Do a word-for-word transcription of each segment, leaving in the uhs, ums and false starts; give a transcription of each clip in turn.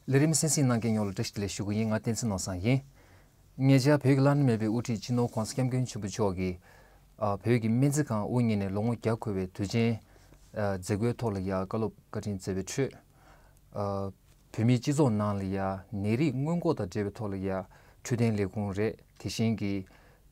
ལས་རིམ་གསན་གཟིགས་གནང་མཁན་ཡོངས་ལ་བཀྲ་ཤིས་བདེ་ལེགས་ཞུ་གི་ཡིན། ང་བསྟན་འཛིན་ནོར་བཟང་ཡིན། ཉེ་ཆར་བོད་ཀྱི་བླ་ན་མེད་པའི་དབུ་ཁྲིད་སྤྱི་ནོར་༸གོང་ས་༸སྐྱབས་མགོན་ཆེན་པོ་མཆོག་གིས་ཨ་བོད་ཀྱི་སྨན་རྩིས་ཁང་དབུ་བརྙེས་ནས་ལོ་ངོ་བརྒྱ་འཁོར་བའི་དུས་ཆེན་ཨ་མཛད་སྒོའི་ཐོག་ལ་ཡ་བཀའ་སློབ་བཀའ་དྲིན་སྩལ་བའི་ཁྲོད། ཨ་བོད་མིའི་སྤྱི་ཚོགས་ནང་ལ་ཡ་ནད་རིགས་སྔོན་འགོག་དང་འབྲེལ་བའི་ཐོག་ལ་ཡ་འཕྲོད་བསྟེན་ལས་ཁུངས་རེད། དེ་བཞིན་གྱི་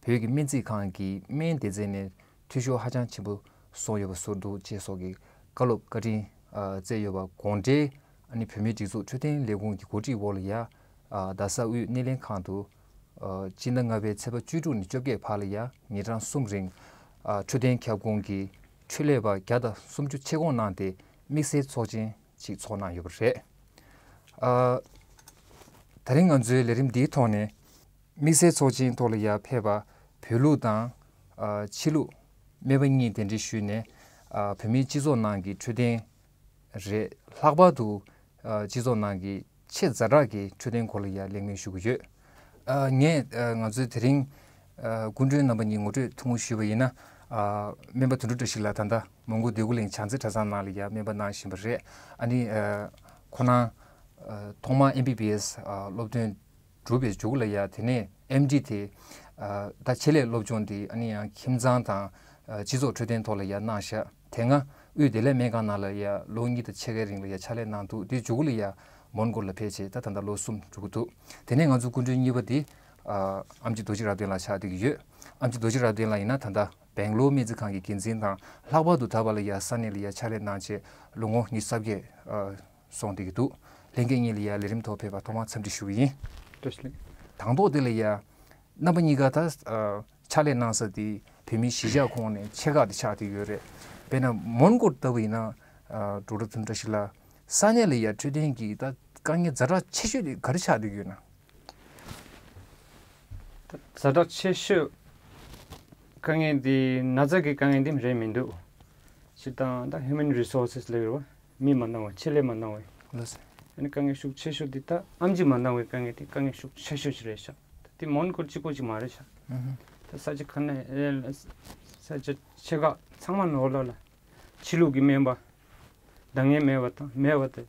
བོད་ཀྱི་སྨན་རྩིས་ཁང་གི་སྨན་སྡེ་ཚན་ནས་འཐུས་ཤོར་ཧ་ཅང་ཆེན་པོ་སོང་ཡོད་པ་བཟོ་འདུག་ཅེས་སོགས་ཀྱི་བཀའ་སློབ་བཀའ་དྲིན་ཨ་སྩལ་ཡོད་པ་དགོངས་འགྲེལ། ཨ་ནི་བོད་མིའི་སྒྲིག་འཛུགས་འཕྲོད་བསྟེན་ལས་ཁུངས་ཀྱི་གོ་སྒྲིག་འོག་ལ་ཡ་ཨ་རྡ་ས་དབུས་སྣེ་ལེན་ཁང་དུ་ཨ་སྤྱི་ཟླ་ལྔ་པའི་ཚེས་པ་བཅུ་དྲུག་ནས་བཅོ་བརྒྱད་བར་ལ་ཡ་ཉིན་གྲངས་གསུམ་རིང་ཨ་འཕྲོད་བསྟེན་ཁྱབ་ཁོངས་ཀྱི་འཕྲོད་ལས་པ་བརྒྱ་དང་སུམ་ཅུ་ཆེད་སྐོང་གནང་སྟེ་དམིགས་བསལ་ཚོགས་ཆེན་ཅིག་ཚོགས་གནང་ཡོད་པ་རེད། ཨ་ད་རིང་ང་ཚོའི་ལས་རིམ་འདིའི་ཐོག་ནས་དམིགས་བསལ་ཚོགས་ཆེན་ཐོག་ལ་ཡར་ཕེབས་པ་བོད་ལུགས་དང་ཨ་ཕྱི་ལུགས་སྨན་པ་གཉིས་གདན་འདྲེན་ཞུས་ནས་ཨ་བོད་མིའི་སྤྱི་ཚོགས་ནང་གི་འཕྲོད་བསྟེན་རེད། ལྷག་པར་དུ་ཨ་སྤྱི་ཚོགས་ནང་གི་ཆེས་ཛ་དྲག་གི་འཕྲོད་བསྟེན་སྐོར་ལ་ཡར་གླེང་མོལ་ཞུ་གི་ཡོད། ཨ་ངས་ཨ་ང་ཚོའི་དེ་རིང་ཨ་སྐུ་མགྲོན་རྣམ་པ་གཉིས་ངོ་སྤྲོད་ཐུང་ངུ་ཞུས་པ་ཡིན་ན། ཨ་སྨན་པ་དོན་གྲུབ་བཀྲ་ཤིས་ལགས་ད་ལྟ་མོན་གྷོ་འདོད་རྒུ་གླིང་བྱང་རྩེ་གྲྭ་ཚང་ནང་ལ་ཡ་སྨན་པ་གནང་བཞིན་པ་རེད། ཨ་ནི་ཨ་ཁོ་རང་ཨ་ཐོག་མར་ཨེམ་བི་བི་ཨེས་ཨ་སློབ་ཐོན་གྲུབ་པའི་མཇུག་ལ་ཡ་དེ་ནས་ཨེམ་ཌི་དེ་ཨ་ད་ཆེད་ལས་སློབ་སྦྱོང་དེ་ཨ་ནི་ཡང་ཁྱིམ་ཚང་དང་ཨ་སྤྱི་ཚོགས་འཕྲོད་བསྟེན་ཐོག་ལ་ཡ་གནང་ཤག་དེ་སྔ་དབུས་བདེ་ལེགས་སྨན་ཁང་ནང་ལ་ཡ་ལོ་གཉིས་དང་ཕྱེད་ཀའི་རིང་ལ་ཡ་ཕྱག་ལས་གནང་འདུག་དེའི་མཇུག་ལ་ཡ་མོན་གྷོ་ལ་ཕེབས་བྱས་ད་ད་ལྟ་ལོ་གསུམ་འགྲོ་གི་འདུག་དེ་ནས་ང་ཚོ་སྐུ་མགྲོན་གཉིས་པ་དེ་ཨ་ཨེམ་ཆི་རྡོ་རྗེ་རབ་བརྟན་ལགས་ཆགས་བསྡད་ཀྱི་ཡོད། ཨེམ་ཆི་རྡོ་རྗེ་རབ་བརྟན་ལགས་ཡིན་ན་ད་ལྟ་སྦེང་ལོར་སྨན་རྩིས་ཁང་གི་འགན་འཛིན་དང་། ལྷག་པར་དུ་ད་བར་ལ་ཡ་ས་གནས་ལ་ཡ་ཕྱག་ལས་གནང་བྱས་ལོ་ངོ་ཉི་ཤུ་རྩ་བརྒྱད་ཨ་སོང་བསྡད་ཀྱི་འདུག་ལྷན་རྒྱས་གཉིས་ལ་ཡ་ལས་རིམ་ཐོག་ཕེབས་པར་ཐོག་མར་འཚམས་འདྲི་ཞུ་གི་ཡིན། བཀྲ་ཤིས་བདེ་ལེགས། དང་ཐོག་དེ་ལ་ཡ་རྣམ་པ་གཉིས་ཀ་ད་ཨ་ཕྱག་ལས་གནང་ས་དེ་བོད་མིའི་གཞིས་ཆགས་ཁོངས་ནས་ཆེ་ཁག་དེ་ཆགས་བསྡད་ཡོད་རེད། དཔེར་ན་མོན་གྷོ་ལྟ་བུ་ཡིན་ན་ཨ་ཌོག་ཊར་དོན་གྲུབ་བཀྲ་ཤིས་ལགས་ས་གནས་ལ་ཡ་འཕྲོད་བསྟེན་གྱི་ད་དཀའ་ངལ་ཛ་དྲག་ཆེ་ཤོས་དེ་ག་རེ་ཆགས་བསྡད་ཡོད་ན། ཛ་དྲག་ཆེ་ཤོས་དཀའ་ངལ་འདི་ན་ཚ་གི་དཀའ་ངལ་འདི་རེད་མི་འདུག་སྤྱིར་བཏང་ད་human resources ལབ་ཡོད་རེད་བ། མི་མ་འདང་བ་ཆེད་ལས་མ་འདང་བའི་ལགས་སོ། ཨ་ནི་དཀའ་ངལ་ཤུགས་ཆེ་ཤོས་འདི་ད་ཨེམ་ཆི་མ་འདང་བའི་དཀའ་ངལ་འདི་དཀའ་ངལ་ཤུགས་ཆེ་ཤོས་ཤིག་རེད་ཤག་ད་འདི་མོན་གྷོ་གཅིག་པོ་ཅིག་མ་རེད་ཤག་ཨུ་ཧུ། ད་ས་ཆ་ག་ནས་ཨེ་ས་ཆ་ཆེ་ཁག་ཚང་མ་ནོར་ལ་ལ་ཕྱི་ལུགས་ཀྱི་སྨན་པ་འདང་ངེས་མེད་པ་དང་མེད་པ་དེ།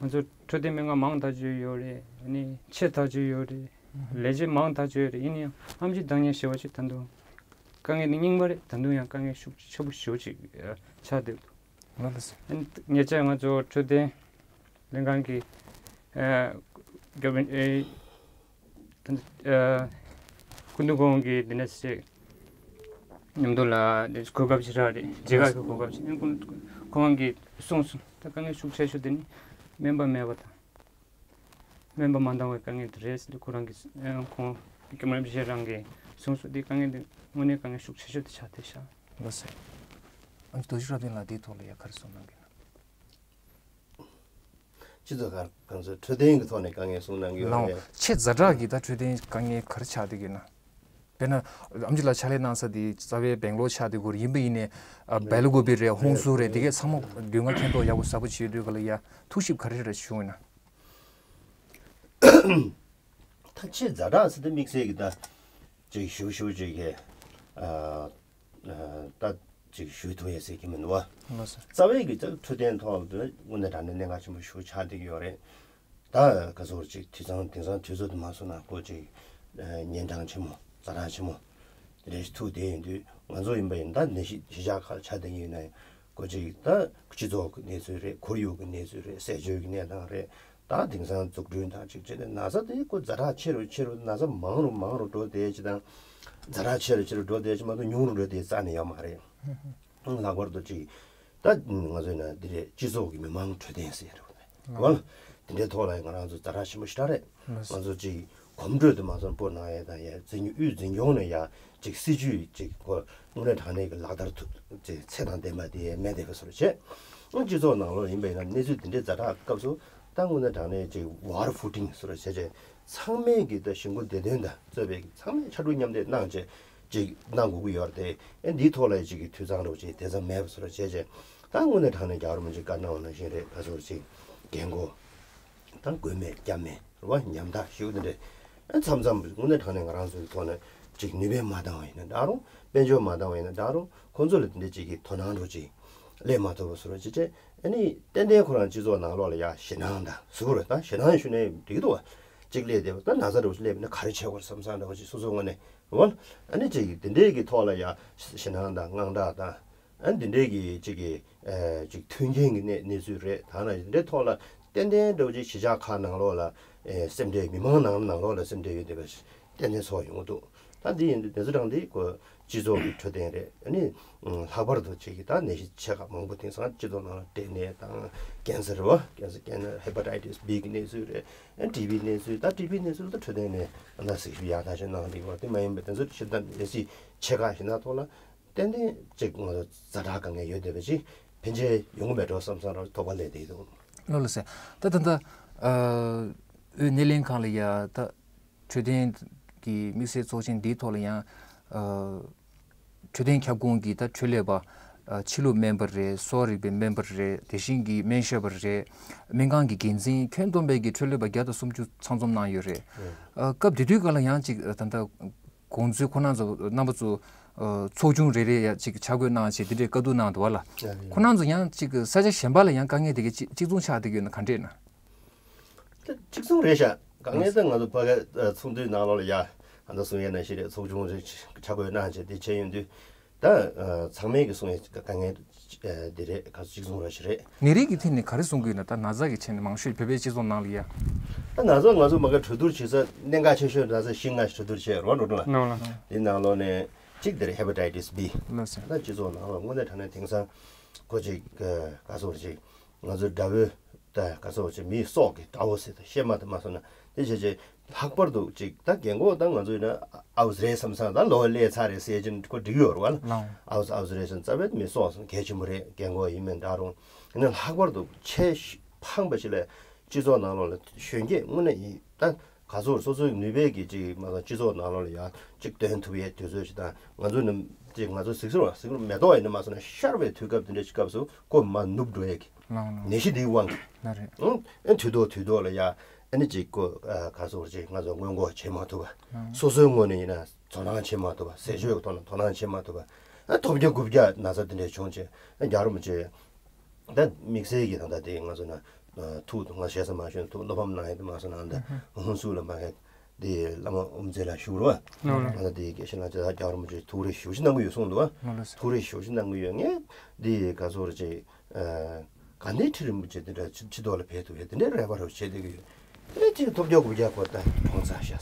ང་ཚོ་འཕྲོད་བསྟེན་སྨན་ཁང་མང་ཐག་ཆོད་ཡོད་རེད། ཨ་ནི་ཆེ་ཐག་ཆོད་ཡོད་རེད། ལས་བྱེད་མང་ཐག་ཆོད་ཡོད་རེད། ཡིན་ན་ཡང་ཨེམ་ཆི་འདང་ངེས་ཞེ་པོ་ཅིག་ད་དུང་དཀའ་ངལ་འདི་རྙིང་པ་རེད། ད་དུང་ཡང་དཀའ་ངལ་ཤུགས་ཆེ་པོ་ཞེ་པོ་ཅིག་ཆགས་བསྡད་འདུག་ལགས་སོ། ཨ་ནི་ཉེ་ཆར་ང་ཚོ་འཕྲོད་བསྟེན་ལྷན་ཁང་གི་ཨ་རྒྱབ་ཨེ་ད་ཨ་སྐུ་མདུན་ཁོང་གིས་འདི་ནས་ཅིག་མཉམ་དུ་ལ་གོ་སྐབས་ཤིག་རག་རེད། མཇལ་ཁ་གི་གོ་སྐབས་ཤིག་ཁོང་ཁོང་གིས་གསུངས་སོང་། ད་དཀའ་ངལ་ཤུགས་ཆེ་ཤོས་དེ་ནི་སྨན་པ་མེད་པ་དང་། སྨན་པ་མ་འདང་བའི་དཀའ་ངལ་དེ་རེད་ཟེར་ཏེ་ཁོ་རང་གིས་ཨ་ཁོང་སྐྱབས་མགོན་རིན་པོ་ཆེ་རང་གིས་གསུངས་སོང་། དེ་དཀའ་ངལ་དེ་དངོས་གནས་དཀའ་ངལ་ཤུགས་ཆེ་ཤོས་དེ་ཆགས་བསྡད་ཤག་ལགས་སོ། ཨ་ནི་རྡོ་རྗེ་རབ་བརྟན་ལགས་དེའི་ཐོག་ལ་ཡ་ག་རེ་གསུངས་གནང་གི་ན། སྤྱི་ཚོགས་ཁག་ཁོང་ཚོས་འཕྲོད་བསྟེན་གྱི་ཐོག་ནས་དཀའ་ངལ་གསུངས་གནང་གི་ཡོད་ལགས། རེད། ཆེས་ཛ་དྲག་གི་ད་འཕྲོད་བསྟེན་དཀའ་ངལ་ག་རེ་ཆགས་བསྡད་ཀྱི་ན། དཔེར་ན་ཨེམ་ཆི་ལགས་ཕྱག་ལས་གནང་ས་དེ་རྩ་བའི་སྦེང་ལོར་ཆགས་བསྡད་ཀྱི་ཡོད་རེད། ཡིན་པ་ཡིན་ནའི་ཨ་རེད། སྦེལ་ཀོབ་རེད། ཧོང་སུར་རེད། དེ་གས་ཚང་མ་མདུན་ང་མཁྱེན་རྟོགས་ཡག་པོ་ཟབ་པོ་བྱེད་དུས་ག་ལ་ཡ་ཐུགས་ཞིབ་ག་རེ་རེ་བྱུང་ཡོད་ན། ད་ཆེས་ཛ་དྲག་ཟེར་ཏེ་དམིགས་བསལ་གྱི་ད་ཅིག་ཞུ་ཞུ་ཅིག་གི་ཨ་ཨ་ད་ཅིག་ཞུ་ཐུབ་ཡས་ཟེར་གྱི་མི་འདུག་བ། ལགས་སོ། རྩ་བའི་གི་ད་འཕྲོད་བསྟེན་ཐོག་ཏུ་དངོས་གནས་དྲང་གནས་གནད་འགག་ཆེན་པོ་ཞེ་པོ་ཆགས་བསྡད་ཀྱི་ཡོད་རེད། ད་ག་ཚོད་ཅིག་དུས་ཚང་དེང་སང་དུས་ཚོད་དུ་མ་སོང་ན་ཁོ་ཅིག་ཨ་ཉིན་གྲངས་ཆེན་མོ་ཛ་དྲག་ཆེན་མོ་དེ་འདྲ་ཞིག་ཐུག་བསྡད་ཡོད་དུས་ང་ཚོ་ཡིན་པ་ཡིན་ད་ནད་གཞི་གཞིས་ཆགས་ཁག་ཆགས་བསྡད་ཀྱི་ཡོད་ན་ཡང་ཁོ་ཅིག་ད་སྤྱི་ཚོགས་ཀྱི་གནས་ཚུལ་རེད། ཁོར་ཡུག་གི་གནས་ཚུལ་རེད། ཟས་སྤྱོད་ཀྱི་གནས་སྟངས་རེད། ད་དེང་སང་འཛུགས་སྐྲུན་དང་ཅིག་བྱས་ཏེ་ན་ཚ་དེ་ཁོ་ཛ་དྲག་ཆེ་རུ་ཆེ་རུ་ན་ཚ་མང་རུ་མང་རུ་འགྲོ་བསྡད་ཅིག་དང་། ཛ་དྲག་ཆེ་རུ་ཆེ་རུ་འགྲོ་བསྡད་ཅིག་མ་གཏོགས་ཉུང་རུ་འགྲོ་བསྡད་རྩ་ནས་ཡོད་མ་རེད། ལྷག་པར་དུ་ཅིག་ད་ང་ཚོའི་ནང་འདི་རེད། སྤྱི་ཚོགས་ཀྱི་མི་མང་འཕྲོད་བསྟེན་ཟེར་རེད་བ། དེ་འདྲའི་ཐོག་ལ་ང་རང་ཚོ་ཛ་དྲག་ཆེན་པོ་ཞེ་དྲག་རེད། ང་ཚོ་ཅིག་གོམ་བགྲོད་དུ་མ་སོང་སྤོ་གནང་ཡས་དང་ཡས་འཛིན་དབུས་འཛིན་སྐྱོང་ནས་ཡ་ཅིག་སྲིད་ཇུས་ཅིག་གོ་དངོས་གནས་དྲང་གནས་ཀྱི་ལག་བསྟར་ཐུབ་ཅིག་ཚད་དང་ལྡན་པ་དེ་མེད་བསྡད་པ་བཟོ་འདྲ་བྱས། སྤྱི་ཚོགས་ནང་ལོགས་ཡིན་པ་ཡིན་ན་གནས་ཚུལ་འདི་འདྲའི་ཛ་དྲག་སྐབས་སུ་ད་དངོས་གནས་དྲང་གནས་ཅིག་war footing བཟོ་འདྲ་བྱས་བྱས་ཚང་མས་ཀྱི་ད་གཞིས་འགོ་བདེ་དོན་དང་རྩོད་པའི་ཚང་མས་ཕྱར་གྲུ་མཉམ་འདེགས་གནང་བྱས་ཅིག་གནང་དགོས་ཀྱི་ཡོད་རེད་དེ། ཨེ་འདིའི་ཐོག་ལ་ཅིག་གི་འཐུས་ཚང་འདྲ་བོ་ཅིག་དེ་ཙམ་མེད་པ་བཟོ་འདྲ་བྱས་བྱས་ད་དངོས་གནས་དྲང་གནས་རྒྱལ་བ་རིན་པོ་ཆེས་བཀའ་གནང་བ་ནང་བཞིན་རེད། ད་བཟོ་འདྲ་ཅིག་རྒན་གོག་དང་མགོན་མེད་སྐྱབས་མེད་རེད་བ། ཉམ་ཐག་ཞུ་དེ་འདྲས་ཨ་མཚམས་མཚམས་དངོས་གནས་དྲང་གནས་ང་རང་ཚོའི་ཐོག་ནས་ཅིག་ནུས་པས་མ་འདང་བ་ཡིན་ན་འདྲ་རུང་། དཔལ་འབྱོར་མ་འདང་བ་ཡིན་ན་འདྲ་རུང་། ཁོང་ཚོ་ལ་དེ་འདྲས་ཅིག་གི་དོ་སྣང་འདྲ་བོ་ཅིག་སླེབས་མ་ཐུབ་པ་བཟོ་འདྲ་ཅིག་བྱས། ཨ་ནི་ཏན་ཏན་ཁོ་རང་སྤྱི་ཚོགས་ནང་ལོགས་ལ་ཡ་ཞེད་སྣང་དང་ཟུག་རེད། ད་ཞེད་སྣང་ཞུ་ནས་འགྲིག་འདུག་བ། གཅིག་སླེབས་བསྡད་པ་ད་ན་ཚ་འདྲ་བོ་ཞིག་སླེབས་ན་ག་རེ་བྱེད་དགོས་བསམ་བསམ་འདྲ་བོ་ཞིག་སོ་སོའི་ངོས་ནས་རེད་བ། ཨ་ནི་གཅིག་དེ་འདྲའི་གི་ཐོག་ལ་ཡ་ཞེད་སྣང་དང་དངངས་སྐྲག་དང་། ཨ་ནི་དེ་འདྲའི་གི་གཅིག་གི་ཨ་གཅིག་མཐུན་རྐྱེན་གྱི་གནས་གནས་ཚུལ་རེད། ད་ན་དེ་འདྲའི་ཐོག་ལ་ཏན་ཏན་འདྲ་བོ་ཅིག་གཞིས་ཆགས་ཁག་ནང་ལོགས་ལ་ཨེ་སེམས་ཁྲལ་མི་མང་ནང་ནང་ལོགས་ལ་སེམས་ཁྲལ་ཡོད་བསྡད་པ་ཞིག་ཏན་ཏན་ཚོར་ཡོང་གི་འདུག་ད་འདི་ཡིན་དུས་དེ་ཚོ་གྲངས་འདི་ཁོ་སྤྱི་ཚོགས་ཀྱི་འཕྲོད་བསྟེན་རེད། ཨ་ནི་ལྷག་པར་དུ་ཅིག་གི་ད་ནད་གཞི་ཆེ་ཁག་མང་པོ་དེང་སང་སྤྱི་ཚོགས་ནང་ལ་འབྲས་ནད་དང་ཀན་སར་རེད་བ། ཀན་སར་ཀན་སར་ཧེ་པ་ཊའི་ཊི་སི་བི་གི་གནས་ཚུལ་རེད། ཨ་ཊི་བི་གནས་ཚུལ། ད་ཊི་བི་གནས་ཚུལ་ད་འཕྲོད་བསྟེན་ནས་ཨ་ད་གཟིགས་ཞིབ་ཡག་ཐག་ཆོད་གནང་འདུག་བ། དེ་མ་ཡིན་པའི་དེ་ཚོ་ཞིབ་ཕྲ་གནས་ཚུལ་ཆེ་ཁག་ཞིག་ན་ཐོག་ལ་ཏན་ཏན་ཅིག་ང་ཚོ་ཛ་དྲག་དཀའ་ངལ་ཡོད་བསྡད་པ་ཅིག་ཕན་ཆད་ཡོང་གི་མེད་འགྲོ་བསམ་བསམ་རང་དོགས་པ་སླེབས་བསྡད་འདུག་ལགས་ལགས་སེ། ད་ད་ལྟ་ཨ་དབུས་སྣེ་ལེན་ཁང་ལ་ཡ་ད་འཕྲོད་བསྟེན་གྱི་དམིགས་བསལ་ཚོགས་ཆེན་འདིའི་ཐོག་ལ་ཡང་ཨ་འཕྲོད་བསྟེན་ཁྱབ་ཁོངས་ཀྱི་ད་འཕྲོད་ལས་པ་ཨ་ཕྱི་ལུགས་སྨན་པ་རེད། གསོ་བ་རིག་པའི་སྨན་པ་རེད། དེ་བཞིན་གྱི་སྨན་ཞབས་པ་རེད། སྨན་ཁང་གི་འགན་འཛིན་ཁྱོན་བསྡོམས་པའི་གི་འཕྲོད་ལས་པ་བརྒྱ་དང་སུམ་ཅུ་ཚང་འཛོམས་གནང་ཡོད་རེད། ཨ་སྐབས་དེ་དུས་སྐབས་ལ་ཡང་ཅིག་ད་ལྟ་དགོངས་ཚུལ་ཁོ་རང་ཚོ་རྣམ་པ་ཚོ་ཨ་ཚོགས་ཆུང་རེ་རེ་ཡ་ཅིག་ཆ་བགོས་གནང་བྱས་དེ་འདྲའི་བཀའ་བསྡུར་གནང་འདུག་བ་ལ། ཁོ་རང་ཚོ་ཡང་ཅིག་ས་ཆ་གཞན་པ་ལ་ཡང་དཀའ་ངལ་དེ་གའི་ཅིག་གཅིག་མཚུངས་ཆགས་བསྡད་ཀྱི་ཡོད་ན་ག་འདྲས་ན། གཅིག་མཚུངས་རེད་ཤག་དཀའ་ངལ་ད་ང་ཚོ་ཕ་གི་ཚོགས་འདུའི་ནང་ལོགས་ལ་ཡ་ཨ་ད་གསུང་ཡས་ནང་བཞིན་རེད། ཚོགས་ཆུང་རེ་ཆ་བགོས་གནང་བྱས་དེ་བྱས་ཡོང་དུས་ད་ཚང་མས་གི་གསུང་ཡས་དཀའ་ངལ་འདི་རེད། ག་ཚོད་གཅིག་མཚུངས་ར་ཞིག་རེད། ནད་རིགས་ཀྱི་ཐད་ནས་ག་རེ་གསུང་གི་ཡོད་ན། ད་ན་ཚ་གི་ཆེད་ནས་མང་ཤོས་བོད་པའི་སྤྱི་ཚོགས་ནང་ལ་ཡ། ད་ན་ཚ་ང་ཚོ་མ་གི་གྲོས་བསྡུར་བྱེད་ས་གནད་འགག་ཆེ་ཤོས་ན་ཚ་བཞི་ལྔ་ཞིག་གྲོས་བསྡུར་བྱས་རོགས་འགྲོ་འགྲོ་ལ། ནང་ལ། དེ་ནང་ལོགས་ནས་གཅིག་དེར་ཧེ་པ་ཊའི་ཊི་སི་བི། ལགས་སོ། ད་སྤྱི་ཚོགས་ནང་ལ་དངོས་གནས་དྲང་གནས་དེང་སང་ཁོ་ཅིག་ག་ཚོད་ཅིག་ང་ཚོ་དགྲ་བོའི་ད་ག་ཚོད་ཅིག་མིའི་སྲོག་གི་དགྲ་བོ་ཟེར་ད་བཤད་མ་ཐུབ་མ་སོང་ན་དེ་བྱས་བྱས་ལྷག་པར་དུ་ཅིག་ད་རྒན་གོག་ད་ང་ཚོ་ཡིན་ན་ཨའུ་ཙི་རེད་བསམ་སང་ད་ལོ་སླེབས་ཚར་རེད་ཟེར་གྱིན་ཁོ་འགྲིག་ཡོད་རེད་བ་ལ། ལགས། ཨའུ་ཙི་ཨའུ་ཙི་རེད་བསམ་རྩ་བའི་མི་སྲོག་གལ་ཆེན་པོ་རེད། རྒན་གོག་ཡིན་མིན་ད་རུང་ཡིན་ན་ལྷག་པར་དུ་ཆེས་ཕངས་པ་ཞིག་ལ་སྤྱི་ཚོགས་ནང་ལོགས་ལ་གཞོན་སྐྱེས་དངོས་གནས་ཡིན་ད། ག་ཚོད་སོ་སོའི་ནུས་པས་ཀྱི་ཅིག་མ་གཏོགས་སྤྱི་ཚོགས་ནང་ལོགས་ལ་ཡང་ཅིག་སྟོན་ཐུབ་ཡས་དུས་ཚོད་ཅིག་དང་ང་ཚོ་ནི་ཅིག་ང་ཚོ་གཟིགས་རོགས་གཟིགས་རོགས་མེ་ཏོག་ཡིན་ན་མ་སོང་ན་ཤར་བའི་དུས་སྐབས་དེ་འདྲ་ཞིག་སྐབས་སུ་ཁོ་མ་ནུབ་འགྲོ་ཡས་ཀྱི་ལགས་ལགས། ནད་གཞི་འདིའི་དབང་གིས་ལགས་རེད། ཨང་ཨེ་དུས་ཐོག་དུས་ཐོག་ལ་ཡ་ཨ་ནི་ཅིག་ཁོ་ག་ཚོད་ཅིག་ང་ཚོ་སྔོན་འགོག་བྱེད་མ་ཐུབ་པ། ལགས། སོ་སོའི་ངོས་ནས་ཡིན་ན་དོ་སྣང་བྱེད་མ་ཐུབ་པ། ཟས་སྤྱོད་ཀྱི་ཐོག་ནས་དོ་སྣང་བྱེད་མ་ཐུབ་པ། ཨ་ཐོལ་རྒྱག་རྐུབ་བཀྱག་ན་ཚ་དེ་འདྲ་བྱུང་བྱས་ཨ་རྒྱག་རོགས་མི་བྱེད། ད་དམིགས་བསལ་གྱི་ད་ལྟ་དེ་ང་ཚོ་ན་ཐུགས་ང་ཞེ་ས་མ་ཞུ་ན་ཐུགས་བློ་ཕམ་གནང་ཡས་དེ་མ་སོང་ན་ད་ཧུན་སུར་ལ་མ་ཧེ་དེ་བླ་མ་དབུ་མཛད་ལ་ཞུ་རོགས། ང་ད་དེ་དགེ་བཤེས་ལགས་ཅེ་ད་རྒྱ་རོ་མ་ཅེ་ཐུགས་རེ་ཞུ་ཞུ་གནང་གི་ཡོད་གསུངས་འདུག་ཨ། ཐུགས་རེ་ཞུ་ཞུ་གནང་གི་ཡོད། ངས་དེ་ག་ཚོད་རེ་ཅེ་ག་ནས་ཁྲི་རིན་པོ་ཆེ་དེ་འདྲ་ཕྱི་ཕྱི་ཐོག་ལ་ཕེབས་ཐུབ་ཡས་དེ་འདྲའི་རེ་བ་རེ་བ་བྱེད་བསྡད་ཀྱི་ཡོད། དེ་ཅིག་ཐོལ་རྒྱག་རྐུབ་བཀྱག་ཁོ་ད་གྲོངས་ཚར་ཤག་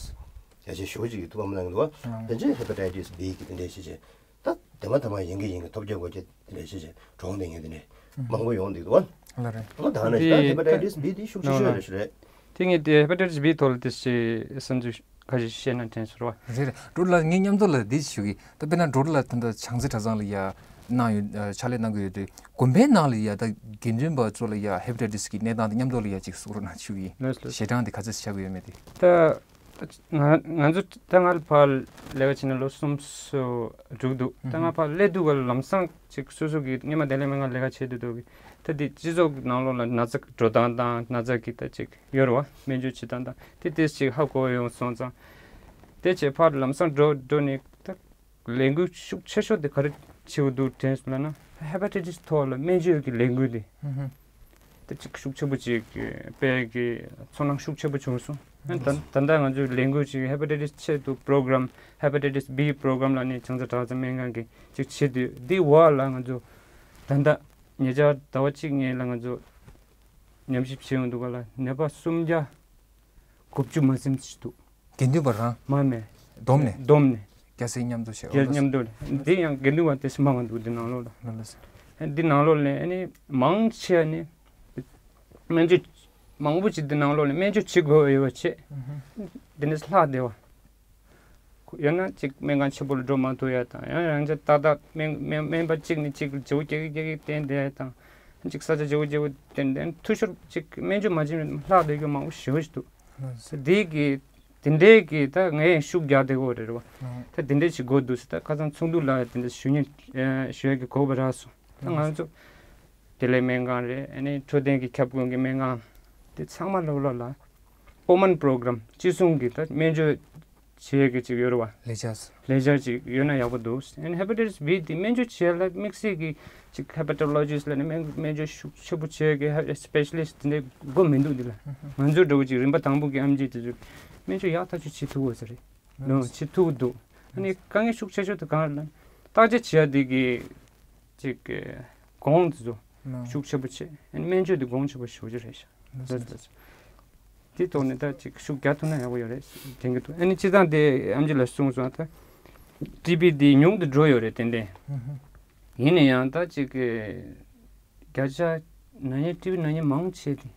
ཟེར་ཡ་ཅེ་ཞུ་ཅིག་ཐུགས་ཕམ་གནང་གི་འདུག་ཨ། དེ་ཅེ་ཧེ་པ་ཊའི་ཊི་སི་བི་གི་དེ་འདྲ་བྱེད་ཅེ། ད་དེ་མ་དེ་མ་ཡིན་གི་ཡིན་གི་ཐོལ་རྒྱག་རྐུབ་བཀྱག་དེ་འདྲ་བྱེད་བྱེད་གྲོངས་བསྡད་མཁན་དེ་འདྲ་མང་པོ་ཡོང་བསྡད་འདུག་བ། ལགས་རེད། ཨོ་ད་ནི་ད་དེ་ཧེ་པ་ཊའི་ཊི་སི་བི་དེ་ཤུགས་ཆེ་ཤོས་རེད་ཤོད་རེད། དེ་ངས་དེ་ཧེ་པ་ཊའི་ཊི་སི་བི་ཐོག་ལ་དེ་ཞེ་བསམ་ཚུལ་ཁ་ཤས་བཤད་ན་དྲན་སོང་བ། རེད་རེད། འགྲོ་ལ་ངའི་མཉམ་དུ་ལ་འདི་ཞུ་གི་ད་དཔེར་ན་འགྲོ་ལ་ད་ལྟ་བྱང་རྩེ་གྲྭ་ཚང་ལ་ཡ་གནང་ཡོད། ཕྱག་ལས་གནང་གི་ཡོད་དུས་དགོན་པའི་ནང་ལ་ཡ་ད་དགེ་འདུན་པ་ཚོ་ལ་ཡ་ཧེ་པ་ཊའི་ཊི་སི་གི་གནས་སྟངས་དེ་མཉམ་དུ་ལ་ཡ་ཅིག་གསུང་རོགས་གནང་ཞུ་གི་ལགས་ལགས། ཞེ་དྲག་དེ་ག་ཚོད་ཆགས་ཀྱི་ཡོད་མེད་དེ། ད། ང་ང་ཚོ་ད་ང་ཕར་ལས་ཀ་བྱས་ནས་ལོ་གསུམ་སོ་དྲུག་འདུག་ད་ང་ཕར་སླེབས་དུས་ལམ་སང་ཅིག་སོ་སོ་གི་སྔོན་མ་བདེ་ལེགས་སྨན་ཁང་ལས་ཀ་བྱེད་དུས་འདུག་གི་ད་དེ་སྤྱི་ཚོགས་ཀྱི་ནང་ལོགས་ལ་ན་ཚ་འགྲོ་སྟངས་དང་ན་ཚ་གི་ད་ཅིག་ཡོད་རེད་བ། སྨན་བཅོས་བྱེད་སྟངས་དང་དེ་དེ་ཅིག་ཧ་གོ་ཡོང་སོང་ཙང་། དེ་བྱས་ཕར་ལམ་སང་འགྲོ་འགྲོ་ནས་ད་ལས་འགུལ་ཤུགས་ཆེ་ཤོས་དེ་ག་རེ་བྱེད་དགོས་འདུག་དྲན་སོང་ལབ་ན་ཧེ་པ་ཊའི་ཊི་སི་ཐོག་ལ་སྨན་བཅོས་ཀྱི་ལས་འགུལ་དེ། དེ་ཅིག་ཤུགས་ཆེ་པོ་ཅིག་སྤེལ་གི་ཚོར་སྣང་ཤུགས་ཆེ་པོ་བྱུང་སོང་། ད་ད་ལྟ་ང་ཚོའི་ལས་འགུལ་ཅིག་ཧེ་པ་ཊའི་ཊི་སི་ཆེད་དུ་པོ་རོ་གྷ་རམ་ཧེ་པ་ཊའི་ཊི་སི་བི་པོ་རོ་གྷ་རམ་ལབ་ནས་བྱང་རྩེ་གྲྭ་ཚང་སྨན་ཁང་གིས་ཅིག་བྱེད་དུས་འདི་འོག་ལ་ང་ཚོ་ད་ལྟ་ཉེ་ཆར་ཟླ་བ་གཅིག་སྔོན་ལ་ང་ཚོ་ཉམས་ཞིབ་བྱེད་ཡོང་དུས་ག་ལ་ནད་པ་སུམ་བརྒྱ་དགུ་བཅུ་མ་ཟིན་ཅིག་འདུག་དགེ་འདུན་པ་རང་མ་མེད། བསྡོམས་ནས། བསྡོམས་ནས། སྐྱ་སེར་མཉམ་དུ་བྱས། སྐྱ་མཉམ་དུ་ལས་འདི་ཡང་དགེ་འདུན་པ་དེ་ཚོ་མང་བ་འདུག་འདི་ནང་ལོགས་ལ། ལགས་ལགས་སོ། འདི་ནང་ལོགས་ལས་ཨ་ནི་མང་ཆེ་ནི་སྨན་བཅོས་མང་པོ་ཅིག་འདི་ནང་ལོགས་ལས་སྨན་བཅོས་བྱེད་དགོས་ཡོད་པ་བྱས། འདི་ནས་ལྷག་བསྡད་པ། ཡང་ན་ཅིག་སྨན་ཁང་ཆེན་པོ་ལ་འགྲོ་མ་ཐུབ་ཡ་དང་ཡང་རང་ཅག་ཏག་ཏག་སྨན་སྨན་སྨན་པ་གཅིག་ནས་གཅིག་ལ་བརྗེ་པོ་རྒྱག་གི་རྒྱག་གི་བསྟན་བསྡད་ཡ་དང་། ཅིག་ས་ཆ་བརྗེ་པོ་བརྗེ་པོ་བསྟན་བསྟན་འཐུས་ཤོར་ཅིག་སྨན་བཅོས་མ་བྱས་ན་ལྷག་བསྡད་རྒྱུ་མང་པོ་ཞེ་པོ་ཞིག་འདུག་དེ་གི་དེ་འདྲའི་གི་ད་ངས་ཤུགས་རྒྱག་བསྡད་ཀྱི་ཡོད་རེད་བ། ད་དེ་འདྲའི་ཞིག་དགོས་འདུག་ཟེར། ད་ཁ་སང་ཚོགས་འདུ་ལ་དེ་འདྲ་ཞུ་སྙིང་ཞུ་ཡ་གི་གོ་སྐབས་རག་སོང་། ད་ང་ཚོ་བདེ་ལེགས་སྨན་ཁང་རེད། ཨ་ནི་འཕྲོད་བསྟེན་གྱི་ཁྱབ་ཁོངས་ཀྱི་སྨན་ཁང་དེ་ཚང་མ་ལོག་ལོག་ལ་ཀོ་མན་པོ་རོ་གྷ་རམ་གཅིག་མཚུངས་ཀྱི་ད་སྨན་བཅོས་ བྱེད་ཡས་ཀྱི་ཅིག་ཡོད་རེད་བ། ལས་འཆར། ལས་འཆར་ཅིག་ཡོད་ན་ཡག་པོ་འདུག་ཨ་ནི་ཧེ་པ་ཊའི་ཊི་སི་བྷི་དེ་སྨན་བཅོས་བྱེད་ཡས་ལ་དམིགས་བསལ་གྱི་ཅིག་ཧེ་པ་ཊོ་ལོ་ཇི་སི་ལབ་ནས་སྨན་སྨན་བཅོས་ཤུགས་ཆེ་པོ་བྱེད་ཡས་ཀྱི་སི་པེ་ཤ་ལིསི་ཊི་དེ་འདྲ་དགོས་མི་འདུག་འདི་ལ། ང་ཚོའི་འདྲ་བོ་ཅིག་རིམ་པ་དང་པོ་གི་ཨེམ་ཆི་དེ་ཚོས་སྨན་བཅོས་ཡག་ཐག་ཆོད་བྱེད་ཐུབ་ཡོད་ས་རེད། ལོ་བྱེད་ཐུབ་འདུག་ཨ་ནི་དཀའ་ངལ་ཤུགས་ཆེ་ཤོས་དེ་གང་རེད་ལབ་ན། བརྟག་དཔྱད་བྱེད་ཡ་དེ་གི་ཅིག་གི་གོང་དེ་ཚོ་ཤུགས་ཆེ་པོ་བྱེད། ཨ་ནི་སྨན་བཅོས་དེ་གོང་ཆེ་པོ་ཞེ་པོ་ཅིག་རེད་ཤག་ལགས་སོ། ལགས་སོ། དེ་ཐོག་ནས་ད་ཅིག་ཤུགས་རྒྱག་ཐུབ་ན་ཡག་པོ་ཡོད་རེད་དྲན་གྱི་འདུག་ཨ་ནི་སྤྱིར་བཏང་དེ་ཨེམ་ཆི་ལགས་གསུངས་སོང་ད། ཊི་བི་དེ་ཉུང་དུ་འགྲོ་ཡོད་རེད་ཏན་ཏན། ཡིན་ན་ཡང་ད་ཅིག་གི་བརྒྱ་ཆ་ན་ནིང་ཊི་བི་ན་ནིང་མང་ཆེ་དེ།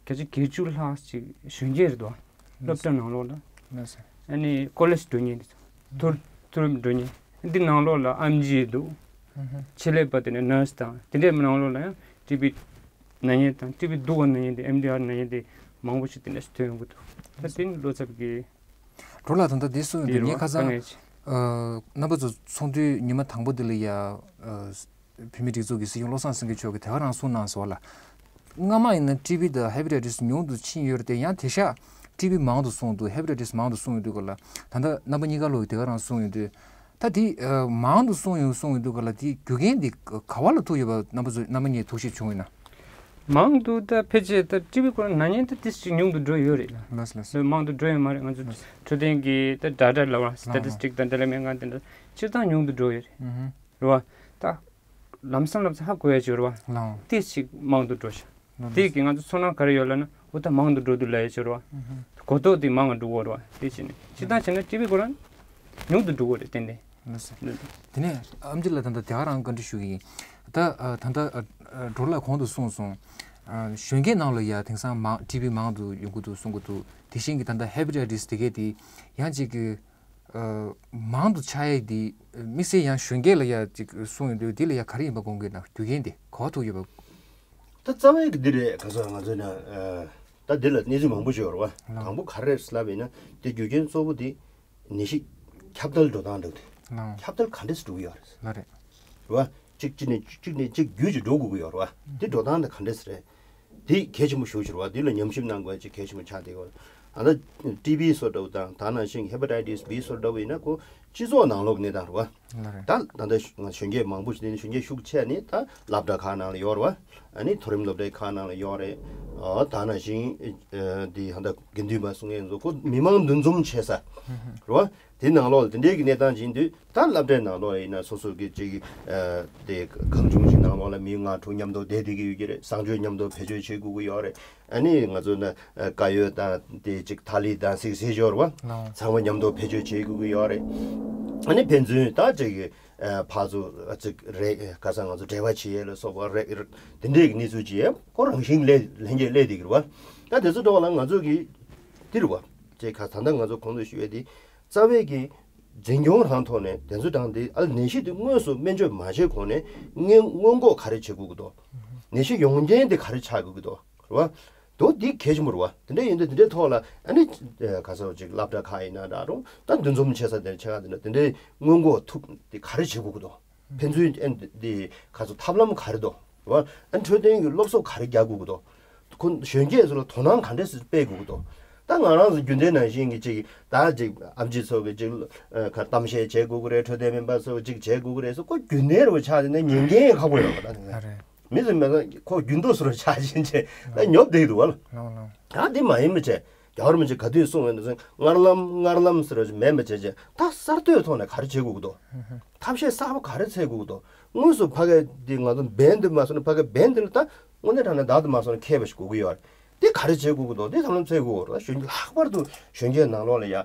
བརྒྱ་ཆ་བརྒྱད་ཅུ་ལྷག་ཅིག་གཞོན་སྐྱེས་རེད་དོ། སློབ་གྲྭ་ནང་ལོགས་ལ། ལགས་སོ། ཨ་ནི་ཀོ་ལེཇ་འགྲོ་མཁན་དེ་ཚོ། མཐོ་མཐོ་རིམ་འགྲོ་མཁན། འདི་ནང་ལོགས་ལ་ཨེམ་ཆི་འདུག་ཆེད་ལས་པ་དེ་ནས་ནར་སི་དང་དེ་འདྲའི་ནང་ལོགས་ལ་ཡང་ཊི་བི་ན་མཁན་དང་ཊི་བི་སྡུག་པ་ན་མཁན་དེ་ཨེམ་ཌི་ཨར་ན་མཁན་དེ་མང་པོ་ཞིག་དེ་འདྲ་ཞིག་ཐོན་ཡོང་གི་འདུག་ད་དེ་ནི་བློ་འཚབ་ཀྱི། འགྲོ་ལ་ད་ལྟ་འདི་གསུངས་ཡོང་དུས་ངས་ཁ་སང་། དཀའ་ངལ་ཆེ། ཨ། རྣམ་པ་ཚོ་ཚོགས་འདུའི་ཉི་མ་དང་པོ་འདི་ལ་ཡ། ཨ། བོད་མིའི་སྒྲིག་འཛུགས་ཀྱི་སྲིད་སྐྱོང་བློ་བཟང་སེང་གེ་མཆོག་གིས་དེ་ག་རང་གསུངས་གནང་སོང་བ་ལ། སྔ་མ་ཡིན་ན་ཊི་བི་དང་ཧེ་པ་ཊའི་ཊི་སི་ཉུང་དུ་ཕྱིན་ཡོད་རེད་དེ་ཡང་དེང་སང་ཊི་བི་མང་དུ་སོང་འདུག་ཧེ་པ་ཊའི་ཊི་སི་མང་དུ་སོང་ཡོད་དུས་ག་ལ། ད་ལྟ་རྣམ་པ་གཉིས་ཀ་ལོག་གིས་དེ་ག་རང་གསུངས་ཡོད་དུས། ད་དེ་ཨ་མང་དུ་སོང་ཡོད་སོང་ཡོད་དུས་ག་ལ་དེ་རྒྱུ་རྐྱེན་དེ་ག་བ་ལ་ཐུག་ཡོད་པ་རྣམ་པ་ཚོ་རྣམ་པ་གཉིས་ཐུགས་ཞིབ་བྱུང་ཡོད་ན། མང་དུ་ད་ཕལ་ཆེར་ད་ཊི་བི་ཁོ་རང་ན་མཁན་ད་ཏིས་ཅིག་ཉུང་དུ་འགྲོ་ཡོད་རེད་ལ། ལགས་སོ་ལགས་སོ། མང་དུ་འགྲོ་ཡོད་མ་རེད། ང་ཚོ་འཕྲོད་བསྟེན་གྱི་ད་ཌེ་ཊ་ལབ་པ། ལགས། སི་ཊེ་ཊིསི་ཊིག་དང་དེ་ལ་སྨན་ཁང་དེ་འདྲ་སྤྱིར་བཏང་ཉུང་དུ་འགྲོ་ཡོད་རེད། ཨུ་ཧུ། རེད་བ། ད་ལམ་སང་ལམ་སང་ཧ་གོ་ཡ་ཅིག་ཡོད་རེད་བ། ལགས། ཏིས་ཅིག་མང་དུ་འགྲོ་ཤག་ལགས། དེ་གི་ང་ཚོ་ཚོར་སྣང་ག་རེ་ཡོད་ལབ་ན། འོ་ད་མང་དུ་འགྲོ་འདུག་ལབ་ཡ་ཅིག་ཡོད་རེད་བ། ཨུ་ཧུ། གོ་རྟོགས་དེ་མང་ང་འགྲོ་གི་ཡོད་རེད་བ། དེ་བྱས་ནས་སྤྱིར་བཏང་བྱས་ན་ཊི་བི་ཁོ་རང་ཉུང་དུ་འགྲོ་གི་རེད་ཏན་ཏན། ལགས་སོ། དེ་ནས་ཨེམ་ཆི་ལགས་ད་ལྟ་དེ་ག་རང་བཀའ་འདྲི་ཞུ་གི་ཡིན། ད་ཨ་ད་ལྟ་ཨ་ཨ་འགྲོ་ལ་གོང་དུ་གསུངས་སོང་། ཨ་གཞོན་སྐྱེས་ནང་ལ་ཡ་དེང་སང་མང་ཊི་བི་མང་དུ་ཡོང་གི་འདུག་གསུང་གི་འདུག་དེ་བཞིན་གྱི་ད་ལྟ་ཧེ་པ་ཊའི་ཊིས་དེ་གས་དེ་ཡང་ཅིག་གི་ཨ་མང་དུ་ཆགས་ཡས་དེ་དམིགས་བསལ་ཡང་གཞོན་སྐྱེས་ལ་ཡ་ཅིག་གསུངས་ཡོང་དུས་དེ་ལ་ཡ་ག་རེ་ཡིན་པ་དགོངས་ཀྱི་ན། རྒྱུ་རྐྱེན་དེ་ག་བ་ཐུག་ཡོད་པ། ད་རྩ་བའི་གི་འདི་རེད། ག་ཚོད་ང་ཚོས་ན་ཨ་ད་འདི་ལ་གནས་ཚུལ་མང་པོ་ཞིག་ཡོད་རེད་བ། ལགས། དང་པོ་ག་རེ་རེད་ལབ་ཡིན་ན་དེ་རྒྱུ་རྐྱེན་གཙོ་བོ་དེ། ནད་གཞི་ཁྱབ་གདལ་འགྲོ་སྟངས་འདྲ་བོ་དེ། ལགས། ཁྱབ་གདལ་ག་འདྲས་སེ་འགྲོ་གི་ཡོད་རེད། ལགས་རེད། རེད་བ། གཅིག་གཅིག་ནས་གཅིག་ནས་གཅིག་བརྒྱུད་ཅིག་འགྲོ་དགོས་ཀྱི་ཡོད་རེད་བ། དེ་འགྲོ་སྟངས་དེ་ག་འདྲས་སེ་རེད། དེ་གལ་ཆེན་པོ་ཞེ་པོ་ཅིག་རེད་བ། དེ་ལ་ཉམས་ཞིབ་གནང་དགོས་ཅིག་གལ་ཆེན་པོ་ཆགས་བསྡད་ཡོད་རེད། ད་ལྟ་ཊི་བི་བཟོ་འདྲ་བོ་དང་ད་ནང་བཞིན་ཧེ་པ་ཊའི་ཊིས་བྷི་བཟོ་འདྲ་བོ་ཡིན་ན་ཁོ་སྤྱི་ཚོགས་ནང་ལོགས་ཀྱི་གནས་སྟངས་རེད་བ། ལགས་རེད། ད་ད་ལྟ་ང་གཞོན་སྐྱེས་མང་པོ་ཞིག་དེ་ནི་གཞོན་སྐྱེས་ཤུགས་ཆེ་ནི་ད་སློབ་གྲྭ་ཁག་ནང་ལ་ཡོད་རེད་བ། ཨ་ནི་མཐོ་རིམ་སློབ་གྲྭའི་ཁག་ནང་ལ་ཡོད་རེད། ཨ་ད་ནང་བཞིན་ཨ་དེ་ཧ་ད་དགེ་འདུན་པ་གསུང་མཁན་ཚོ་ཁོ་མི་མང་འདུ་འཛོམས་བྱེད་ས་རེད་བ། དེ་ནང་ལོགས་ལ་དེ་འདྲའི་གི་གནས་སྟངས་ཅིག་ཡིན་དུས་ད་སློབ་གྲྭའི་ནང་ལོགས་ཡིན་ན་སོ་སོ་གི་ཅིག་ཨ་དེ་གང་བྱུང་ཞིག་ནང་ལོགས་ལ་མི་ལྔ་དྲུག་མཉམ་དུ་བསྡད་བསྡད་ཀྱི་ཡོད་ཀྱི་རེད། གསང་སྤྱོད་མཉམ་དུ་བེད་སྤྱོད་བྱེད་དགོས་ཀྱི་ཡོད་རེད། ཨ་ནི་ང་ཚོ་ན་ཨ་དཀར་ཡོལ་དང་དེ་ཅིག་ཐ་ལི་དང་སིག་སེ་ཞོར་བ་ལགས། ཚང་མ་མཉམ་དུ་བེད་སྤྱོད་བྱེད་དགོས་ཀྱི་ཡོད་རེད། ཨ་ནི་ཕན་ཚུན་ད་ཅིག་ཨ་ཕར་ཚུར་ཨ་ཅིག་རེ་ཁ་སང་ང་ཚོ་འབྲེལ་བ་བྱེད་ཡས་ལ་སོགས་པ་རེ་དེ་འདྲའི་གནས་ཚུལ་ཅིག་ཡང་ཁོ་རང་བཞིན་ལས་ལྷན་རྒྱས་སླེབས་བསྡད་ཀྱི་རེད་བ། ད་དེ་ཚོ་འགྲོ་བ་ལ་ང་ཚོ་གི་འདི་རེད་བ། ཅེས་ཁ་ད་ལྟ་ང་ཚོ་གོང་དུ་ཞུས་པའི་དེ་རྩ་བའི་གི་འཛིན་སྐྱོང་རང་ཐོག་ནས་དེ་ཚོ་དང་དེ་ཨ་ནད་གཞི་དེ་དངོས་སུ་སྨན་བཅོས་མ་བྱས་གོང་ནས་སྔོན་སྔོན་འགོག་ག་རེ་བྱེད་དགོས་ཀྱི་འདུག་ནད་གཞི་ཡོང་རྐྱེན་དེ་ག་རེ་ཆགས་དགོས་ཀྱི་འདུག་རེད་བ། དོ་འདི་གལ་ཆེན་པོ་རེད་བ། དེ་འདྲ་ཡིན་དུས་དེ་འདྲའི་ཐོག་ལ་ཨ་ནི་ཨ་ག་ཚོད་ཅིག་སློབ་གྲྭ་ཁག་ཡིན་ན་འདྲ་རུང་ད་འདུ་འཛོམས་བྱེད་ས་དེ་ཆེ་ཁག་དེ་འདྲ་དེ་འདྲའི་སྔོན་འགོག་ཐུབ་དེ་ག་རེ་བྱེད་དགོས་ཀྱི་འདུག་ཕན་ཚུན་ཨ་ནི་འདི་ག་ཚོད་ཐབས་ལམ་ག་རེ་འདུག་རེད་བ། ཨ་ནི་འཕྲོད་བསྟེན་གྱི་སློབ་གསོ་ག་རེ་རྒྱག་དགོས་ཀྱི་འདུག་ཁོ་གཞོན་སྐྱེས་ཚོ་ལ་དོ་སྣང་ག་འདྲས་སེ་སྤེལ་དགོས་ཀྱི་འདུག་ད་ང་རང་ཚོ་རྒྱུན་ལྡན་ནང་བཞིན་གྱི་ཅིག་ད་ཅིག་ཨེམ་ཆི་ཚོ་གི་ཅིག་ཨ་ག་གཏམ་བཤད་བྱེད་དགོས་ཀྱི་རེད། འཕྲོད་བསྟེན་སྨན་པ་ཚོ་ཅིག་བྱེད་དགོས་ཀྱི་རེད་ཟེར་ཁོ་རྒྱུན་ལྡན་རུ་ཆགས་ཏེ་ནས་ཉན་མཁན་ཁག་པོ་ཡོད་པ་ད་ནི། ཨ་རེད། མི་ཚོ་མེད་ན་ཁོ་རྒྱུན་དུ་སུ་རུ་ཆགས་བཞིན་བྱས་ད་ཉོབ་བསྡད་འདུག་བ་ལ། ལགས་ལགས། ད་འདི་མ་ཡིན་པ་བྱས་རྒྱལ་བ་རིན་པོ་ཆེ་ག་དུས་གསུངས་ཡོད་ན་ཟེར་སྔར་ལམ་སྔར་ལམ་ཟེར་བ་ཅིག་མེད་པ་བྱས་བྱས་ད་གསར་གཏོད་ཐོག་ནས་ག་རེ་བྱེད་དགོས་ཀྱི་འདུག་ཐབས་ཤེས་གསར་པ་ག་རེ་འཚོལ་དགོས་ཀྱི་འདུག་དངོས་སུ་ཕ་གི་འདི་ང་ཚོ་འབེན་འདི་མ་སོང་ན་ཕ་གི་འབེན་འདི་ལ་ད་དངོས་གནས་དྲང་གནས་བདག་ཏུ་མ་སོང་ན་མཁས་པ་ཞིག་དགོས་ཀྱི་ཡོད་རེད། འདི་ག་རེ་བྱེད་དགོས་ཀྱི་འདུག་འདི་ཐབས་ལམ་འཚོལ་དགོས་རེད། གཞོན་ལྷག་པར་དུ་གཞོན་སྐྱེས་ནང་ལོགས་ལ་ཡ་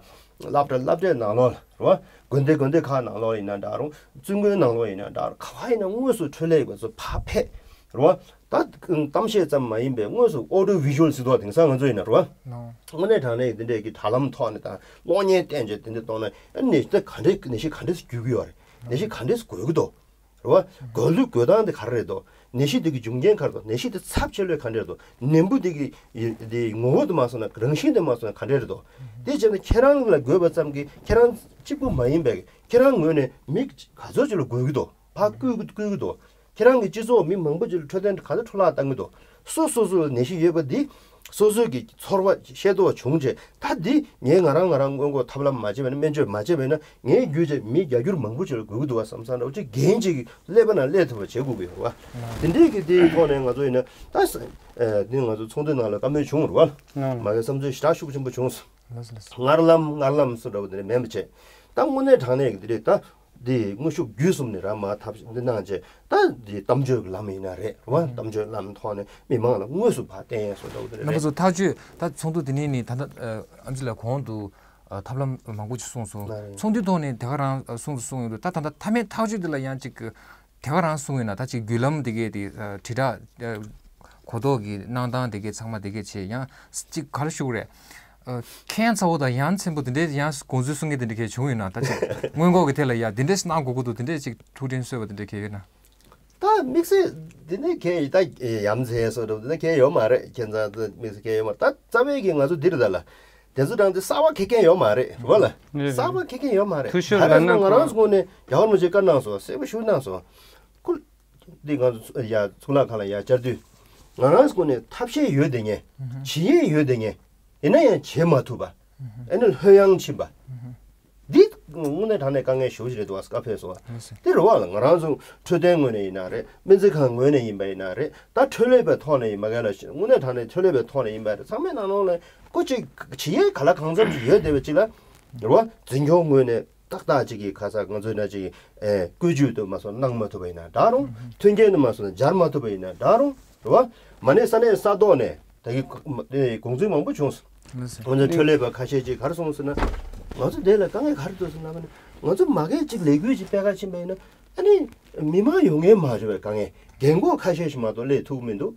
སློབ་གྲྭ་སློབ་གྲྭའི་ནང་ལོགས་ལ་རེད་བ། དགོན་སྡེ་དགོན་སྡེ་ཁག་ནང་ལོགས་ཡིན་ན་འདྲ་རུང་བཙུན་དགོན་ནང་ལོགས་ཡིན་ན་འདྲ་རུང་ག་བ་ཡིན་ན་དངོས་སུ་འཕྲོད་ལས་པ་ཚོ་ཕར་ཕེབས་རེད་བ། ད་གཏམ་བཤད་ཙམ་མ་ཡིན་པའི་དངོས་སུ་ཨོ་ཌིའོ་བི་ཞུ་ཨལ་ཟེར་དུས་དེང་སང་ང་ཚོ་ཡིན་ན་རེད་བ། ལགས། དངོས་གནས་དྲང་གནས་འདི་འདྲའི་གི་དྲ་ལམ་ཐོག་ནས་དང་གློག་བརྙན་བསྟན་བྱས་འདི་འདྲ་གཏོང་ན་ཨ་ནི་ནད་གཞི་ག་འདྲས་ནད་གཞི་ག་འདྲས་སེ་འགོས་ཀྱི་ཡོད་རེད། ནད་གཞི་ག་འདྲས་སེ་འགོས་ཀྱི་འདུག་རེད་བ། འགོས་ལུགས་འགོས་སྟངས་དེ་ག་རེ་རེད་དོ། ནད་གཞི་དེ་གི་འབྱུང་རྐྱེན་ག་རེ་དོ། ནད་གཞི་དེ་ཚབས་ཆེ་ལོས་ག་འདྲ་རེད་དོ། ནད་འབུ་དེ་གི་ཡི་དེ་ངོ་བོ་དེ་མ་སོང་ན་རང་བཞིན་དེ་མ་སོང་ན་ག་འདྲ་རེད་དོ། དེ་བྱས་ན་ཁྱེད་རང་ལ་འགོས་པ་ཙམ་གྱིས་ཁྱེད་རང་གཅིག་པུ་མ་ཡིན་པའི་ཁྱེད་རང་ངོས་ནས་མི་ག་ཚོད་ཅིག་ལ་འགོས་ཀྱི་དོ། ཕར་བསྐུལ་གྱི་བསྐུལ་གྱི་དོ། ཁྱེད་རང་གི་སྤྱི་ཚོགས་མི་མང་པོ་ཅིག་ལ་འཕྲོད་བསྟེན་ག་ཚོད་འཕྲོ་བརླག་བཏང་གི་དོ། སོ་སོ་སོ་ལ་ནད་གཞི་ཡོད་པ་འདི་ སོ་སོའི་གི་ཚོར་བ་ཤེས་རྟོགས་བྱུང་རྗེས། ད་འདི་ངས་ང་རང་ང་རང་སྔོན་འགོག་ཐབས་ལམ་མ་བྱས་པ་ན། སྨན་བཅོས་མ་བྱས་པ་ན་ངའི་བརྒྱུད་བྱས་མི་བརྒྱ་འགྱུར་མང་པོ་ཅིག་ལ་འགོས་ཀྱི་འདུག་བ་བསམ་བསམ་འདྲ་བོ་ཅིག་འགན་ཅིག་སླེབས་པ་ན་སླེབས་ཐུབ་པ་བྱེད་དགོས་ཀྱི་ཡོད་བ། དེ་འདྲའི་གི་དེའི་ཐོག་ནས་ང་ཚོ་ཡིན་ན་ད་ས་ཨེ་འདི་ང་ཚོ་ཚོགས་འདུའི་ནང་ལ་བཀའ་མོལ་བྱུང་རེད་བ། ལགས་ལགས། མ་གི་བསམ་ཚུལ་ཞེ་དྲག་ཤུགས་ཆེན་པོ་བྱུང་སོང་། ལགས་སོ་ལགས་སོ། སྔར་ལམ་སྔར་ལམ་སུ་འདྲ་བོ་དེ་འདྲ་མིན་པ་བྱས། ད་དངོས་གནས་དྲང་གནས་ཀྱི་དེ་རེད། ད་འདི་དངོས་ཤུགས་བརྒྱུད་གསུམ་ནས་རང་མ་ཐབས་འདི་གནང་བྱས། ད་འདི་གཏམ་བརྗོད་ཀྱི་ལམ་ཡིན་ན་རེད་བ། གཏམ་བརྗོད་ལམ་ཐོག་ནས་མི་མང་ལ་དངོས་སུ་ཕར་བསྟན་ཡས་སུ་འདྲ་བོ་དེ་རེད། རྣམ་པ་ཚོ་ཐག་གཅོད་ད་ཚོགས་འདུ་དེ་ནས་ནི་ད་ལྟ་ཨ་ཨམ་ཆི་ལགས་གོང་དུ་ཨ་ཐབས་ལམ་མང་པོ་ཅིག་གསུངས་སོང་། ལགས་རེད། ཚོགས་འདུའི་ཐོག་ནས་དེ་ག་རང་ཨ་གསུངས་སུ་གསུངས་ཡོད་འདུག་ད་ད་ལྟ་མཐའ་མའི་ཐག་གཅོད་དེ་ལ་ཡང་ཅིག་དེ་ག་རང་གསུངས་ཡོད་ན། ད་ཅིག་བརྒྱུད་ལམ་དེ་གས་དེ་ཨ་དྲིལ་བསྒྲགས་ཨ་གོ་རྟོགས་ཀྱི་གནང་སྟངས་དེ་གས་ཚང་མ་དེ་གས་བྱས། ཡང་ཅིག་ག་རེ་ཞུ་དགོས་རེད། ཨ་ཁྱད་མཚར་པོ་དང་ཡ་མཚན་པོ་དེ་འདྲའི་ཡང་དགོངས་ཚུལ་གསུང་མཁན་དེ་འདྲ་གས་བྱུང་ཡོད་ན། ད་ཅིག་སྔོན་འགོག་གི་ཐད་ལ་ཡ་དེ་འདྲས་གནང་དགོས་ཀྱི་འདུག་དེ་འདྲས་ཅིག་ཐུགས་དྲན་གསོས་པ་དེ་འདྲ་གས་ཡོད་ན། ད་དམིགས་བསལ་འདི་ནས་གས་ད་ཡ་མཚན་སོགས་འདྲ་བོ་འདི་ན་གས་ཡོད་མ་རེད། ཁྱད་མཚར་ད་དམིགས་བསལ་གས་ཡོད་མ་རེད། ད་རྩ་བའི་གི་ང་ཚོ་འདིར་ད་ལ་དེ་ཚོ་དྲང་དེ་གསར་པ་གས་གས་ཡོད་མ་རེད་རེད་བ་ལ། རེད་རེད། གསར་པ་གས་གས་ཡོད་མ་རེད། འཐུས་ཤོར་ད་རེས་ལབ་ན་ང་རང་ཚོ་ངོས་ནས་རྒྱལ་བ་རིན་པོ་ཆེ་བཀའ་གནང་སོང་། གསལ་པོ་ཞུ་གནང་སོང་། ཁུལ་འདི་ང་ཚོ་ཚུ་ཡ་གཙུག་ལག་ཁང་ལ་ཡ་བཅར་དུས། ང་རང་ཚོ་ངོས་ནས་ཐབས་ཤེས་ཡོད་དེ་ངས་བྱེད་ཡས་ཡོད་དེ་ངས་ཡིན་ན་ཡང་བྱེད་མ་ཐུབ་པ། ཨེ་ནི་ལྷོད་ཡངས་ཕྱིན་པ། འདི་དངོས་གནས་དྲང་གནས་དཀའ་ངལ་ཞེ་པོ་ཅིག་རེད་འདུག་བ། བཀའ་ཕེབས་སོང་བ། ལགས་སོ། དེ་རེད་བ་ལ། ང་རང་ཚོ་འཕྲོད་བསྟེན་ངོས་ནས་ཡིན་ན་རེད། སྨན་རྩིས་ཁང་ངོས་ནས་ཡིན་པ་ཡིན་ན་རེད། ད་འཕྲོད་ལས་པའི་ཐོག་ནས་ཡིན་པ་ག་ལ་དངོས་གནས་དྲང་གནས་འཕྲོད་ལས་པའི་ཐོག་ནས་ཡིན་པ་རེད། ཚང་མའི་ནང་ལོགས་ལ་ཀོ་ཅིག་བྱེད་ཡས་ག་ལ་གང་འཚམ་ཅིག་ཡོད་བསྡད་པ་ཅིག་ལ། རེད་བ། འཛིན་སྐྱོང་ངོས་ནས་ཏག་ཏག་ཅིག་གིས་ཁ་ས་ང་ཚོའི་ན་ཅིག་ཨེ་བཀོད་ཇུས་དུ་མ་སོང་གནང་མ་ཐུབ་པ་ཡིན་ན་འདྲ་རུང་། མཐུན་རྐྱེན་དུ་མ་སོང་སྦྱར་མ་ཐུབ་པ་ཡིན་ན་འདྲ་རུང་། རེད་བ། མ་ནས་ས་གནས་ས་ཐོག་ནས་ད་གི་དགོངས་ཚུལ་མང་པོ་བྱུང་སོང་། ལགས་སོ། ང་ཚོའི་འཕྲོད་ལས་པ་ཁ་ཤས་ཅིག་ག་རེ་གསུངས་ཟེར་ན། ང་ཚོ་དེ་ལ་དཀའ་ངལ་ག་རེ་འདུག་ཟེར་ན། ང་ཚོ་མ་གིར་ཅིག་ལས་འགུལ་ཅིག་སྤེལ་ག་ཕྱིན་པ་ཡིན་ན། ཨ་ནི་མི་མང་ཡོང་མཁན་མ་རེད་པས། དཀའ་ངལ། རྒན་གོག་ཁ་ཤས་ཤིག་མ་གཏོགས་སླེབས་ཐུབ་མི་འདུག།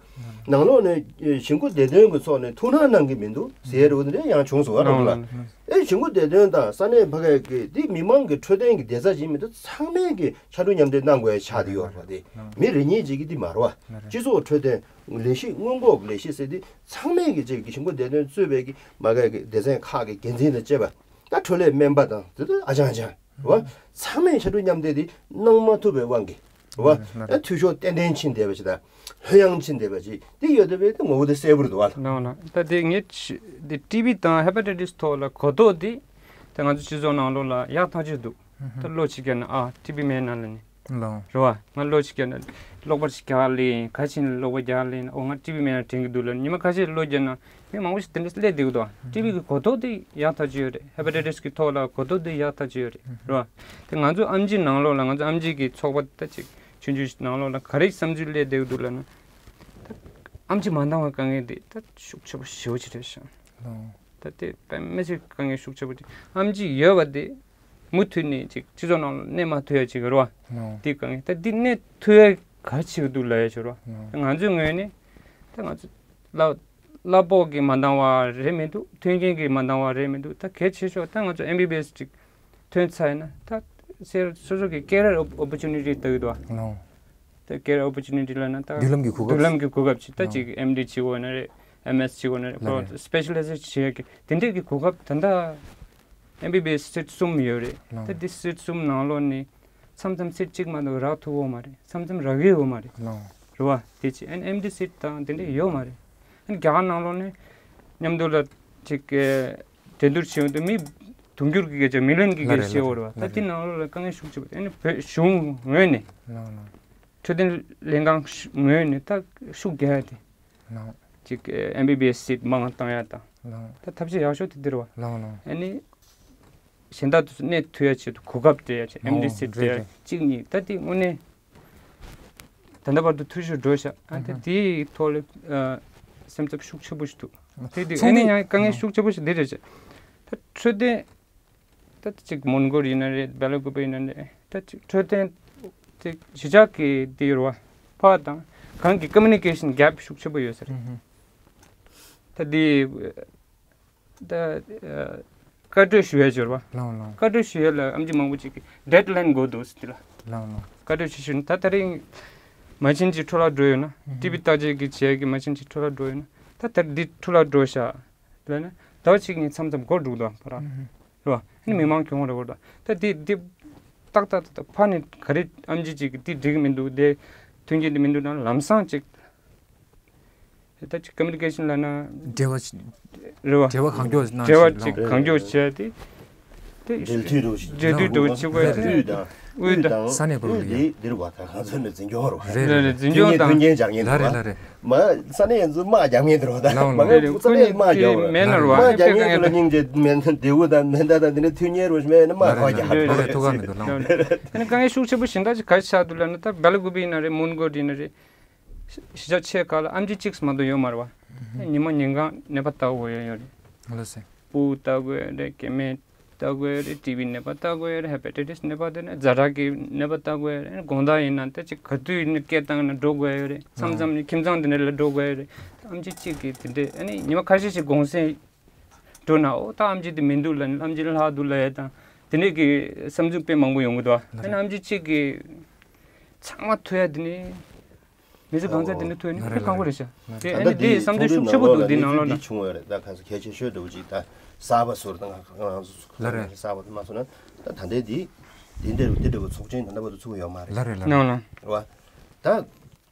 ནང་ལོགས་ནས་གཞིས་འགོ་བདེ་དོན་གྱི་ཕྱོགས་ནས་ཐུགས་སྣང་གནང་གི་མི་འདུག་ཟེར་རེ་བ་འདི་འདྲ་ཡང་བྱུང་སོང་བ། རོགས་ལ། ཨེ་གཞིས་འགོ་བདེ་དོན་དང་ས་གནས་ཕ་གི་གི་འདི་མི་མང་གི་འཕྲོད་བསྟེན་གྱི་བདེ་རྩ་ཅིག་མི་འདུག། ཚང་མས་གི་ཕྱར་གྲུ་མཉམ་འདེགས་གནང་དགོས་ཡ་ཆགས་བསྡད་ཡོད་རེད་པ། དེ་མི་རེ་གཉིས་ཅིག་གི་འདི་མ་རེད་པ། སྤྱི་ཚོགས་འཕྲོད་བསྟེན་ལས་གཞི། སྔོན་འགོག་ལས་གཞི་ཟེར་འདི་ཚང་མས་གི་ཅིག་གི་གཞིས་འགོ་བདེ་དོན་གཙོས་པའི་གི་མ་གི་གི་སྡེ་ཚན་ཁག་གི་འགན་འཛིན་དང་བཅས་པ། ད་འཕྲོད་ལས་སྨན་པ་དང་དེ་ཚོ་ཨ་ཅང་ཅང་རེད་པ། ཚང་མས་ཕྱར་གྲུ་མཉམ་འདེགས་འདི་གནང་མ་ཐུབ་པའི་དབང་གིས་རེད་པ། ཨ་འཐུས་ཤོར་ཏན་ཏན་ཕྱིན་བསྡད་པ་ཅིག་དང་། ལྷོད་ཡངས་ཕྱིན་བསྡད་པ་ཅིག་འདི་ཡོད་བསྡད་པའི་དེ་ངོ་བོ་དེ་གསལ་པོ་རེད་འདུག་བ། ལགས་ལགས། ད་དེ་ངས་ཆ་དེ་ཊི་བི་དང་ཧེ་པ་ཊའི་ཊིས་ཐོག་ལ་གོ་རྟོགས་དེ་ད་ང་ཚོ་སྤྱི་ཚོགས་ནང་ལོགས་ལ་ཡག་ཐག་ཆོད་འདུག། ད་བློ་ཅིག་བཀལ་ན། ཨ་ཊི་བི་མེད་ན་ལབ་ནས། ལགས། རེད་པ། ང་བློ་ཅིག་བཀལ་ན་གློག་པར་ཅིག་རྒྱག་ལེ་ཡིན། ག་ཕྱིན་གློག་པར་རྒྱག་ལེ་ཡིན། ཨོ་ང་ཊི་བི་མེད་ན་དྲན་གྱི་འདུག་ལབ་ནས་ཉི་མ་ཁ་ཤས་བློ་བཀལ་ན། མི་མང་པོ་ཞིག་དེ་འདྲ་སླེབས་བསྡད་ཀྱི་འདུག། ཊི་བི་གི་གོ་རྟོགས་དེ་ཡག་ཐག་ཆོད་ཡོད་རེད། ཧེ་པ་ཊའི་ཊིས་གི་ཐོག་ལ་གོ་རྟོགས་དེ་ཡག་ཐག་ཆོད་ཡོད་རེད། རེད་པ། དེ་ང་ཚོ་ཨེམ་ཆི་ནང་ལོགས་ལ། ང་ཚོ་ཨེམ་ཆི་གི་ཚོགས་པ་ད་ཅིག་ཆུང་ཆུང་ཞིག་ནང་ལོགས་ལ་ག་རེ་བསམ་ཚུལ་སླེབས་བསྡད་ཀྱི་འདུག་ལབ་ན། ད་ཨེམ་ཆི་མ་འདང་བའི་དཀའ་ངལ་དེ་ད་ཤུགས་ཆེ་པོ་ཞེ་པོ་ཅིག་རེད་ཤག། ལགས། ད་དེ་དཔེ་མི་སྲིད་དཀའ་ངལ་ཤུགས་ཆེ་པོ་ཅིག། ཨེམ་ཆི་ཡོད་པ་དེ་མུ་མཐུད་ནས་ཅིག་སྤྱི་ཚོགས་ནང་ལ་གནས་མ་ཐུབ་ཡ་ཅིག་རེད་པ། ལགས། དེ་དཀའ་ངལ། ད་འདི་གནས་ཐུབ་ཡ་ག་རེ་བྱེད་ཀྱི་འདུག་ལབ་ཡ་ཅིག་རེད་པ། ལགས། ང་ཚོའི་ངོས་ནས་ད་ང་ཚོ་གླ་གླ་ཕོགས་ཀྱི་མ་འདང་བ་རེད་མི་འདུག། མཐུན་རྐྱེན་གྱི་མ་འདང་བ་རེད་མི་འདུག། ད་གལ་ཆེ་ཤོས་ད་ང་ཚོ་ཨེམ་བི་བི་ཨེས་ཅིག་ཐོན་ཚར་ཡིན་ན། ད་སོ་སོ་གི་ཀེ་རི་ཡར་ཨོ་པོར་ཅུ་ནི་ཊི་ལྟ་གི་འདུག་པ། ལགས། ད་ཀེ་རི་ཡར་ཨོ་པོར་ཅུ་ནི་ཊི་ལབ་ན་ད་མདུན་ལམ་གྱི་གོ་སྐབས། མདུན་ལམ་གྱི་གོ་སྐབས་ཅིག། ད་ལགས། ཅིག་ཨེམ་ཌི་བྱེད་དགོས་ན་རེད། ཨེམ་ཨེས་བྱེད་དགོས་ན་རེད། ལགས་རེད། སི་པེ་ཤ་ལའི་ཟེ་ཤན་བྱེད་ཡག་གི་དེ་འདྲས་ཀྱི་གོ་སྐབས། ད་ལྟ་ཨེམ་བི་བི་ཨེས་སིཊ་གསུམ་ཡོད་རེད། ལགས། ད་འདི་སིཊ་གསུམ་ནང་ལོགས་ནས་མཚམས་མཚམས་སིཊ་གཅིག་མ་གཏོགས་རག་ཐུབ་ཀྱི་ཡོད་མ་རེད། མཚམས་མཚམས་རག་གི་ཡོད་མ་རེད། ལགས། རེད་པ། དེ་ཅིག། ཨ་ནི་ཨེམ་ཌི་སིཊ་དང་དེ་འདྲས་ཡོད་མ་རེད། ཨ་ནི་རྒྱ་གར་ནང་ལོགས་ནས་མཉམ་དུ་ལ་ཅིག་གྲོས་བསྡུར་བྱེད་ཡོང་དུས་མི་དུང་ཕྱུར་གྱི་སྐད་ཆ། མི་ལི་ཡོན་གྱི་སྐད་ཆ་བཤད་ཡོད་རེད་པ། ད་དེ་ནང་ལོགས་ལ་དཀའ་ངལ་ཤུགས་ཆེ་པོ། ཨ་ནི་བོད་གཞུང་ངོས་ནས། ལགས་ལགས། འཕྲོད་བསྟེན་ལྷན་ཁང་ངོས་ནས་ད་ཤུགས་རྒྱག་ཡ་དེ། ལགས། ཅིག་ཨེམ་བི་བི་ཨེས་སིཊ་མང་བཏང་ཡ་དང་། ལགས། ད་ཐབས་ཤེས་ཡག་ཤོས་དེ་འདི་རེད་པ། ལགས་ལགས། ཨ་ནི་གཞན་དག་དེ་ཚོ་གནས་ཐུབ་ཡ་ཆེད་དུ་གོ་སྐབས་སྤྲད་ཡ་ཆེད། ཨོ་ཨེམ་ཌི་སིཊ་རེད་སྤྲད་ཡ་རེད། གཅིག་གཉིས། ད་དེ་དངོས་གནས་ད་ལྟ་བར་དུ་འཐུས་ཤོར་འགྲོ་ཤག། ཨ་ད་ཨ་ཧ། དེའི་ཐོག་ལ་ཨ་སེམས་འཚབ་ཤུགས་ཆེ་པོ་ཞིག་འདུག། དེ་དུས་ཚོགས་ཨ་ནི་འདུ་ཡང་དཀའ་ངལ་ཨ་ཤུགས་ཆེ་པོ་ཞིག་འདི་རེད་ཤག། ད་འཕྲོད་བསྟེན་ད་ཅིག་མོན་གྷོ་ཡིན་ན་རེད། སྦེལ་ཀོབ་ཡིན་ན་རེད། ད་ཅིག་འཕྲོད་བསྟེན་ཅིག་གཞིས་ཆགས་ཀྱི་དེ་ཡོད་རེད་པ། ཕར་དང་གང་གི་ཀོ་མུ་ནི་ཀེ་ཤན་གེབ་ཤུགས་ཆེ་པོ་ཡོད་ས་རེད། ཨ་ཧ། ད་དེ་ད་ཨ་བཀའ་འཁྲོལ་ཞུ་ཡས་ཡོད་རེད་པ། ལགས་ལགས། བཀའ་འཁྲོལ་ཞུ་ཡས་ལ་ཨེམ་ཆི་མང་པོ་ཅིག་གིས་ཌེཌ་ལའིན་དགོས་འདུག་ཟེར་དེ་ལ། ལགས་ལགས། བཀའ་འཁྲོལ་ཞུ་ཞུ་ན་ད་ད་རིང་མ་ཕྱིན་ཅིག་འཕྲོ་བརླག་འགྲོ་ཡོད་ན། ཨ་ཧ། ཊི་བི་བརྟག་དཔྱད་ཀྱི་བྱས་ཀྱི་མ་ཕྱིན་ཅིག་འཕྲོ་བརླག་འགྲོ་ཡོད་ན། ད་ད་འདི་འཕྲོ་བརླག་འགྲོ་ཤག་ལབ་ན་ཟླ་བ་གཅིག་གཉིས་མཚམས་མཚམས་འགོར་འགྲོ་གི་འདུག་པ་ར། ཨ་ཧ། རེད་པ། ཨ་ནི་མི་མང་གྱོང་རེད་པ། ད་འདི་འདི་ཏག་ཏག་ཏག་ཏག་ཕར་ནས་ག་རེ་ཨེམ་ཆི་ཅིག་གིས་འདི་འགྲིག་གི་མི་འདུག། དེ་མཐུན་རྐྱེན་འདི་མི་འདུག་ན་ལམ་སང་ཅིག་ ད་ཅིག་ཀོ་མུ་ནི་ཀེ་ཤན་ལབ་ན་འབྲེལ་བ་ཞིག་རེད་བ། འབྲེལ་བ་གང་མགྱོགས་གནང་འབྲེལ་བ་ཞིག་ཅིག་གང་མགྱོགས་བྱས་ཏེ། དེ་འབྲེལ་མཐུད་འགྲོ་ཞིག་འབྲེལ་མཐུད་འགྲོ་ཞིག་བྱེད་དགོས་ཏེ། དབུས་དང་། དབུས་དང་། ས་གནས་སྐོར་ལ་ཡ། འདི་འདིར་བ་ད་ང་ཚོ་ནས་འཛིན་སྐྱོང་རོགས། རེད་རེད། འཛིན་སྐྱོང་དང་། མཐུན་རྐྱེན་སྦྱར་མཁན་ལ་རེད་ལ་རེད། མ་ས་གནས་ཡན་ཚོ་དམག་རྒྱག་མཁན་འདིར་བ་ད་ལའང་མ་ལའང་ངས་ཁུ་ས་གནས་དམག་རྒྱག་མེད་ན་རོགས། དམག་རྒྱག་མཁན་དེ་ལ་སྙིང་རྗེ་མེད་ན་འདིའུ་དང་མེ་མདའ་དང་འདི་འདྲ་མཐུན་རྐྱེན་རོགས་མེད་ན་དམག་ལ་རེད་ག་རྒྱག་ལ་རེད་ལ་རེད། ཐུགས་ཁག་མི་འདུག་ལའང་། ཨ་ནི་དཀའ་ངལ་ཤུགས་ཆེ་པོ་གཞན་དག་ཅིག་ག་རེ་ཆགས་འདུག་ལབ་ན། ད་སྦེལ་ཀོབ་ཡིན་ན་རེད། མོན་གྷོ་ཡིན་ན་རེད། གཞིས་ཆགས་ཆེ་ཁག་ལ་ཨེམ་ཆི་གཅིག་མ་གཏོགས་ཡོད་མ་རེད་བ། ཉི་མ་ཉིན་གང་ནད་པ་ལྟ་དགོས་ཡོད་ཡོད་རེད། ལགས་སེ། སྤུ་ལྟ་དགོས་རེད། སྐེད་མེད་ལྟ་དགོས་རེད། ཊི་བི་ནད་པ་ལྟ་དགོས་རེད། ཧེ་པ་ཊའི་ཊིས་ནད་པ་དེ་ནས་ཛ་དྲག་གི་ནད་པ་ལྟ་དགོས་རེད། དགོང་དག་ཡིན་ན་ད་ཅིག་ག་དུས་ཡིན་ན་སྐད་བཏང་ན་འགྲོ་དགོས་ཡོད་རེད། མཚམས་མཚམས་ནས་ཁྱིམ་ཚང་དེ་འདྲ་ལ་འགྲོ་དགོས་ཡོད་རེད། ཨེམ་ཆི་གཅིག་གིས་དེ་འདྲས་ཨ་ནི་ཉི་མ་ཁ་ཤས་ཤིག་དགོངས་སེལ་འགྲོ་ན། འོ་ད་ཨེམ་ཆི་དེ་མི་འདུག་ལབ་ནས། ཨེམ་ཆི་ལྷག་འདུག་ལབ་ཡ་དང་དེ་འདྲས་ཀྱི་བསམ་ཚུལ་དཔེ་མང་པོ་ཡོང་གི་འདུག་ཨ་ནི་ཨེམ་ཆི་གཅིག་གིས་ཚང་མ་ཐུག་ཡ་དེ་ནི། མི་ཚེ་གང་ཚད་དེ་འདྲ་ཐོས་ནི་ལ་དཔེ་རེད་ཁག་པོ་རེད་ཤག་ལ་རེད། དེ་ཨ་ནི་དེ་བསམ་ཚུལ་ཤུགས་ཆེ་པོ་འདུག་འདི་ནང་ལོགས་ན། འདི་བྱུང་བ་རེད། ད་ག་ཚོད་གལ་ཆེ་ཤོས་འདྲ་བོ་ཅིག་ད་གསར་པ་ཟུར་དང་ང་ཚོ་ལ་རེད། གསར་པ་དུ་མ་སོང་ན་ད་ད་ལྟའི་འདི་འདི་འདྲ་འདི་འདྲ་བོ་ཚོགས་ཆེན་ད་ལྟ་བར་དུ་ཚུགས་ཡོད་མ་རེད། ལ་རེད་ལ་རེད། ནང་ལ། རེད་བ། ད་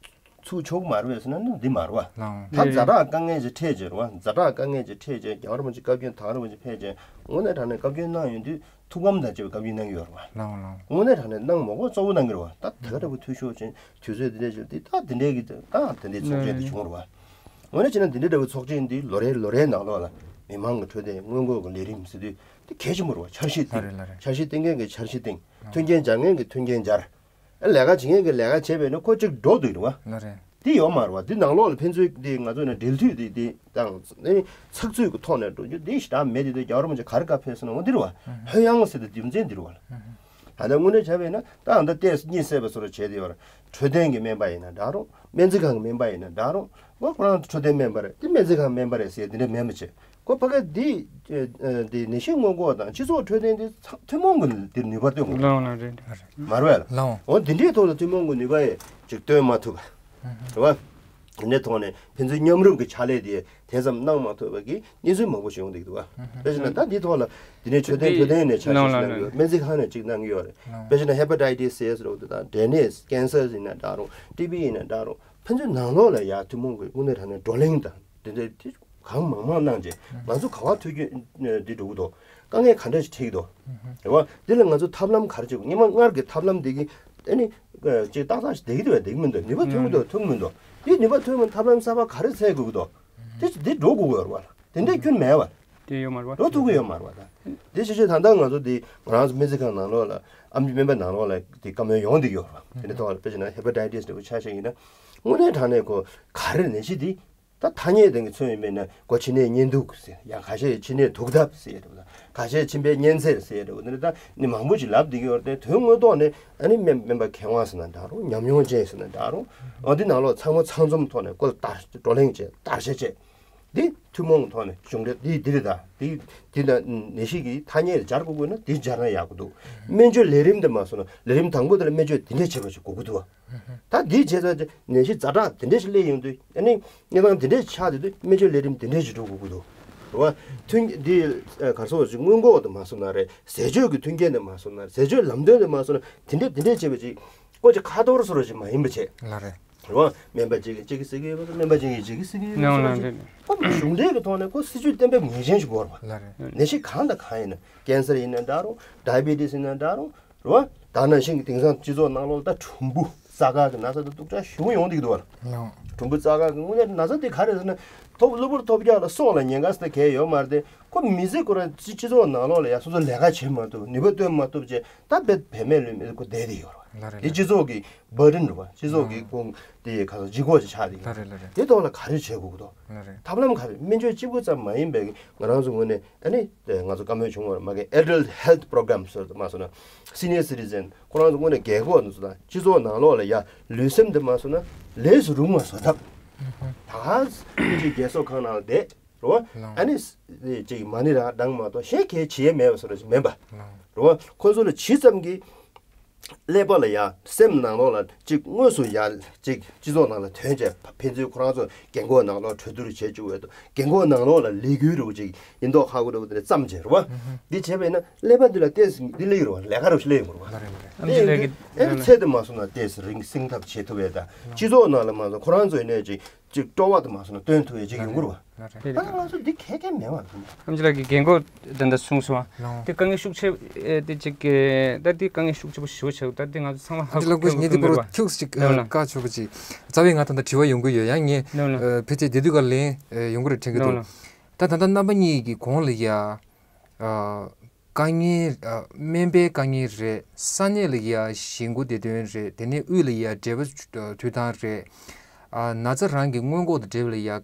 ཚུགས་ཆོག་མ་རེད་པས་ཟེར་ན་ནི་འདི་མ་རེད་བ། ལའང་། ད་ཛ་དྲག་དཀའ་ངལ་ཅིག་འཕྲད་རྗེས་རེད་བ། ཛ་དྲག་དཀའ་ངལ་ཅིག་འཕྲད་རྗེས་རྒྱལ་བ་རིན་པོ་ཆེ་བཀའ་བཀྱོན་དང་རིན་པོ་ཆེ་ཕེབས་རྗེས་དངོས་གནས་དྲང་གནས་བཀའ་བཀྱོན་གནང་ཡོང་དུས་ཐུགས་ཕམ་དང་བཅས་པའི་བཀའ་བཀྱོན་གནང་གི་ཡོད་རེད་བ། ལའང་ལའང་། དངོས་གནས་དྲང་གནས་གནང་མ་དགོས་གཙོ་བོ་གནང་གི་རེད་བ། ད་དེ་ག་འདྲ་བོ་འཐུས་ཤོར་ཕྱིན། དུས་ཚོད་འདི་འདྲ་ཞིག་འདི་ད་འདི་འདྲའི་གི་ད་འདི་འདྲའི་ཚོགས་ཆེན་འདི་བྱུང་རེད་བ། དངོས་གནས་བྱས་ན་འདི་འདྲའི་འདྲ་བའི་ཚོགས་ཆེན་འདི་ལོ་རེ་ལོ་རེའི་ནང་ལོགས་ལ་མི་མང་གི་འཕྲོད་བསྟེན་སྔོན་འགོག་གི་ལས་རིམ་ཟེར་དུས་འདི་གལ་ཆེན་པོ་རེད་བ། འཆར་གཞི་ལ་བཏིང་། རེད་ལ་རེད། འཆར་གཞི་བཏིང་མཁན་གྱིས་འཆར་གཞི་བཏིང་། མཐུན་རྐྱེན་སྦྱར་མཁན་གྱིས་མཐུན་རྐྱེན་སྦྱར། ཨ་ལས་ཀ་བྱེད་མཁན་གྱིས་ལས་ཀ་བྱས་པས་ན་ཁོ་གཅིག་འགྲོ་འདུག་རེད་བ། ལ་རེད། འདི་ཡོད་མ་རེད་བ། འདི་ནང་ལོགས་ལ་ཕན་ཚུན་འདི་ང་ཚོ་ནས་འབྲེལ་མཐུད་འདི་འདི་དང་ཨ་ནི་ཚགས་ཚུད་ཀྱི་ཐོག་ནས་འགྲོ་རྒྱུ་འདི་ཞེ་དྲག་མེད། དེ་དུས་རྒྱལ་བ་རིན་པོ་ཆེ་ག་རེ་བཀའ་ཕེབས་སོང་ན་འོ་འདི་རེད་བ། ཧོན་ཡང་ཟེར་དུས་རྒྱུ་མཚན་འདི་རེད་བ། ད་ལྟ་དངོས་གནས་བྱས་པས་ན་ད་ཨ་ད་ལྟས་གཉིད་སད་པའི་བཟོ་འདྲ་བྱས་བསྡད་ཡོད་རེད། འཕྲོད་བསྟེན་གྱི་སྨན་པ་ཡིན་ན་འདྲ་རུང་། སྨན་རྩིས་ཁང་གི་སྨན་པ་ཡིན་ན་འདྲ་རུང་། ཁོ་ཁོ་རང་འཕྲོད་བསྟེན་སྨན་པ་རེད། དེ་སྨན་རྩིས་ཁང་སྨན་པ་རེད་ཟེར་དེ་འདྲ་མེད་མ་བྱེད། ཁོ་ཕ་གི་འདི་ཨ་འདི་ནད་གཞི་སྔོན་འགོག་དང་སྤྱི་ཚོགས་འཕྲོད་བསྟེན་དེ་ཚང་ཐུན་མོང་གི་འདིར་ནུས་པ་བཏོན་དགོས། ལའང་ལའང་རེད། མ་རེད་བས། ལའང་། འོ་འདི་འདྲའི་ཐོག་ལ་ཐུན་མོང་གི་ནུས་པ་ཡང་ཅིག་བཏོན་མ་ཐུབ་པ་རེད་བ། དེ་འདྲའི་ཐོག་ནས་ཕན་ཚུན་མཉམ་རུབ་ཀྱི་ཕྱག་ལས་དེ་དེ་ཙམ་གནང་མ་ཐུབ་པ་གི་གནས་ཚུལ་མང་པོ་ཞིག་ཡོང་བསྡད་འདུག་བ། དཔེ་བྱས་ན་ད་འདི་ཐོག་ལ་འདི་ནས་འཕྲོད་བསྟེན་འཕྲོད་བསྟེན་ནས་ཕྱག་ཞིག་གནང་གི་ཡོད། སྨན་རྩིས་ཁང་ནས་ཅིག་གནང་གི་ཡོད་རེད། དཔེ་བྱས་ན་ཧེ་པ་ཊའི་ཊིས་སི་ཟེར་བ་དེ་དང་འབྲས་ནད་ཀན་སར་ཡིན་ན་འདྲ་རུང་། ཊི་བི་ཡིན་ན་འདྲ་རུང་། ཕན་ཚུན་ནང་ལོགས་ལ་ཡ་ཐུན་མོང་གི་དངོས་གནས་དྲང་གནས་བགྲོ་གླེང་དང་དེ་འདྲ་དེ་གང་མང་མང་གནང་རྗེས་ང་ཚོ་ག་བ་ཐུག་རྒྱུ་འདི་འགྲོ་གི་འདུག་དཀའ་ངལ་ག་འདྲ་ཞིག་འཕྲད་ཀྱི་འདུག་རེད་བ། འདི་ལ་ང་ཚོ་ཐབས་ལམ་ག་རེ་བྱེད་དགོས། སྔོན་མ་སྔར་གྱི་ཐབས་ལམ་འདི་གི་ཨ་ནི་ཅིག་ཏག་ཏག་ཞིག་བསྡད་ཀྱི་འདུག་བས་བསྡད་ཀྱི་མི་འདུག་ནུས་པ་ཐོན་གྱི་འདུག་ཐོན་གྱི་མི་འདུག་འདི་ནུས་པ་ཐོན་མིན་ཐབས་ལམ་གསར་པ་ག་རེ་འཚོལ་དགོས་ཀྱི་འདུག་དེ་འདི་འགྲོ་དགོས་ཀྱི་ཡོད་རེད་བ། དེ་འདྲའི་ཁྱོན་མེད་བ། དེ་ཡོད་མ་རེད་བ། འགྲོ་ཐུབ་ཀྱི་ཡོད་མ་རེད་བ། ད་དེ་ཕྱི་ཕྱིར་ད་ལྟ་ང་ཚོ་འདི་ང་རང་ཚོ་སྨན་རྩིས་ཁང་ནང་ལོགས་ལ་ཨ་མཆོག་སྨན་པ་ནང་ལོགས་ལ་དེ་བཀའ་མོལ་ཡོང་བསྡད་ཀྱི་ཡོད་རེད་བ། དེ་འདྲའི་ཐོག་ལ་དཔེ་བྱས་ན་ཧེ་པ་ཊའི་ཊིས་འདྲ་བོ་ཆ་བཞག་ཡིན་ན་དངོས་གནས་དྲང་གནས་ཁོ་ག་རེ་ནད་གཞི་འདི་ད་ཐ་སྙད་དེ་གི་མཚོན་ཡོད་མེད་ན་ཁོ་མཆིན་ནད་གཉན་དུག་ཟེར། ཡང་ཁ་ཤས་མཆིན་ནད་དུག་ཐབ་ཟེར་འདྲ་བོ་དང་ཁ་ཤས་མཆིན་པའི་གཉན་ཚད་ཟེར་འདྲ་བོ་འདི་འདྲ་ད་ནི་མང་པོ་ཞིག་ལབ་བསྡད་ཀྱི་ཡོད་རེད་དེ། དོན་དངོས་ཐོག་ནས་ཨ་ནི་སྨན་སྨན་པ་མཁས་དབང་ཟེར་ན་འདྲ་རུང་། ཉམས་མྱོང་ཅན་ཟེར་ན་འདྲ་རུང་། འོ་འདི་ནང་ལོགས་ཚང་མ་ཚང་འཛོམས་ཐོག་ནས་ཁོ་ལ་བརྡར་བགྲོ་གླེང་བྱས་བརྡར་ཤ་བཅད། འདི་ཐུན་མོང་གི་ཐོག་ནས་གཞུང་འབྲེལ་འདི་འདི་རེད། ད་འདི་འདི་ལ་ནད་གཞི་གི་ཐ་སྙད་སྦྱར་དགོས་དགོས་ན་འདི་སྦྱར་ན་ཡག་གི་འདུག་སྨན་བཅོས་ལས་རིམ་འདི་མ་སོང་ན་ལས་རིམ་དང་པོ་དེ་ལ་སྨན་བཅོས་འདི་འདྲས་བྱེད་པ་ཞིག་དགོས་ཀྱི་འདུག་ད་འདི་བྱས་ཙང་ནད་གཞི་ཛ་དྲག་འདི་འདྲས་ཞིག་སླེབས་ཡོང་དུས་ཨ་ནི་གནས་སྟངས་འདི་འདྲས་ཆགས་བསྡད་དུས་སྨན་བཅོས་ལས་རིམ་འདི་འདྲས་ཞིག་འགྲོ་དགོས་ཀྱི་འདུག་རེད་བ། ཐུན་འདི་ག་རེ་ཟེར་བ་ཞིག་སྔོན་འགོག་དེ་མ་སོང་ན་རེད། ཟས་སྤྱོད་ཀྱི་མཐུན་རྐྱེན་དེ་མ་སོང་ན་རེད། ཟས་སྤྱོད་ལམ་སྟོན་དེ་མ་སོང་ན་འདི་འདྲས་འདི་འདྲས་བྱས་པ་ཅིག་ཀོ་ཅིག་ཁ་ཐོར་བཟོ་འདྲ་ཞིག་མ་ཡིན་པ་བྱས། ལགས་རེད། རེད་བ། སྨན་པ་གཅིག་གིས་གཅིག་གིས་ཟེར་གྱི་ཡོད་པ་དང་སྨན་པ་གཅིག་གིས་གཅིག་གིས་ཟེར་གྱི་ཡོད་པ་ནང་ལ་ཟེར་བ་རེད། ཅིག་ཁོ་གཞུང་འབྲེལ་གྱི་ཐོག་ནས་ཁོ་སྲིད་ཇུས་གཏན་འབེབས་ངེས་ཅན་ཞིག་དགོས་རེད་བ། ལགས་རེད། ནད་གཞི་གང་དང་གང་ཡིན་ན། ཀན་སར་ཡིན་ན་འདྲ་རུང་། ཌའི་བི་ཊི་སི་ཡིན་ན་འདྲ་རུང་། རེད་བ། ད་ནང་བཞིན་གྱི་དེང་སང་སྤྱི་ཚོགས་ནང་ལོགས་ལ་ད་གྲུམ་བུ་རྩ་འགག་གི་ན་ཚ་དང་སྡུག་ཅག་ཞེ་པོ་ཡོང་བསྡད་ཀྱི་འདུག་བ། ལགས། གྲུམ་བུ་རྩ་འགག་གི་དངོས་གནས་ན་ཚ་དེ་ག་རེ་ཟེར་ན། ཐོབ་གློ་བུར་ཐོབ་རྒྱག་ལ་སྲོག་ལ་ཉེན་ཁ་ཟེར་གྱི་ཡོད་མ་རེད་དེ། ཁོ་མི་ཚེ་ཁོ་རང་སྤྱི་སྤྱི་ཚོགས་ནང་ལོགས་ལ་ཡ་སོ་སོ་ལས་ཀ་བྱེད་མ་ཐུབ། ནུས་པ་བཏོན་མ་ཐུབ་བྱས་ད་བེད་བེད་མེད་ལུས་མེད་ཁོ་བསྡད་དེ་ཡོད་རེད་བ། ལགས་རེད། དེ་ལགས། སྤྱི་ཚོགས་ཀྱི་བར་ཌན་རེད་བ། སྤྱི་ཚོགས་ཀྱི་ཨང་། ཁོང་དེ་ཡི་ཁ་སང་ལྗིད་ཁོག་ཅིག་ཆགས་བསྡད་ཡོད། ལགས་རེད་ལགས་རེད། དེ་ཐོག་ལ་ག་རེ་བྱེད་དགོས་ཀྱི་འདུག་ལགས་རེད། ཐབས་ལམ་ག་རེ། སྨན་བཅོས་གཅིག་པུ་ཙམ་མ་ཡིན་པའི་ང་རང་ཚོ་ངོས་ནས་ཨ་ནི་ང་ཚོ་བཀའ་མོལ་བྱུང་བ་རེད། མ་གི་Adult Health Program ཟེར་དུ་མ་སོང་ན་Senior Citizen ཁོ་རང་ཚོ་དངོས་གནས་རྒས་འཁོགས་ཚོ་དང་སྤྱི་ཚོགས་ནང་ལོགས་ལ་ཡ་ལུས་སེམས་དེ་མ་སོང་ན་ལས་སུ་རུང་བ་བཟོ་ཐབས། ད་ཨ་ཅིག་རྒས་གསོ་ཁང་ནང་བསྡད་རེད་བ། ལགས། ཨ་ནི་ཅིག་མ་ཎི་རང་གདངས་མ་གཏོགས་གཞན་གལ་ཆེ་མེད་པ་བཟོ་འདྲ་ཞིག་མིན་པ། ལགས། རེད་བ། ཁོ་ཚོ་ལ་ཇི་ཙམ་གྱིས་ ཀླད་པ་ལ་ཡ་སེམས་ནང་ལོགས་ལ་ཅིག་དངོས་སུ་ཡ་ཅིག་སྤྱི་ཚོགས་ནང་ལ་ཐོན་བྱས་ཕན་ཚུན་ཁོ་རང་ཚོ་རྒན་གོག་ནང་ལོགས་གྲོས་བསྡུར་བྱེད་བཅུག་ཡོད་དོ། རྒན་གོག་ནང་ལོགས་ལ་ལས་འགུལ་རུ་ཅིག་ཡིན་མདོག་ཧ་གོ་རུ་དེ་བརྩམས་བྱས་རུ་བ། འདི་བྱས་པས་ན་ཀླད་པ་འདི་ལ་ཏོག་ཙམ་འདི་ལེགས་རུ་བ་ལས་ཀ་རུ་ལེགས་ཡོང་རུ་བ། ཨ་ནི་ཚེ་འདི་མ་སོང་ན་ཏོག་ཙམ་རིང་སྲིང་ཐབས་བྱེད་ཐུབ་ཡས་ད་སྤྱི་ཚོགས་ནང་ལ་མ་སོང་ཁོ་རང་ཚོའི་ནས་ཅིག་ཅིག་སྤྲོ་བ་དུ་མ་སོང་ན་སྟོན་ཐུབ་ཡས་ཅིག་ཡོང་གི་རུ་བ། ལགས་རེད། ད་ང་ཚོ་འདི་གལ་གལ་མེད་བ། ཨམ་ཅི་ལགས་ཀྱིས་རྒན་གོག་དེ་འདྲ་གསུངས་སོང་བ། ལགས། དེ་དཀའ་ངལ་ཤུགས་ཆེ་ཨེ་དེ་ཅིག་གི་ད་དེ་དཀའ་ངལ་ཤུགས་ཆེ་པོ་ཞེ་པོ་ཆགས་ད་དེ་ང་ཚོ་ཚང་མ་ཨམ་ཅི་ལགས་ཀྱིས་ངས་དེ་པོ་ཐུགས་ཅིག་ལགས་ལགས། བཀའ་ཆོག་པ་ཅིག་རྩ་བའི་ང་ད་ལྟ་དྲི་བ་ཡོང་གི་ཡོད་ཡང་ངས་ལགས་ལགས། ཕལ་ཆེར་དེ་དུས་ཀ་ལན་ཡོང་གི་རེད་དྲན་གི་འདུག་ལགས་ལགས། ད་ད་ལྟ་རྣམ་པ་གཉིས་ཀྱི་གོང་ལ་ཡ། དཀའ་ངལ། སྨན་པའི་དཀའ་ངལ་རེད། ས་གནས་ལ་ཡ་ཞེན་ཁོག་བདེ་དོན་རེད། དེ་ནས་དབུས་ལ་ཡ་འབྲེལ་བ་དུས་ཐང་རེད། ན་ཚ་རང་གི་སྔོན་འགོག་དང་འབྲེལ་བ་ལ་ཡ་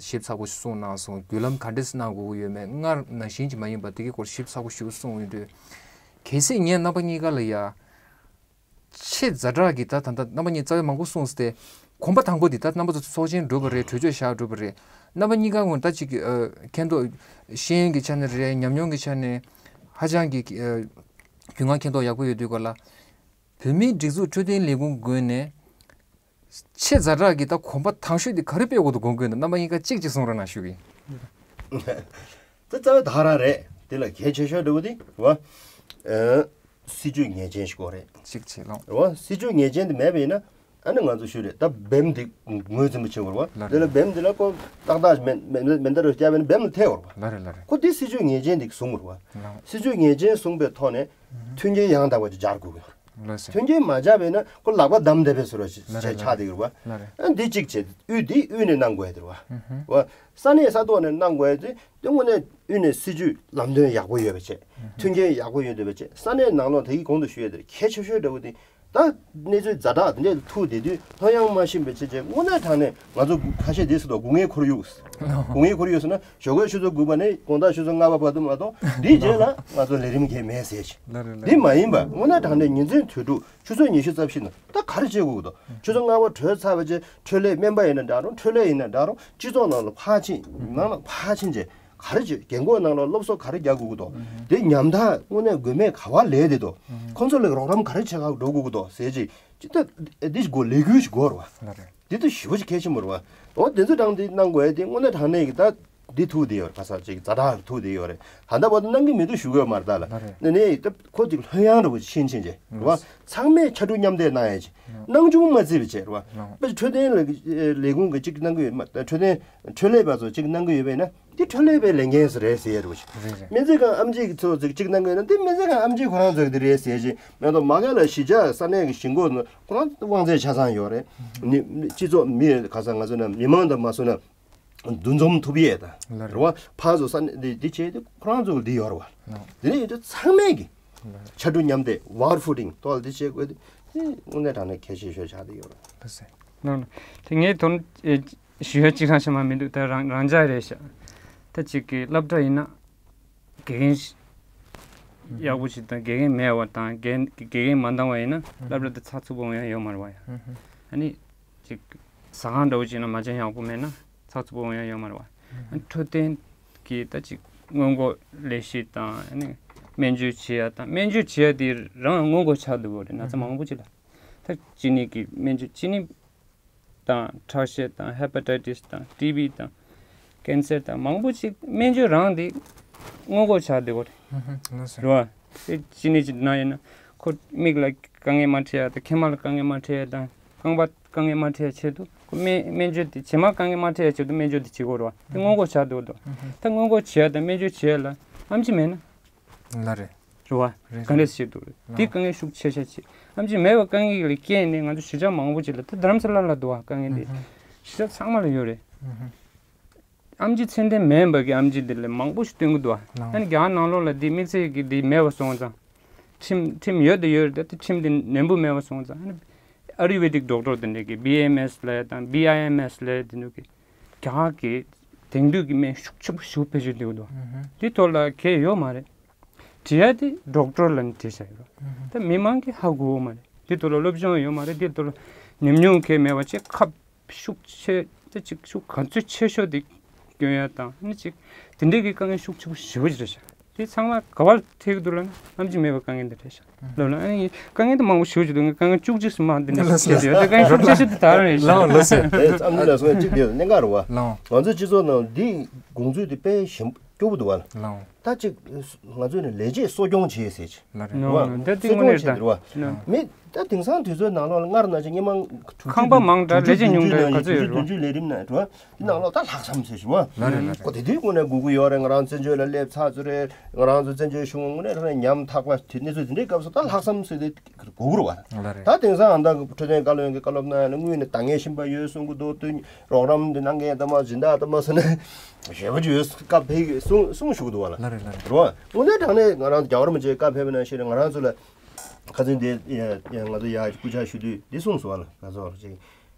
ཞིབ་ཚགས་པོ་གསུངས་གནང་སོང་། བརྒྱུད་ལམ་ག་འདྲས་གནང་དགོས་ཀྱི་ཡོད་མེད་སྔར་ནང་བཞིན་གྱི་མ་ཡིན་པ་དེ་གའི་སྐོར་ཞིབ་ཚགས་པོ་ཞིག་གསུངས་ཡོད་དུས། གལ་སྲིད་ངས་རྣམ་པ་གཉིས་ཀ་ལ་ཡ། ཆེས་ཛ་དྲག་གི་ད་ད་ལྟ་རྣམ་པ་གཉིས་རྩ་བའི་མང་པོ་གསུངས་ཏེ། གོམ་པ་དང་པོ་འདི་ད་རྣམ་པ་ཚོ་ཚོགས་ཆེན་འགྲོ་བ་རེད། གྲོས་ཆོད་བཞག་འགྲོ་བ་རེད། རྣམ་པ་གཉིས་ཀ་ངོས་ད་ཅིག་ཨ་མཁྱེན་རྟོགས་ཤེས་ཡོན་གྱི་ཆ་ནས་རེད། ཉམས་མྱོང་གི་ཆ་ནས་ཧ་ཅང་གི་ཨ་རྒྱུས་མངའ་མཁྱེན་རྟོགས་ཡག་པོ་ཡོད་དུས་ག་ལ། བོད་མིའི་སྒྲིག་འཛུགས་འཕྲོད་བསྟེན་ལས་ཁུངས་ངོས་ནས་ཆེས་ཛ་དྲག་གི་ད་གོམ་པ་དང་ཤོས་འདི་ག་རེ་སྤོ་དགོས་འདུག་དགོངས་ཀྱི་འདུག་རྣམ་པ་གཉིས་ཀ་གཅིག་གཅིག་གསུང་རོགས་གནང་ཞུ་གི་ཡིན། དེ་རྩ་བའི་ད་ག་རང་རེད། དེ་ལ་གལ་ཆེ་ཤོས་འདྲ་བོ་དེ་རེད་བ། ཨ། སྲིད་ཇུས་ངེས་ཅན་ཞིག་དགོས་རེད། གཅིག་བྱེད་ལོང་། རེད་བ། སྲིད་ཇུས་ངེས་ཅན་དེ་མེད་པ་ཡིན་ན་ཨ་ནི་ང་ཚོ་ཞུ་རེད། ད་བེམ་དེ་ངོས་འཛིན་པ་བྱེད་དགོས་རེད་བ། ལགས་རེད། དེ་ལ་བེམ་དེ་ལ་ཁོ་ཏག་ཏག་མེ་མེ་མེ་མདའ་རུ་བརྒྱབ་པ་ཡིན་ན་བེམ་ལ་ཐེ་དགོས་རེད་བ། ལགས་རེད་ལགས་རེད། ཁོ་དེ་སྲིད་ཇུས་ངེས་ཅན་དེ་བཟུང་དགོས་རེད་བ། ལགས། སྲིད་ཇུས་ངེས་ཅན་བཟུང་པའི་ཐོག་ནས་མཐུན་རྐྱེན་ཡང་དག་པ་ཅིག་སྦྱར་དགོས་ཀྱི་ཡོད་རེད། ལགས་སོ། མཐུན་རྐྱེན་མ་སྦྱར་བས་ན་ཁོ་ལག་པ་བསྡམས་བསྡད་པའི་བཟོ་འདྲ་ཞིག་ལགས་རེད་ཆགས་བསྡད་ཀྱི་རེད་བ། ལགས་རེད། ཨ་འདི་གཅིག་བྱས་དབུས་འདི་དབུས་ནས་གནང་དགོས་ཡ་དེ་རེད་བ། ཨུ་ཧུ། བ། ས་གནས་ས་ཐོག་ནས་གནང་དགོས་ཡ་དེ་དེ་དངོས་གནས་དབུས་ནས་སྲིད་ཇུས་ལམ་སྟོན་ཡག་པོ་ཡོད་པ་བྱས། མཐུན་རྐྱེན་ཡག་པོ་ཡོད་བསྡད་པ་བྱས། ས་གནས་ནང་ལོགས་དེ་གི་གོང་དུ་ཞུས་ཡ་དེར་གལ་ཆེ་ཤོས་འདྲ་བོ་དེ། ད་གནས་ཚུལ་ཛ་དྲག་དེ་འདྲས་ཐུག་བསྡད་དུས་ལྷོད་ཡངས་མ་ཤེས་པའི་ཆེད་ཆེད་དངོས་གནས་དྲང་གནས་ང་ཚོ་ཁ་ཤས་དེ་སུ་དང་སྒུག་ངའི་ཁོར་ཡུག་སྒུག་ངའི་ཁོར་ཡུག་ཟེར་ན་ཞོགས་ཀའི་ཆུ་ཚོད་དགུ་པ་ནས་དགོང་དག་ཆུ་ཚོད་ལྔ་པ་བར་དུ་མ་གཏོགས་འདིའི་རྗེས་ལ་ང་ཚོ་ལས་རིམ་གང་ཡང་མེད་ཟེར་ཞིག་ལགས་རེད་ལགས་འདི་མ་ཡིན་པ་དངོས་གནས་དྲང་གནས་ཉིན་མཚན་དུས་དྲུག་ཆུ་ཚོད་ཉི་ཤུ་རྩ་བཞི་ནང་ད་ག་རེ་བྱེད་དགོས་ཀྱི་འདུག་ཆུ་ཚོད་ལྔ་པ་གྲོལ་ཚར་བའི་རྗེས་འཕྲོད་ལས་སྨན་པ་ཡིན་ན་འདྲ་རུང་འཕྲོད་ལས་ཡིན་ན་འདྲ་རུང་སྤྱི་ཚོགས་ནང་ལ་ཕར་ཕྱིན་མི་མང་ལ་ཕར་ཕྱིན་རྗེས། ག་རེ་བྱེད། རྒན་གོག་ནང་ལ་སློབ་གསོ་ག་རེ་རྒྱག་དགོས་ཀྱི་འདུག་དེ་ཉམ་ཐག་དངོས་གནས་དགོས་མེད་ག་བ་ལས་བསྡད་འདུག་ཁོང་ཚོ་ལ་རོགས་རམ་ག་རེ་བྱེད་ག་འགྲོ་དགོས་ཀྱི་འདུག་ཟེར་ཅིག་ཅི་ལྟ་འདི་ཞིག་དགོས་ལས་འགུལ་ཞིག་དགོས་རེད་བ། ལགས་རེད། འདི་ལྟ་ཞེ་པོ་ཞིག་གལ་ཆེན་པོ་རེད་བ། འོ་དེ་ཚོ་དྲང་འདི་གནང་དགོས་ཡ་དེ་དངོས་གནས་དྲང་གནས་ཀྱི་ད་འདི་ཐུག་བསྡད་ཡོད་རེད། ག་ས་ཅིག་ཛ་དྲག་ཐུག་བསྡད་ཡོད་རེད། ད་ལྟ་བར་དུ་གནང་གི་མི་འདུག་ཞུ་གི་ཡོད་མ་རེད་ད་ལ། ལགས་རེད། ནས་ནས་ད་ཁོ་ཅིག་ལྷོད་ཡངས་འདྲ་བོ་ཕྱིན་ཕྱིན་བྱས་རེད་བ། ལགས། ཚང་མས་ཕྱར་གྲུ་མཉམ་འདེགས་གནང་ཡ་ཅིག་གནང་ཆུང་མ་བརྩིས་པ་བྱས་རེད་བ། ལགས། དཔེ་འཕྲོད་བསྟེན་ལས་ལས་ཁུངས་ཀྱི་ཅིག་གནང་གི་ཡོད་མ་འཕྲོད་བསྟེན་འཕྲོད་ལས་པ་ཚོ་ཅིག་གནང་གི་ཡོད་པས་ན། འདི་འཕྲོད་ལས་པའི་ལས་འགན་ཞིག་རེད་ཟེར་ཡ་རེད་བ། རེད་རེད། སྨན་རྩིས་ཁང་ཨེམ་ཆི་གི་ཚོ་ཚིག་གཅིག་གནང་གི་ཡོད་ན་འདི་སྨན་རྩིས་ཁང་ཨེམ་ཆི་ཁོ་རང་ཚོ་གི་འདི་རེད་ཟེར་ཞིག་མེད་དོ། མ་ག་ལ་གཞིས་ཆགས་ས་གནས་ཀྱི་གཞིས་འགོ་ཁོ་རང་དབང་ཚད་ཆ་ཚང་ཡོད་རེད། ནི་སྤྱི་ཚོགས་མི་ག་ས་ང་ཚོ་ན་མི་མང་དང་མ་སུ་ན་འདུ་འཛོམས་ཐུབ་ཡས་དང་ལ་རེད་བ། ཕར་ཚོ་ས་གནས་འདི་འདི་བྱས་ཏེ་ཁོ་རང་ཚོ་གི་འདི་ཡོད་རེད་བ། ལ་འདི་ནས་ཡོད་དུས་ཚང་མས་ཀྱི་ཕྱར་གྲུ་མཉམ་འདེགས་ཝར་ཧྥུ་ཊིང་ཐོག་ལ་འདི་བྱེད་དགོས་དེ་དངོས་གནས་དྲང་གནས་གལ་ཆེ་ཤོས་ཆགས་བསྡད་ཡོད་རེད། ལ་སེ། ལ་ལ་དེ་ངའི་དོན་ཞུ་ཡ་གཅིག་རང་ཤ་མ་མི་འདུག་ད་རང་རང་འཇགས་རེད་ཤག་ད་ཅིག་གི་སློབ་གྲྭ་ཡིན་ན་དགེ་རྒན་ཞིག་ཡག་པོ་ཞིག་དང་དགེ་རྒན་མེད་པ་དང་དགེ་དགེ་རྒན་མ་འདང་བ་ཡིན་ན་སློབ་གྲྭ་དེ་ཚགས་ཚུད་པོ་འོང་ཡ་ཡོད་མ་རེད་བ་ཡ། ཨ་ནི་ཅིག་ཟ་ཁང་འདྲ་བོ་ཅིག་ན་མ་བྱན་ཡག་པོ་མེད་ན་ཚགས་ཚུད་པོ་འོང་ཡ་ཡོད་མ་རེད་བ། ཨ་ནི་འཕྲོད་བསྟེན་གྱི་ད་ཅིག་སྔོན་འགོག་ལས་གཞི་དང་ཨ་ནི་སྨན་བཅོས་བྱེད་ཡ་དང་སྨན་བཅོས་བྱེད་ཡ་དེ་རང་སྔོན་འགོག་ཆགས་འདུག་བ་རེད། ན་ཚ་མང་པོ་ཅིག་ལ་ད་ཅི་ནི་གི་སྨན་བཅོས་ཅི་ནི། དང་ཁྲག་ཤེད་དང་ཧེ་པ་ཊའི་ཊིས་དང་ཊི་བི་དང་ཀན་སར་དང་མང་པོ་ཅིག་སྨན་བཅོས་རང་དེ་སྔོན་འགོག་བྱ་བདེ་བོ་རེད། ལགས་སོ། རེད་བ། དེ་ཅི་ནས་ཅི་ན་ཡིན་ན་ཁོ་མིག་ལ་དཀའ་ངལ་མ་འཕྲད་ཡ་དང་མཁལ་མ་ལ་དཀའ་ངལ་མ་འཕྲད་ཡ་དང་རྐང་པ་དཀའ་ངལ་མ་འཕྲད་ཡ་ཆེད་དུ་ཁོ་སྨན་སྨན་བཅོས་དེ་བྱེ་མ་དཀའ་ངལ་མ་འཕྲད་ཡ་ཆེད་དུ་སྨན་བཅོས་དེ་བྱེད་དགོས་རེད་བ། དེ་སྔོན་འགོག་བྱ་བདེ་བོ་འདུག་ད་སྔོན་འགོག་བྱེད་ཡ་དང་སྨན་བཅོས་བྱེད་ཡ་ལ་ཨམ་ཆི་མེད་ན། ལ་རེད། རེད་བ། རེད། ག་འདྲས་ཤེས་འདུག་རེད། ལགས། འདི་དཀའ་ངལ་ཤུགས་ཆེ་ཤ་ཆེ། ཨམ་ཆི་མེད་པ་དཀའ་ངལ་ལ་སྐྱེས་ནས་ང་ཚོ་གཞིས་ཆགས་མང་པོ་ཅིག་ལ་ད་རྡ་རམ་ས་ལ་ལ་འདུག་བ་དཀའ་ངལ་འདི། ཨུ་ཧུ། གཞིས་ཆགས་ཚང་མ་ལ་ཡོད་རེད། ཨུ་ཧུ། ཨམ་ཆི་ཚད་ལྡན་མེད་པ་གི་ཨམ་ཆི་འདི་ལ་མང་པོ་ཞིག་སྟོན་གི་འདུག་བ། ལགས། ཨ་ནི་རྒྱ་གར་ནང་ལོགས་ལ་འདི་དམིགས་བསལ་གྱི་འདི་མེད་པ་སོང་ཙང་། ཁྲིམས་ཁྲིམས་ཡོད་དེ་ཡོད་རེད་ད་ཁྲིམས་འདི་ནན་པོ་མེད་པ་སོང་ཙང་ཨ་ནི། ཨ་ཡུར་ཝེ་དིག་ཌོག་ཊར་དེ་འདྲས་ཀྱི་བི་ཨེམ་ཨེས་ལ་དང་བི་ཨའི་ཨེམ་ཨེས་ལ་དེ་འདྲས་ཀྱི་རྒྱ་གར་གྱི་དེང་དུས་ཀྱི་སྨན་ཤུགས་ཆེ་པོ་ཞིག་བེད་སྤྱོད་འདུག་འདུག་ཨུ་ཧུ། དེ་ཐོག་ལ་གལ་ཡོད་མ་རེད། དྲི་ཡ་དེ་ཌོག་ཊར་ལ་ནི་དྲི་བྱ་ཡོད་རེད། ད་མི་མང་གིས་ཧ་གོ་བ་མ་རེད། དེ་ཐོག་ལ་སློབ་སྦྱོང་ཡོད་མ་རེད། དེ་ཐོག་ལ་ཉམས་མྱོང་གལ་མེད་པ་བྱས་ཁབ་ཤུགས་ཆེ་དེ་ཅིག་ཤུགས་ག་ཚོད་ཆེ་ཤོས་དེ་སྐྱོན་ཡ་དང་ནི་ཅིག་དེ་འདྲས་ཀྱི་དཀའ་ངལ་ཤུགས་ཆེ་པོ་ཞེ་པོ་ཅིག་རེད་ཤག་དེ་ཚང་མ་ག་བར་ཐེག་འདུག་ལ་ན་ཨམ་ཆི་མེད་པའི་དཀའ་ངལ་འདི་རེད་ཤག་ལོ་ལ་ཨ་ནི་དཀའ་ངལ་དུ་མང་པོ་ཞུ་ཞུ་འདུག་དཀའ་ངལ་བཅུ་གཅིག་སུ་མ་འདི་འདྲ་ལོ་ཞིག་ཡོད་དཀའ་ངལ་བཅུ་གཅིག་ཤུ་དུ་དར་རེད་ལོ་ལོ་ཤག་སེ། ཨེ་ཨམ་ཆི་ལ་སོང་གཅིག་དེ་གནད་འགག་རེད་བ། ལོ། ང་ཚོའི་སྤྱི་ཚོགས་ནང་འདི་དགོངས་ཚུལ་དེ་དཔེ་ཞིམ་སྐྱོ་པོ་འདུག་བ། ལོ། ད་གཅིག་ང་ཚོས་ནི་ལས་བྱེད་གསོ་སྐྱོང་བྱེད་ཟེར་གྱི། ལ་རེད། ལོ་རེད་བ། ད་དེ་གསོ་དངོས་གནས་སྐྱོང་བྱེད་རེད་བ། ལོ། མི་ད་དེང་སང་དུས་ཚོད་ནང་ལོགས་ལ་སྔར་ནང་བཞིན་སྔོན་མ་ཁང་པ་མང་དྲགས་ལས་བྱེད་ཉུང་དྲགས་ག་ཚོད་ཡོད་རེད་བ། བདུན་ཅུ་ལས་རིམ་ནང་རེད་བ། དེ་ནང་ལོགས་ད་ལྷག་བསམ་ཟེར་ཞུ་བ། ལ་རེད་ལ་རེད། ཁོ་དེ་དུས་དངོས་གནས་སྒུག་གི་ཡོད་རེད། ང་རང་བཙན་བྱོལ་ལ་སླེབས་ཚར་ཚོད་རེད། ང་རང་ཚོ་བཙན་བྱོལ་གཞུང་དངོས་གནས་རང་ནས་ཉམ་ཐག་པ་དེ་གནས་ཚུལ་དེ་འདྲའི་སྐབས་སུ་ད་ལྷག་བསམ་ཟེར་དེ་སྒུག་གི་རེད་བ། ལ་རེད། ད་དེང་སང་ཨ་མདའ་གི་འཕྲོད་བསྟེན་བཀའ་བློན་གྱི་བཀའ་སློབ་གནང་ཡ་ནི་དངོས་གནས་འདང་ངེས་བཞིན་པ་ཡོད་གསུང་གི་འདུག་དུས་རོགས་རམ་འདི་གནང་མཁན་ལྟ་མ་སྦྱིན་བདག་ལྟ་མ་ཟེར་ནས་ཞེ་པོ་ཅིག་ཡོད་སྐབས་ཕེབས་གསུང་གསུང་ཞུ་གི་འདུག་བ་ལ། ལ་རེད་ལ་རེད། རེད་བ། དངོས་གནས་དྲང་གནས་ང་རང་རྒྱལ་བ་རིན་པོ་ཆེའི་བཀའ་ཕེབས་པ་ནང་བཞིན་ང་རང་ཚོ་ལ་ཁ་སང་དེ་ཡ་ཡ་ང་ཚོ་ཡ་སྐུ་ཕྱག་ཞུ་དུས་འདི་གསུངས་སོང་བ་ལ། ང་ཚོ་ཅིག་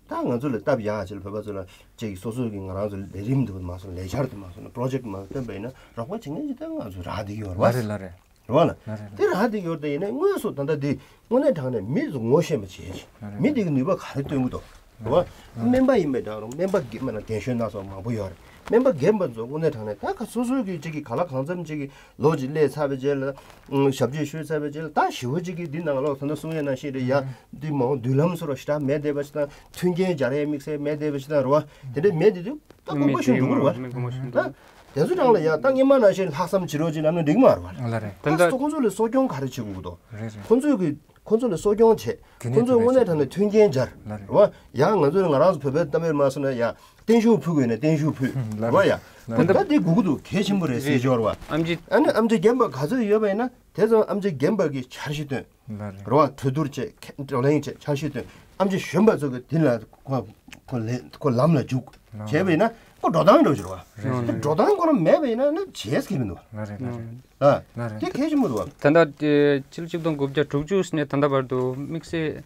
ད་ང་ཚོ་ལ་སྟབས་ཡག་ཅིག་ལ་བོད་པ་ཚོ་ལ་ཅིག་སོ་སོ་གི་ང་རང་ཚོ་ལས་རིམ་དུ་མ་སོང་ལས་འཆར་དུ་མ་སོང་པྲོ་ཇེཀ་མ་སྟོན་པ་ཡིན་ན་རོགས་པ་བྱེད་མཁན་ཅིག་ད་ང་ཚོ་རག་བསྡད་ཀྱི་ཡོད་རེད་བ། ལ་རེད་ལ་རེད། རེད་བ་ལ། ལ་རེད་ལ། དེ་རག་བསྡད་ཀྱི་ཡོད་རེད་དེ་ཡིན་ན་དངོས་སུ་ད་ལྟ་དེ་དངོས་གནས་དྲང་གནས་མི་ཚོ་ངོ་ཤེས་པ་བྱེད་ཀྱི་ལ་རེད། མི་དེ་གི་ནུས་པ་ག་རེ་སྟོན་གྱི་འདུག་རེད་བ། ལ་རེད། སྨན་པ་ཡིན་པའི་འདྲ་རུང་སྨན་པ་རྒན་མ་ན་རྒན་གཞོན་སྣ་ཚོགས་མང་པོ་ཡོད་རེད། སྨན་པ་རྒན་པ་ཚོ་དངོས་གནས་དྲང་གནས་ད་ག་སོ་སོའི་གི་ཅིག་གི་ག་ལ་གང་འཚམ་ཅིག་གི་ལོ་གཅིག་སླེབས་ཚར་བའི་རྗེས་ལ་ཨང་ཞབས་ཕྱི་ཞུས་ཚར་བའི་རྗེས་ལ་ད་ཞི་བོ་ཅིག་གི་འདི་ནང་ལོག་ད་ལྟ་གསུང་ཡ་ནང་བཞིན་རེད་ཡ། ཨང་། འདི་མང་པོ་མདུན་ལམ་སོ་ར་ཞེ་དྲག་མེད་བསྡད་པ་ཞིག་དང་མཐུན་རྐྱེན་སྦྱར་ཡའི་དམིགས་བསལ་མེད་བསྡད་པ་ཞིག་དང་རེད་བ། དེ་འདྲའི་མེད་བསྡད་དུས་ད་ལྐུགས་པ་ཞིག་འདུག་རེད་བ། ད་དེ་ཚོ་རང་ལ་ཡ་ད་སྔོན་མ་ནང་བཞིན་ལྷག་བསམ་བྱེད་རོགས་ཅིག་ལབ་ན་འགྲིག་མ་རེད་བ། ལ་རེད། ད་ད་ཁོ་ཚོ་ཁོ་ཚོ་ལ་གསོ་སྐྱོང་ག་རེ་བྱེད་དགོས་ཀྱི་འདུག་རེད་རེད། ཁོ་ཚོས་གི་ཁོ་ཚོ་ལ་གསོ་སྐྱོང་བྱེད། རྒྱུ་ནོར་ཁོ་ཚོས་དངོས་གནས་དྲང་གནས་མཐུན་རྐྱེན་སྦྱར། ལ་རེད། རེད་བ། ཡང་ང་ཚོ་ནི་ང་རང་ཚོ་བོད་པའི་གཏམ་དཔེར་མ་སོང་ན་ཡ་བརྟན་བཞུགས་ཕུལ་དགོས་ན་བརྟན་བཞུགས་ཕུལ། ལ་རེད། རེད་བ་ཡ། ལ་ད་རེད། ད་དེ་དགོས་ཀྱི་འདུག་གལ་ཆེན་པོ་རེད་ཟེར་ཞོར་བ། ཨམ་ཆི། ཨ་ནི་ཨམ་ཆི་རྒན་པ་ག་ཚོད་ཡོད་པ་ཡིན་ན་དེ་ཚོ་ཨམ་ཆི་རྒན་པ་གི་འཆར་གཞི་བཏོན། ལ་རེད། རེད་བ། གྲོས་བསྡུར་བྱས་བགྲོ་གླེང་བྱས་འཆར་གཞི་བཏོན། ཨམ་ཆི་གཞོན་པ་ཚོ་གི་དེ་ལ་ཁོ་ཁོ་ལེ་ཁོ་ལམ་ལ་འཇུག་ལ་བྱས་པ་ཡིན་ན་ཁོ་འགྲོ་སྟངས་འགྲོ་ཞོར་བ། རེད། དེ་འགྲོ་སྟངས་ཁོ་རང་མེད་པ་ཡིན་ན་ནི་བྱེད་ཀྱི་མི་འདུག་ལ་རེད་ལ་རེད། ཨ། ལ་རེད། དེ་གལ་ཆེན་པོ་འདུག་བ། ད་ལྟ་དེ་ཕྱི་ལོ་ཆིག་སྟོང་དགུ་བརྒྱ་དྲུག་ཅུ་ནས་ད་ལྟ་བར་དུ་དམིགས་བསལ་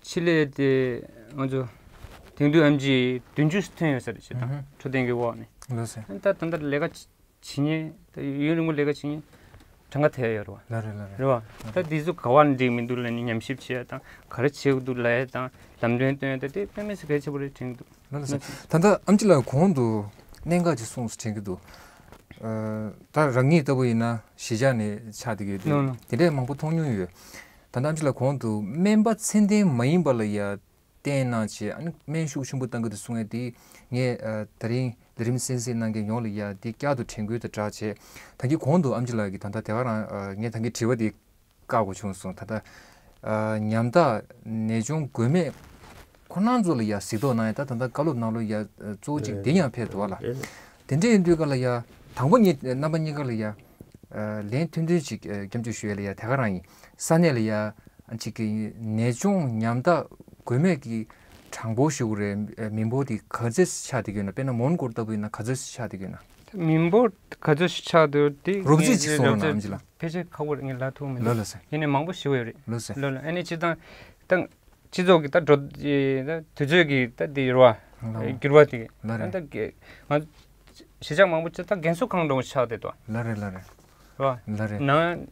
ཕྱི་ལས་དེ་ང་ཚོ་དེང་དུས་ཨམ་ཆི་བདུན་ཅུ་ཐོན་ཡོད་ས་རེད་ཅེས་དང་ཨ་ཧུ། འཕྲོད་བསྟེན་གྱི་འོག་ནས། ལགས་སོ། ད་ད་ལྟ་ལས་ཀ་བྱེད་མཁན་ད་ཡུན་རིང་པོ་ལས་ཀ་བྱེད་མཁན་གྲངས་ཀ་དེ་ཡོད་རེད་བ། ལ་རེད་ལ་རེད། རེད་བ། ད་འདི་ཚོ་ག་བ་འགྲིག་མི་འདུག་ལབ་ནས་ཉམས་ཞིབ་བྱེད་ཡ་དང་ག་རེ་བྱེད་དགོས་འདུག་ལབ་ཡ་དང་ལམ་སྟོན་སྟོན་ཡ་ད་དེ་དཔེ་མི་སྲིད་གལ་ཆེན་པོ་རེད་དྲན་གྱི་འདུག་ལགས་སོ། ད་ལྟ་ཨམ་ཆི་ལགས་གོང་དུ་གནད་འགག་ཅིག་གསུངས་སོང་དྲན་གྱི་འདུག་ཨ། ད་རང་ཉིད་ལྟ་བུ་ཡིན་ན་གཞིས་ཆགས་ནས་ཆགས་བསྡད་ཀྱི་ཡོད་དུས། ནོ་ནོ། དེ་འདྲས་མང་པོ་མཐོང་མྱོང་ཡོད། ད་ལྟ་ཨམ་ཆི་ལགས་གོང་དུ་སྨན་པ་ཚད་ལྡན་མ་ཡིན་པ་ལ་ཡ་བརྟེན་གནང་བྱས་ཨ་ནི་སྨན་ཤུགས་ཆེན་པོ་བཏང་གི་འདུག་གསུང་ཡ་དེ་ངས་ཨ་ད་རིང་ལས་རིམ་གསན་གཟིགས་གནང་མཁན་ཡོངས་ལ་ཡ་དེ་བསྐྱར་དུ་དྲན་སྐུལ་དང་སྦྲགས་བྱས། ད་གིན་གོང་དུ་ཨམ་ཆི་ལགས་ཀྱིས་ད་ལྟ་དེ་ག་རང་ཨ་ངས་ད་གིན་དྲི་བ་དེ་བཀག་དགོས་བྱུང་སོང་། ད་ལྟ་ཨ་ཉམ་ཐག་ནད་གཅོང་འགོས་མེད་ཁོ་རང་ཚོ་ལ་ཡ་གཟིགས་རྟོག་གནང་ཡ་ད་ད་ལྟ་བཀའ་སློབ་ནང་ལོགས་ཡ་གཙོ་བོ་གཅིག་དེ་ཡང་ཕེབས་འདུག་བ་ལ། དེ་འདྲ་ཡིན་དུས་ག་ལ་ཡ་དང་པོ་ཉིད་རྣམ་པ་གཉིས་ཀ་ལ་ཡ་ཨ་ལན་ཐུང་ཐུང་ཅིག་ཨ་སྐྱབས་འཇུག་ཞུ་ཡ་ལ་ཡ་དེ་ག་རང་ཡིན། ས་གནས་ལ་ཡ་ཨ་ཅིག་གི་ནད་གཅོང་ཉམ་ཐག་འགོས་མེད་ཀྱི་གྲངས་འབོར་ཞུ་དགོས་རེད། ཨ་མི་འབོར་དེ་ག་ཚོད་ཆགས་བསྡད་ཀྱི་ཡོད་ན། དཔེར་ན་མོན་གྷོ་ལྟ་བུ་ཡིན་ན་ག་ཚོད་ཆགས་བསྡད་ཀྱི་ཡོད་ན། མི་འབོར་ག་ཚོད་ཆགས་འདུག་དེ་རོབ་ཙམ་ཅིག་གསུང་རོགས་གནང་། ཨམ་ཆི་ལགས། ཕལ་ཆེར་ཁག་པོ་རེད། ངས་ལབ་ཐུབ་མི་འདུག་ལགས་ལགས་སེ། ཡིན་ནའི་མང་པོ་ཞེ་པོ་ཡོད་རེད། ལགས་སེ། ལགས་ལགས། ཨ་ནི་སྤྱིར་བཏང་ད་སྤྱི་ཚོགས་ཀྱི་ད་འགྲོ་ད་དུས་ཚོད་ཀྱི་ད་དེ་རེད་བ། ལགས། འགྱུར་བ་དེ། ལགས་རེད། ད་ག་ང་གཞིས་ཆགས་མང་པོ་ཅིག་ད་རྒན་གསོ་ཁང་འདྲ་བོ་ཆགས་བསྡད་འདུག་ལགས་རེད་ལགས་རེད། རེད་བ། ལགས་རེད། ནང་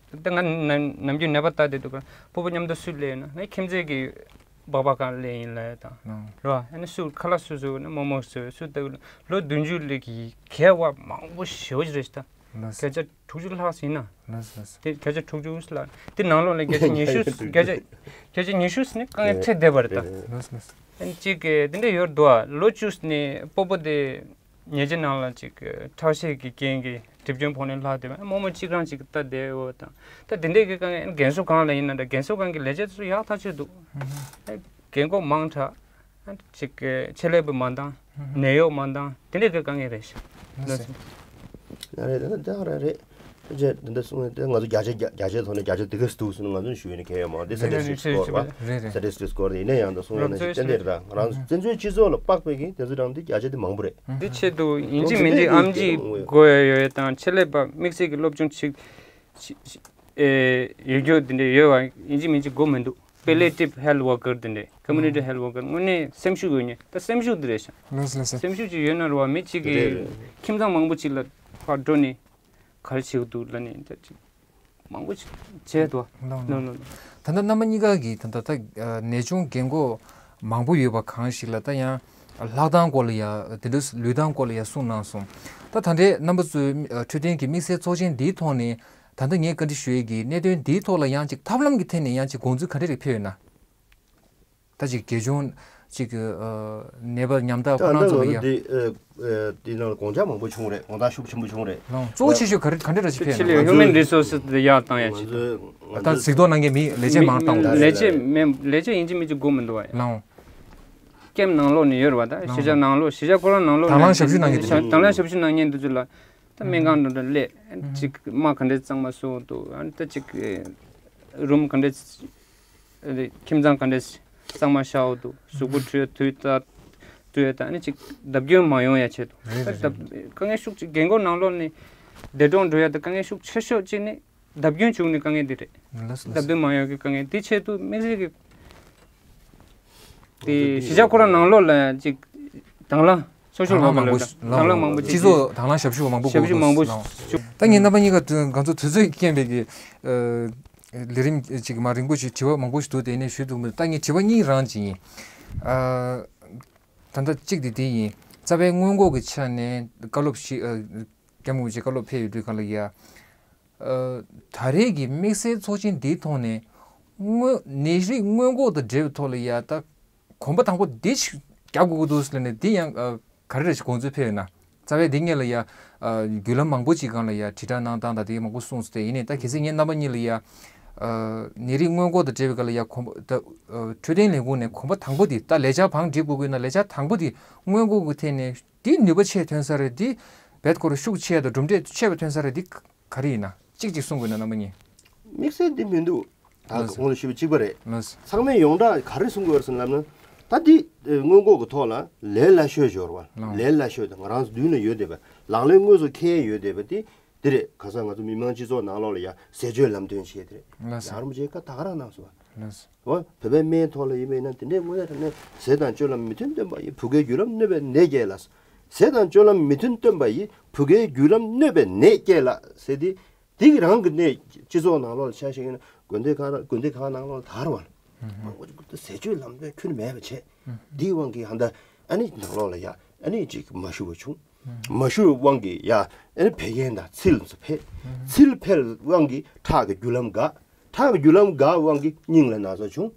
ད་ང་ནམ་ནམ་རྒྱུན་ནད་པ་ལྟ་བསྡད་འདུག་ག་སྤོ་བོ་མཉམ་དུ་སུ་སླེབས་ཡོད་ན་ངའི་ཁྱིམ་མཚེས་ཀྱི་སྦག་སྦག་སྒང་སླེབས་ཡིན་ལབ་ཡ་དང་། ལགས། རེད་བ། ཨ་ནི་སུ་ཁ་ལག་སུ་བཟོས་ན་རྨོ་མོ་བཟོས་སུ་ལྟ་བུ་ལོ་བདུན་ཅུ་ལས་ཀྱི་གལ་བ་མང་པོ་ཞེ་པོ་ཅིག་རེད་ཤག་ད། ལགས་སེ། བརྒྱ་ཆ་དྲུག་ཅུ་ལྷག་ཟིན་ན། ལགས་སེ་ལགས་སེ། དེ་བརྒྱ་ཆ་དྲུག་ཅུ་ལྷག་དེ་ནང་ལོགས་ལ་བརྒྱ་ཆ་ཉི་ཤུ་བརྒྱ་ཆ་བརྒྱ་ཆ་ཉི་ཤུ་ཟིན་ནས་དཀའ་ངལ་འཕྲད་བསྡད་པ་རེད་ད། ལགས་སེ་ལགས་སེ། ཨ་ནི་གཅིག་གི་དེ་འདྲ་ཡོད་འདུག་ཨ། ལོ་བཅུ་ཟིན་ནས་སྤོ་བོ་དེ་ཉལ་ཆས་ནང་ལ་ཅིག་ཁྲག་ཤེད་ཀྱི་རྐྱེན་གྱིས་གྲིབ་སྐྱོན་ཕོག་ནས་ལྷག་བསྡད་པ། རྨོ་མོ་གཅིག་རང་ཅིག་ལྟ་བསྡད་ཡོད་དང་། ད་དེ་འདྲའི་གི་དཀའ་ངལ། རྒན་གསོ་ཁང་ལ་ཡིན་ན་འདྲ་རྒན་གསོ་ཁང་གི་ལས་བྱེད་ཚོ་ཡག་ཐག་ཆོད་འདུག་ཨ། རྒན་གོག་མང་དྲགས། ཅིག་ཆེད་ལས་པ་མ་འདང་། ནད་གཡོག་མ་འདང་། དེ་འདྲའི་གི་དཀའ་ངལ་རེད་ཤག་ལགས་སེ། ཡ་རེད། དེ་ནི་དེ་རང་རེད། ཅེས་དེ་འདྲ་གསུངས་ནས་དེ་ང་ཚོ་བརྒྱ་ཆ་བརྒྱ་བརྒྱ་ཆའི་ཐོག་ནས་བརྒྱ་ཆ་དེ་ག་ཙམ་འདུག་ཟེར་ན་ང་ཚོ་ཞུ་ཡ་ནི་གལ་ཡོད་མ་རེད། དེ་རེད་རེད་སི་ཊེ་ཊིག་སི་ཀོར་བ། རེད་རེད། སི་ཊེ་ཊིག་སི་ཀོར་དེ་ཡིན་ན་ཡང་ད་གསུངས་ཡ་ནང་བཞིན་ཏན་ཏན་རེད། ད་ང་རང་ཚོ་བཙན་བྱོལ་སྤྱི་ཚོགས་ལ་དཔག་པའི་གི་དེ་ཚོ་རང་དེ་བརྒྱ་ཆ་དེ་མང་པོ་རེད། དེ་ཆེད་དུ་ཡིན་གཅིག་མིན་གཅིག་ཨམ་ཆི་དགོས་ཡ་ཡོད་དང་ཆེད་ལས་པ་དམིགས་བསལ་གྱི་སློབ་སྦྱོང་ཅིག་ཅིག་ཅིག་ཨེ་ཡོད་རྒྱུ་དེ་འདྲ་ཡོད་པ་ཡིན་གཅིག་མིན་གཅིག་དགོས་མི་འདུག Palliative health worker དེ་འདྲས། Community health worker དངོས་གནས་སེམས་ཤུགས་ཡོད་མཁན་ད་སེམས་ཤུགས་དེ་རེད་ཤག་ལགས་སོ་ལགས་སོ། སེམས་ཤུགས་ཅིག་ཡོད་ན་རེད་བ། མི་གཅིག་རེད་གིས་རེད། ཁྱིམ་ཚང་མང་པོ་གཅིག་ལ་ཕར་འགྲོ་ནས་ག་རེ་བྱེད་ཀྱི་འདུག་ལབ་ནས་ད་ཅིག་མང་པོ་ཅིག་བྱས་འདུག་ལགས་ལགས། ལགས་ལགས་ལགས། ད་ལྟ་རྣམ་པ་གཉིས་ཀ་གིས་ད་ལྟ་ད་ནད་གཅོང་རྒན་གོག་མང་པོ་ཡོད་པ་གང་ཞིག་ལ་ད་ཡང་ ལྷག་ཐང་སྐོར་ལ་ཡ་དེ་འདྲ་ལུས་ཐང་སྐོར་ལ་ཡ་གསུངས་གནང་སོང་། ད་ད་ལྟའི་རྣམ་པ་ཚོའི་འཕྲོད་བསྟེན་གྱི་དམིགས་བསལ་ཚོགས་ཆེན་འདིའི་ཐོག་ནས་ད་ལྟ་ངས་བཀའ་འདྲི་ཞུ་ཡས་ཀྱི་གནད་དོན་འདིའི་ཐོག་ལ་ཡང་ཅིག་ཐབས་ལམ་གྱི་ཐད་ནས་ཡང་ཅིག་དགོངས་ཚུལ་ག་འདྲ་རེ་ཕེབས་ཡོད་ན། ད་ཅིག་དགེ་སྦྱོང་ཅིག་གི་ནད་པ་ཉམ་ཐག་ཁོ་རང་ཚོ་ལ་ཡ། འདི་ནང་ལ་དགོངས་འཆར་མང་པོ་བྱུང་རེད། དགོངས་དག་ཤུགས་ཆེན་པོ་བྱུང་རེད། ལགས་འོང་། གཙོ་བོ་ཆེ་ཤོས་ག་རེ་ག་འདྲ་རེ་ཞིག་ཕེབས་ཆེད་ཡོད་ལས་ན། Human Resources་དེ་ཡར་བཏང་ཡ་ཆེད་དུ། ད་གཟིགས་རྟོག་གནང་མཁན་མི་ལས་བྱེད་མང་བཏང་དགོས། ལས་བྱེད་མི་ལས་བྱེད་ཡིན་གཅིག་མིན་གཅིག་དགོས་མི་འདུག་བ། ལགས་འོང་། ཀེམ་ནང་ལོགས་ནས་ཡོད་རེད་བ། ད་ལགས་འོང་། གཞིས་ཆགས་ནང་ལོགས་གཞིས་ཆགས་ཁོ་རང་ནང་ལོགས་ནས་དང་བླངས་ཞབས་ཞུ་གནང་མཁན་དེ་ཚོ། དང་བླངས་ཞབས་ཞུ་གནང་མཁན་དེ་ཚོ་ལ་ད་སྨན་ཁང་འགྲོ་འགྲོ་སླེབས་ཅིག་དམག་ག་འདྲས་གཙང་མ་བཟོ་འདུག་ཨ་ནི་ད་ཅིག་རུམ་ག་འདྲས། ཨ་ནི་ཁྱིམ་ཚང་ག་འདྲས་གཙང་མ་བཞག་འདུག་གཟུགས་པོ་འཁྲུ་དུས་ད་དུས་ད་ཨ་ནི་ཅིག་བརྡབ་སྐྱོན་མ་ཡོང་ཡ་ཆེད་དུ། རེད་རེད་ད་རེད། དཀའ་ངལ་ཤུགས་ཆེ་རྒན་འཁོགས་ནང་ལོགས་ནས་འདས་གྲོངས་འགྲོ་ཡ་ད་དཀའ་ངལ་ཤུགས་ཆེ་ཤོས་གཅིག་ནི་བརྡབ་སྐྱོན་བྱུང་ནས་དཀའ་ངལ་འདི་རེད། ལགས་སོ་ལགས་སོ། བརྡབ་སྐྱོན་མ་ཡོང་གི་དཀའ་ངལ་འདི་ཆེད་དུ་དམིགས་བསལ་གྱི་དེ་གཞིས་ཆགས་ཁོ་རང་ནང་ལོགས་ལ་ཅིག་དང་བླངས་སོ་སོ་དང་བླངས་མང་པོ་ཞིག་དང་བླངས་མང་པོ་ཅིག་སྤྱི་ཚོགས་དང་བླངས་ཞབས་ཞུ་མང་པོ་ཞབས་ཞུ་དགོས་མང་པོ་ལགས། ཞིག་ད་ངས་རྣམ་པ་གཉིས་ཀ་དུས་ང་ཚོ་དུས་ཚོད་ཀྱི་རྐྱེན་པས་ཀྱི་ཨ་ལས་རིམ་ཅིག་མ་རིང་པོ་ཞིག་དྲི་བ་མང་པོ་ཞིག་འདུག་དེ་ནས་ཞུ་ཐུབ་མི་འདུག་ད་ངས་དྲི་བ་གཉིས་རང་ཅིག་ཡིན། ཨ་ད་ལྟ་གཅིག་དེ་དེ་ཡིན། རྩ་བའི་སྔོན་འགོག་གི་ཆ་ནས་བཀའ་སློབ་ཞིག་ཨ་སྐྱབས་མགོན་ཆེན་བཀའ་སློབ་ཕེབས་ཡོད་དུས་གང་ལ་ཡ། ཨ་ད་རེས་ཀྱི་དམིགས་བསལ་ཚོགས་ཆེན་འདིའི་ཐོག་ནས་སྔོན་ནད་རིགས་སྔོན་འགོག་དང་འབྲེལ་བའི་ཐོག་ལ་ཡ་ད་གོམ་པ་དང་པོ་འདི་ཞིག་རྒྱག་དགོས་ཀྱི་འདུག་ཟེར་ནས་འདི་ཡང་ཨ་ག་རེ་རེ་ཞིག་དགོངས་ཚུལ་ཕེབས་ཡོད་ན། རྩ་བའི་འདི་སྔོན་ལ་ཡ་ཨ་བརྒྱུད་ལམ་མང་པོ་ཅིག་སྒང་ལ་ཡ་དྲིལ་བསྒྲགས་གནང་སྟངས་དང་དེ་མང་པོ་གསུངས་སོང་། དེ་ཡིན་ནའི་ད་གལ་སྲིད་ངས་རྣམ་པ་གཉིས་ལ་ཡ་ཨ་ནད་རིགས་སྔོན་འགོག་དང་འབྲེལ་བའི་སྒང་ལ་ཡ་གོམ་པ་ད་ཨ་འཕྲོད་བསྟེན་ལས་ཁུངས་ནས་གོམ་པ་དང་པོ་འདི་ད་ལས་འཆར་བང་སྒྲིག་དགོས་ཀྱི་ཡོད་ན་ལས་འཆར་དང་པོ་འདི་སྔོན་འགོག་གི་ཐད་ནས་འདི་ནུས་པ་ཆེ་ཐོན་ས་རེད། འདི་རྦད་ཁོ་རང་ཤུགས་ཆེ་དང་གྲུབ་འབྲས་ཆེ་བ་ཐོན་ས་རེད། འདི་ག་རེ་ཡིན་ན་གཅིག་གཅིག་གསུང་དགོས་ན་རྣམ་པ་གཉིས། དམིགས་བསལ་འདི་མི་འདུག་ད་ལགས་སོ། གོང་ལ་ཞུས་པ་གཅིག་པ་རེད། ལགས་སོ། ཚང་མས་ཡོངས་གྲགས་ག་རེ་གསུང་གི་ཡོད་རེད་ཟེར་ལབ་ན། ད་འདི་ཨེ་སྔོན་འགོག་གི་ཐོག་ལ་ལས་སླ་ཤོས་སྦྱོར་བ། ལགས། ལས་སླ་ཤོས་དང་ང་རང་ཚོ་མདུན་ལ་ཡོད་བསྡད་པ་ལག་ལེན་དངོས་སུ་འཁེལ་ཡོད་བསྡད་པ་དེ་འདི་རེད། ཁ་སང་ང་ཚོ་མི་མང་སྤྱི་ཚོགས་ནང་ལོགས་ལ་ཡ་ཟས་སྤྱོད་ལམ་སྟོན་བྱས་དེ་རེད། ལགས་སོ། ཡང་རིན་པོ་ཆེ་བཀའ་ད་ག་རང་གནང་སོང་བ། ལགས་སོ། འོ་བོད་པའི་སྨན་ཐོག་ལ་ཡིན་པ་ཡིན་ན་དེ་འདྲའི་དངོས་གནས་དྲང་གནས་ཟས་དང་སྤྱོད་ལམ་མི་མཐུན་སྟོན་པ་ཡིས་བུ་གའི་རྒྱུ་ལམ་གནོད་པའི་ནད་སྐྱེད་ལ། ཟས་དང་སྤྱོད་ལམ་མི་མཐུན་སྟོན་པ་ཡིས་བུ་གའི་རྒྱུ་ལམ་གནོད་པའི་ནད་སྐྱེད་ལ་ཟེར་ཏེ། དེ་གི་རང་གི་གནས་སྤྱི་ཚོགས་ནང་ལོགས་ལ་ཆ་བཞག་ན་དགོན་སྡེ་ཁག་དགོན་སྡེ་ཁག་ནང་ལོགས་ལ་དར་བ་ལ། མང་པོ་ཅིག་ཟས་སྤྱོད་ལམ་སྟོན་ཁྱོན་མེད་པ་བྱས། དེའི་དབང་གིས་ཧ་ད་ཨ་ནི་ནང་ལོགས་ལ་ཡ་ཨ་ནི་ཅིག་མ་ཞུ་བ་བྱུང་། མ་ཞུ་བའི་དབང་གིས་ཡ་ཨ་ནི་བད་ཀན་དང་ཚིལ་ཚོ་འཕེལ། ཚིལ་འཕེལ་དབང་གིས་ཁྲག་གི་རྒྱུ་ལམ་འགག་ཁྲག་གི་རྒྱུ་ལམ་འགག་དབང་གིས་སྙིང་ལ་ན་ཚ་བྱུང་།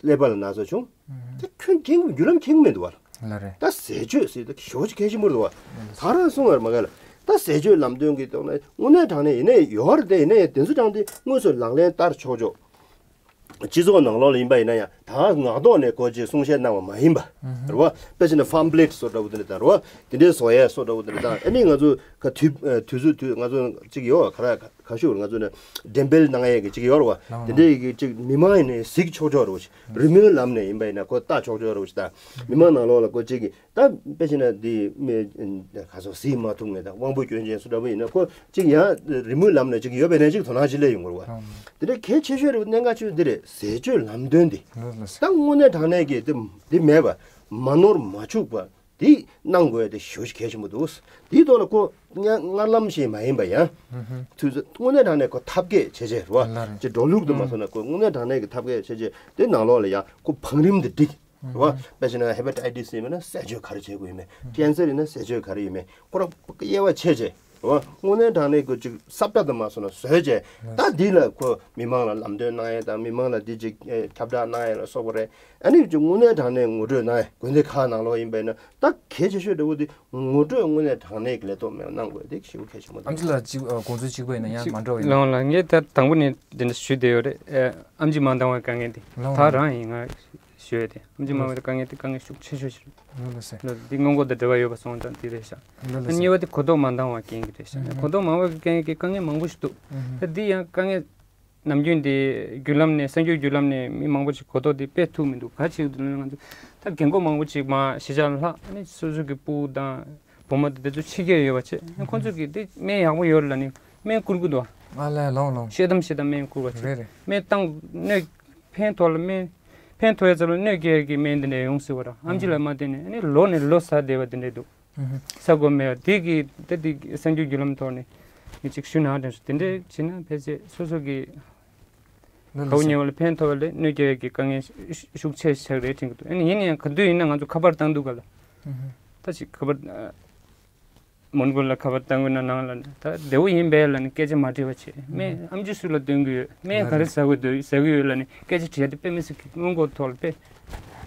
ཀླད་པ་ལ་ན་ཚ་བྱུང་། ད་ཁྱོད་མཁྱེན་རྒྱུ་ལམ་མཁྱེན་མི་འདུག་བ། ལ་རེད། ད་ཟས་སྤྱོད་ཟེར་ད་ཞོ་ཅིག་གལ་ཆེན་པོ་འདུག་བ། ད་རང་གསུང་བར་མ་ག་ལ། ད་ཟས་སྤྱོད་ལམ་སྟོན་གྱི་ཐོག་ནས་དངོས་གནས་དྲང་གནས་ཡིན་ནའི་ཡོད་རེད། དེ་ཡིན་ནའི་དེ་ཚོ་དྲང་དེ་དངོས་སུ་ལག་ལེན་བསྟར་ཆོག་ཆོག་སྤྱི་ཚོགས་ནང་ལོགས་ལ་ཡིན་པ་ཡིན་ན་ཡང་ད་ངག་ཐོག་ནས་ཀོ་ཅིག་གསུང་བཤད་གནང་བ་མ་ཡིན་པ། རེད་བ། དཔེ་བྱས་ན་ཕམ་ཕླེཊ་སོགས་འདྲ་བོ་དེ་འདྲ་དང་རེད་བ། དེ་འདྲའི་བཟོ་ཡས་སོགས་འདྲ་བོ་དེ་འདྲ་དང་ཨ་ནི་ང་ཚོ་ག་དུས་དུས་ཚོད་དུས་ང་ཚོ་ཅིག་ཡོད་ག་ར། ཁ་ཤུགས་ང་ཚོ་ནས་འགྲེམས་སྤེལ་གནང་ཡས་ཀྱི་ཅིག་ཡོད་རེད་བ། ལགས། དེ་འདྲའི་གི་ཅིག་མི་མང་ཡིན་ནའི་གཟིགས་ཆོག་ཆོག་རེད་བ། རི་མོའི་ལམ་ནས་ཡིན་པ་ཡིན་ན་ཁོ་ལྟ་ཆོག་ཆོག་རེད་བ། ད་མི་མང་ནང་ལོགས་ལ་ཁོ་ཅིག་གི་ད་དཔེ་བྱས་ན་འདི་མི་ག་ཚོད་གཟིགས་མ་ཐུབ་མཁན་དང་དབང་པོ་སྐྱོན་ཅན་སུ་འདྲ་པོ་ཡིན་ན་ཁོ་ཅིག་ཡང་རི་མོའི་ལམ་ནས་ཅིག་ཡོད་པའི་ནས་ཅིག་དོ་སྣང་ཅིག་སླེབས་ཡོང་གི་རེད་བ། ལགས། དེ་འདྲའི་གལ་ཆེ་ཤོས་རེད་བ། གནད་འགག་ཆེ་ཤོས་འདི་རེད། ཟས་སྤྱོད་ལམ་སྟོན་འདི། ལགས་ལགས། ད་དངོས་གནས་དྲང་གནས་ཀྱི་འདི་འདི་མེད་པ་མ་ནོར་མ་འཆུག་པ། དེ་གནང་དགོས་དེ་ཞེ་པོ་ཅིག་གལ་ཆེན་པོ་འདུག་དེའི་ཐོག་ལ་ཁོ་སྔ་སྔར་ལམ་ཞིག་མ་ཡིན་པ་ཡང་། དུས་ཚོད་དངོས་གནས་དྲང་གནས་ཁོ་ཐབས་མཁས་བྱས་བྱས་རེད་བ། ལགས་རེད། ཅིག་འགྲོ་ལུགས་དུ་མ་སོང་ན་ཁོ་དངོས་གནས་དྲང་གནས་ཀྱི་ཐབས་མཁས་བྱས་བྱས་དེ་ནང་ལོགས་ལ་ཡང་ཁོ་བང་རིམ་དེ་བསྒྲིགས་རེད་བ། དཔེ་བྱས་ན་ཧེ་པ་ཊའི་ཊི་སི་ཡིན་པ་ན་ཟས་སྤྱོད་ག་རེ་བྱེད་དགོས་ཡོད་མེད། ཀན་སར་ཡིན་ན་ཟས་སྤྱོད་ག་རེ་ཡོད་མེད་ཁོ་རང་དབྱེ་བ་ཕྱེ་བྱས་རེད་བ། དངོས་གནས་དྲང་གནས་ཁོ་ཅིག་ས་བཀྲ་དུ་མ་སོང་ན་བཟོས་བྱས་ད་འདི་ལ་ཁོ་མི་མང་ལ་ལམ་སྟོན་གནང་ཡས་དང་མི་མང་ལ་འདི་ཅིག་ཁྱབ་བསྒྲགས་གནང་ཡས་ལ་སོགས་པ་རེད། ཨ་ནི་ཅིག་དངོས་གནས་དྲང་གནས་ངོ་སྤྲོད་གནང་ཡས་དགོན་སྡེ་ཁག་ནང་ལོགས་ཡིན་པ་ཡིན་ན་ད་གལ་ཆེ་ཤོས་འདྲ་བོ་དེ་ངོ་སྤྲོད་དངོས་གནས་དྲང་གནས་ཀྱི་ལས་ཐོག་མེད་གནང་དགོས་དེ་ཞེ་པོ་གལ་ཆེན་པོ་འདུག་ཨམ་ཆི་ལགས་ཅིག་ཨ་དགོངས་ཚུལ་གཅིག་པ་ཡིན་ན་ཡང་མ་འགྲོ་ཡིན། ལགས་ལགས། ངས་ད་དང་པོ་ནས་དེ་འདྲ་ཞུས་བསྡད་ཡོད་རེད། ཨ་ཨམ་ཆི་མ་འདང་བའི་དཀའ་ངལ་དེ་ལགས་ད་རང་ཡིན། ང་ཞུ་ཡས་དེ་ཨམ་ཆི་མ་འདང་བའི་དཀའ་ངལ་དེ་དཀའ་ངལ་ཤུགས་ཆེ་ཤོས་ཤིག་རེད། ལགས་ལགས་སེ། ལགས་འདི་སྔོན་འགོག་དང་འབྲེལ་བ་ཡོད་པ་སོང་ཙང་དེ་རེད་ཤག་ལགས་ལགས་སེ། གཉིས་པ་དེ་གོ་རྟོགས་མ་འདང་བ་རྐྱེན་གྱིས་རེད་ཤག་ཨུ་ཧུ། གོ་རྟོགས་མ་འདང་བ་གི་རྐྱེན་གྱིས་དཀའ་ངལ་མང་པོ་ཞིག་འདུག་ཨུ་ཧུ། ད་འདི་ཡང་དཀའ་ངལ་ནམ་རྒྱུན་དེ་བརྒྱུད་ལམ་ནས་གསར་འགྱུར་བརྒྱུད་ལམ་ནས་མི་མང་པོ་ཞིག་གོ་རྟོགས་དེ་སྤེལ་ཐུབ་མི་འདུག་ག་ཅིག་འདུག་ན་ང་ཚོ་ད་རྒན་གོག་མང་པོ་ཅིག་མར་གཞིས་ཆགས་ལ་ལྷག་ཨ་ནི་སོ་སོ་གི་སྤུ་གུ་དང་བུ་མོ་དེ་ཚོ་ཕྱི་རྒྱལ་ཡོད་པ་བྱས་ཨ་ཁོང་ཚོ་གིས་དེ་སྨན་ཡག་པོ་ཡོད་རེད་ལབ་ནས་སྨན་བསྐུར་གི་འདུག་ཨ་ལས་ལོང་ལོང་། ཤེས་དམ་ཤེས་དམ་སྨན་བསྐུར་བ་བྱས་རེད་རེད། སྨན་བཏང་གནོད་ཕན་ཐོགས་ལ་སྨན་ཕན་ཐོགས་ཡ་ཙམ་ལ་གནོད་སྐྱེལ་གྱི་སྨན་དེ་འདྲ་ཡོང་སྲིད་པ་ར་ཨམ་ཆི་ལ་མ་བརྟེན་ནས་ཨ་ནི་ལོ་ནས་ལོ་ཟ་བསྡད་པ་དེ་འདྲ་འདུག་ཨུ་ཧུ། ས་གོ་མེད་པ་དེ་གི་ད་དེ་གསར་འགྱུར་བརྒྱུད་ལམ་ཐོག་ནས་ངས་ཅིག་ཞུ་ན་དྲན་སོང་། དེ་འདྲས་བྱས་ན་ཕལ་ཆེར་སོ་སོ་གི་ ལགས་ལགས་སོ། ཁའུ་ཉལ་བ་ལ་ཕན་ཐོགས་པ་ལས་གནོད་སྐྱེལ་ཡས་ཀྱི་དཀའ་ངལ་ཤུགས་ཆེ་ཆགས་རེད་དྲན་གྱི་འདུག་ཨ་ནི་ཡིན་ན་ཡང་ག་དུས་ཡིན་ན་ང་ཚོ་ཁ་པར་བཏང་དུས་ག་ལ། ད་ཅིག་ཁ་པར་མོན་གྷོ་ལ་ཁ་པར་བཏང་དགོས་ན་ནང་ལ་ནི་ད་བདེ་བོ་ཡིན་པས་ལ་ནི་སྐད་ཆ་མ་དྲིས་པ་བྱས། སྨན་ཨམ་ཆི་སུ་ལ་སྟོན་གྱི་ཡོད། སྨན་ག་རེ་ཟ་དགོས་འདུག་ཟ་གི་ཡོད་ལ་ནི་སྐད་ཆ་དྲིས་ཡ་དེ་དཔེ་མི་སྲིད་ཀྱི་སྔོན་འགོག་ཐོག་ལ་དཔེ་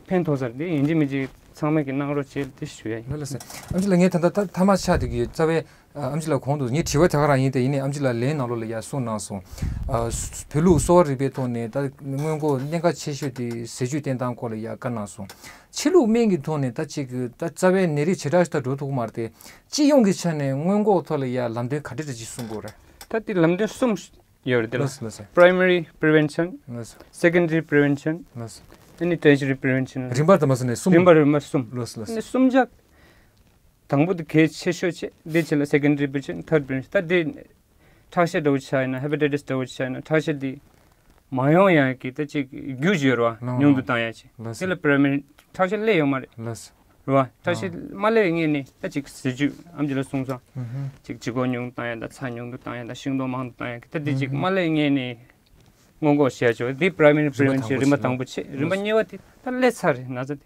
ཕན་ཐོགས་ས་རེད། དེ་ཡིན་གཅིག་མིན་གཅིག་ཚང་མས་ཀྱི་གནང་རོགས་བྱེད་དེ་ཞུ་ཡ་ཡིན། ལགས་ལགས་སོ། ཨམ་ཆི་ལགས་ངས་ད་ལྟ་ཐ་མ་ཆགས་བསྡད་ཀྱི་ཡོད། རྩ་བའི་ཨ་ཨམ་ཆི་ལགས་གོང་དུ་ངའི་དྲི་བ་དེ་ག་རང་ཡིན་ཏེ། ཡིན་ནའི་ཨམ་ཆི་ལགས་ལན་ནང་ལོགས་ལ་ཡ་གསུངས་གནང་སོང་། ཨ་བོད་ལུགས་གསོ་བ་རིག་པའི་ཐོག་ནས་ད་སྔོན་འགོག་གནད་འགག་ཆེ་ཤོས་དེ་ཟས་བཅུད་བསྟེན་སྟངས་སྐོར་ལ་ཡ་བཀའ་གནང་སོང་། ཕྱི་ལུགས་སྨན་གྱི་ཐོག་ནས་ད་ཅིག་ད་རྩ་བའི་ནད་རིགས་ཇེ་དྲག་ཞིག་ད་འགྲོ་ཐུབ་ཀྱི་མ་རེད་དེ། སྤྱི་ཡོངས་ཀྱི་ཆ་ནས་སྔོན་འགོག་ཐོག་ལ་ཡ་ལམ་སྟོན་ག་འདྲ་འདྲ་ཅིག་གསུང་དགོས་རེད། ད་དེ་ལམ་སྟོན་གསུམ་ཡོད་རེད་དེ་ལ། ལགས་སོ་ལགས་སོ། Primary prevention, ལགས་སོ། Secondary prevention, ལགས་སོ། ཨ་ནི་tertiary prevention། རིམ་པ་དང་མ་སོང་ནས་གསུམ། རིམ་པ་རིམ་པ་གསུམ། ལགས་སོ་ལགས་ཨ་ནི་སོ། གསུམ་ཆ། དང་པོ་དེ་གལ་ཆེ་ཤོས་བྱས། དེ་རྗེས་ལ་secondary prevention, third prevention། ད་དེ་ཁྲག་ཤེད་འདྲ་བོ་ཆགས་ཡིན་ན། hepatitis འདྲ་བོ་ཆགས་ཡིན་ན། ཁྲག་ཤེད་དེ་མ་ཡོང་ཡག་གི་ད་ཅིག་རྒྱུ་ཅིག་ཡོད་རེད་བ། ལགས། ཉུང་དུ་བཏང་ཡག་ཅིག་ལགས་སོ། དེ་ལ་primary ཁྲག་ཤེད་སླེབས་ཡོང་མ་རེད། ལགས་སོ། རེད་བ། ཁྲག་ཤེད་ཨ་མ་སླེབས་སྔོན་ནས་ད་ཅིག་ཟས་བཅུད་ཨམ་ཆི་ལགས་གསུངས་སོང་། ཨུ་ཧུ། ཅིག་ལྗིད་ཁོག་ཉུང་དུ་བཏང་ཡག་དང་། ཚྭ་ཉུང་དུ་བཏང་ཡག་དང་། ཤིང་ཏོག་མང་དུ་བཏང་ཡག་གི་ད་དེ་ཅིག་ཨུ་ཧུ། མ་སླེབས་སྔོན་ནས་སྔོན་འགོག་བྱས་ཆོག་དེ་primary prevention རིམ་པ་དང་པོ་བྱས། རིམ་པ་གཉིས་པ་དེ་ད་སླེབས་ཚར་རེད་ན་ཚ་དེ།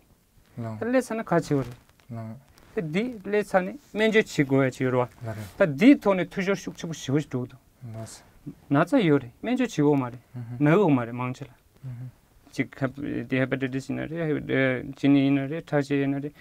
ལགས། ད་སླེབས་ཚར་ན་ག་བྱེད་དགོས་རེད། ལགས། ད་འདི་སླེབས་ཚར་ནས་སྨན་བཅོས་བྱེད་དགོས་ཡ་ཅིག་ཡོད་རེད་བ། ལགས་རེད། ད་འདིའི་ཐོག་ནས་འཐུས་ཤོར་ཤུགས་ཆེན་པོ་ཞེ་པོ་ཞིག་འགྲོ་གི་འདུག་ལགས། ན་ཚ་ཡོད་རེད། སྨན་བཅོས་བྱེད་དགོས་མ་རེད། ཨུ་ཧུ། ན་གི་ཡོད་མ་རེད་མང་ཆེ་ལ། ཨུ་ཧུ། ཅིག་ཧེ་དེ་hepatitis ཡིན་ན་རེད། ཅི་ནི་ཡིན་ན་རེད། ཁྲག་ཤེད་ཡིན་ན་རེད།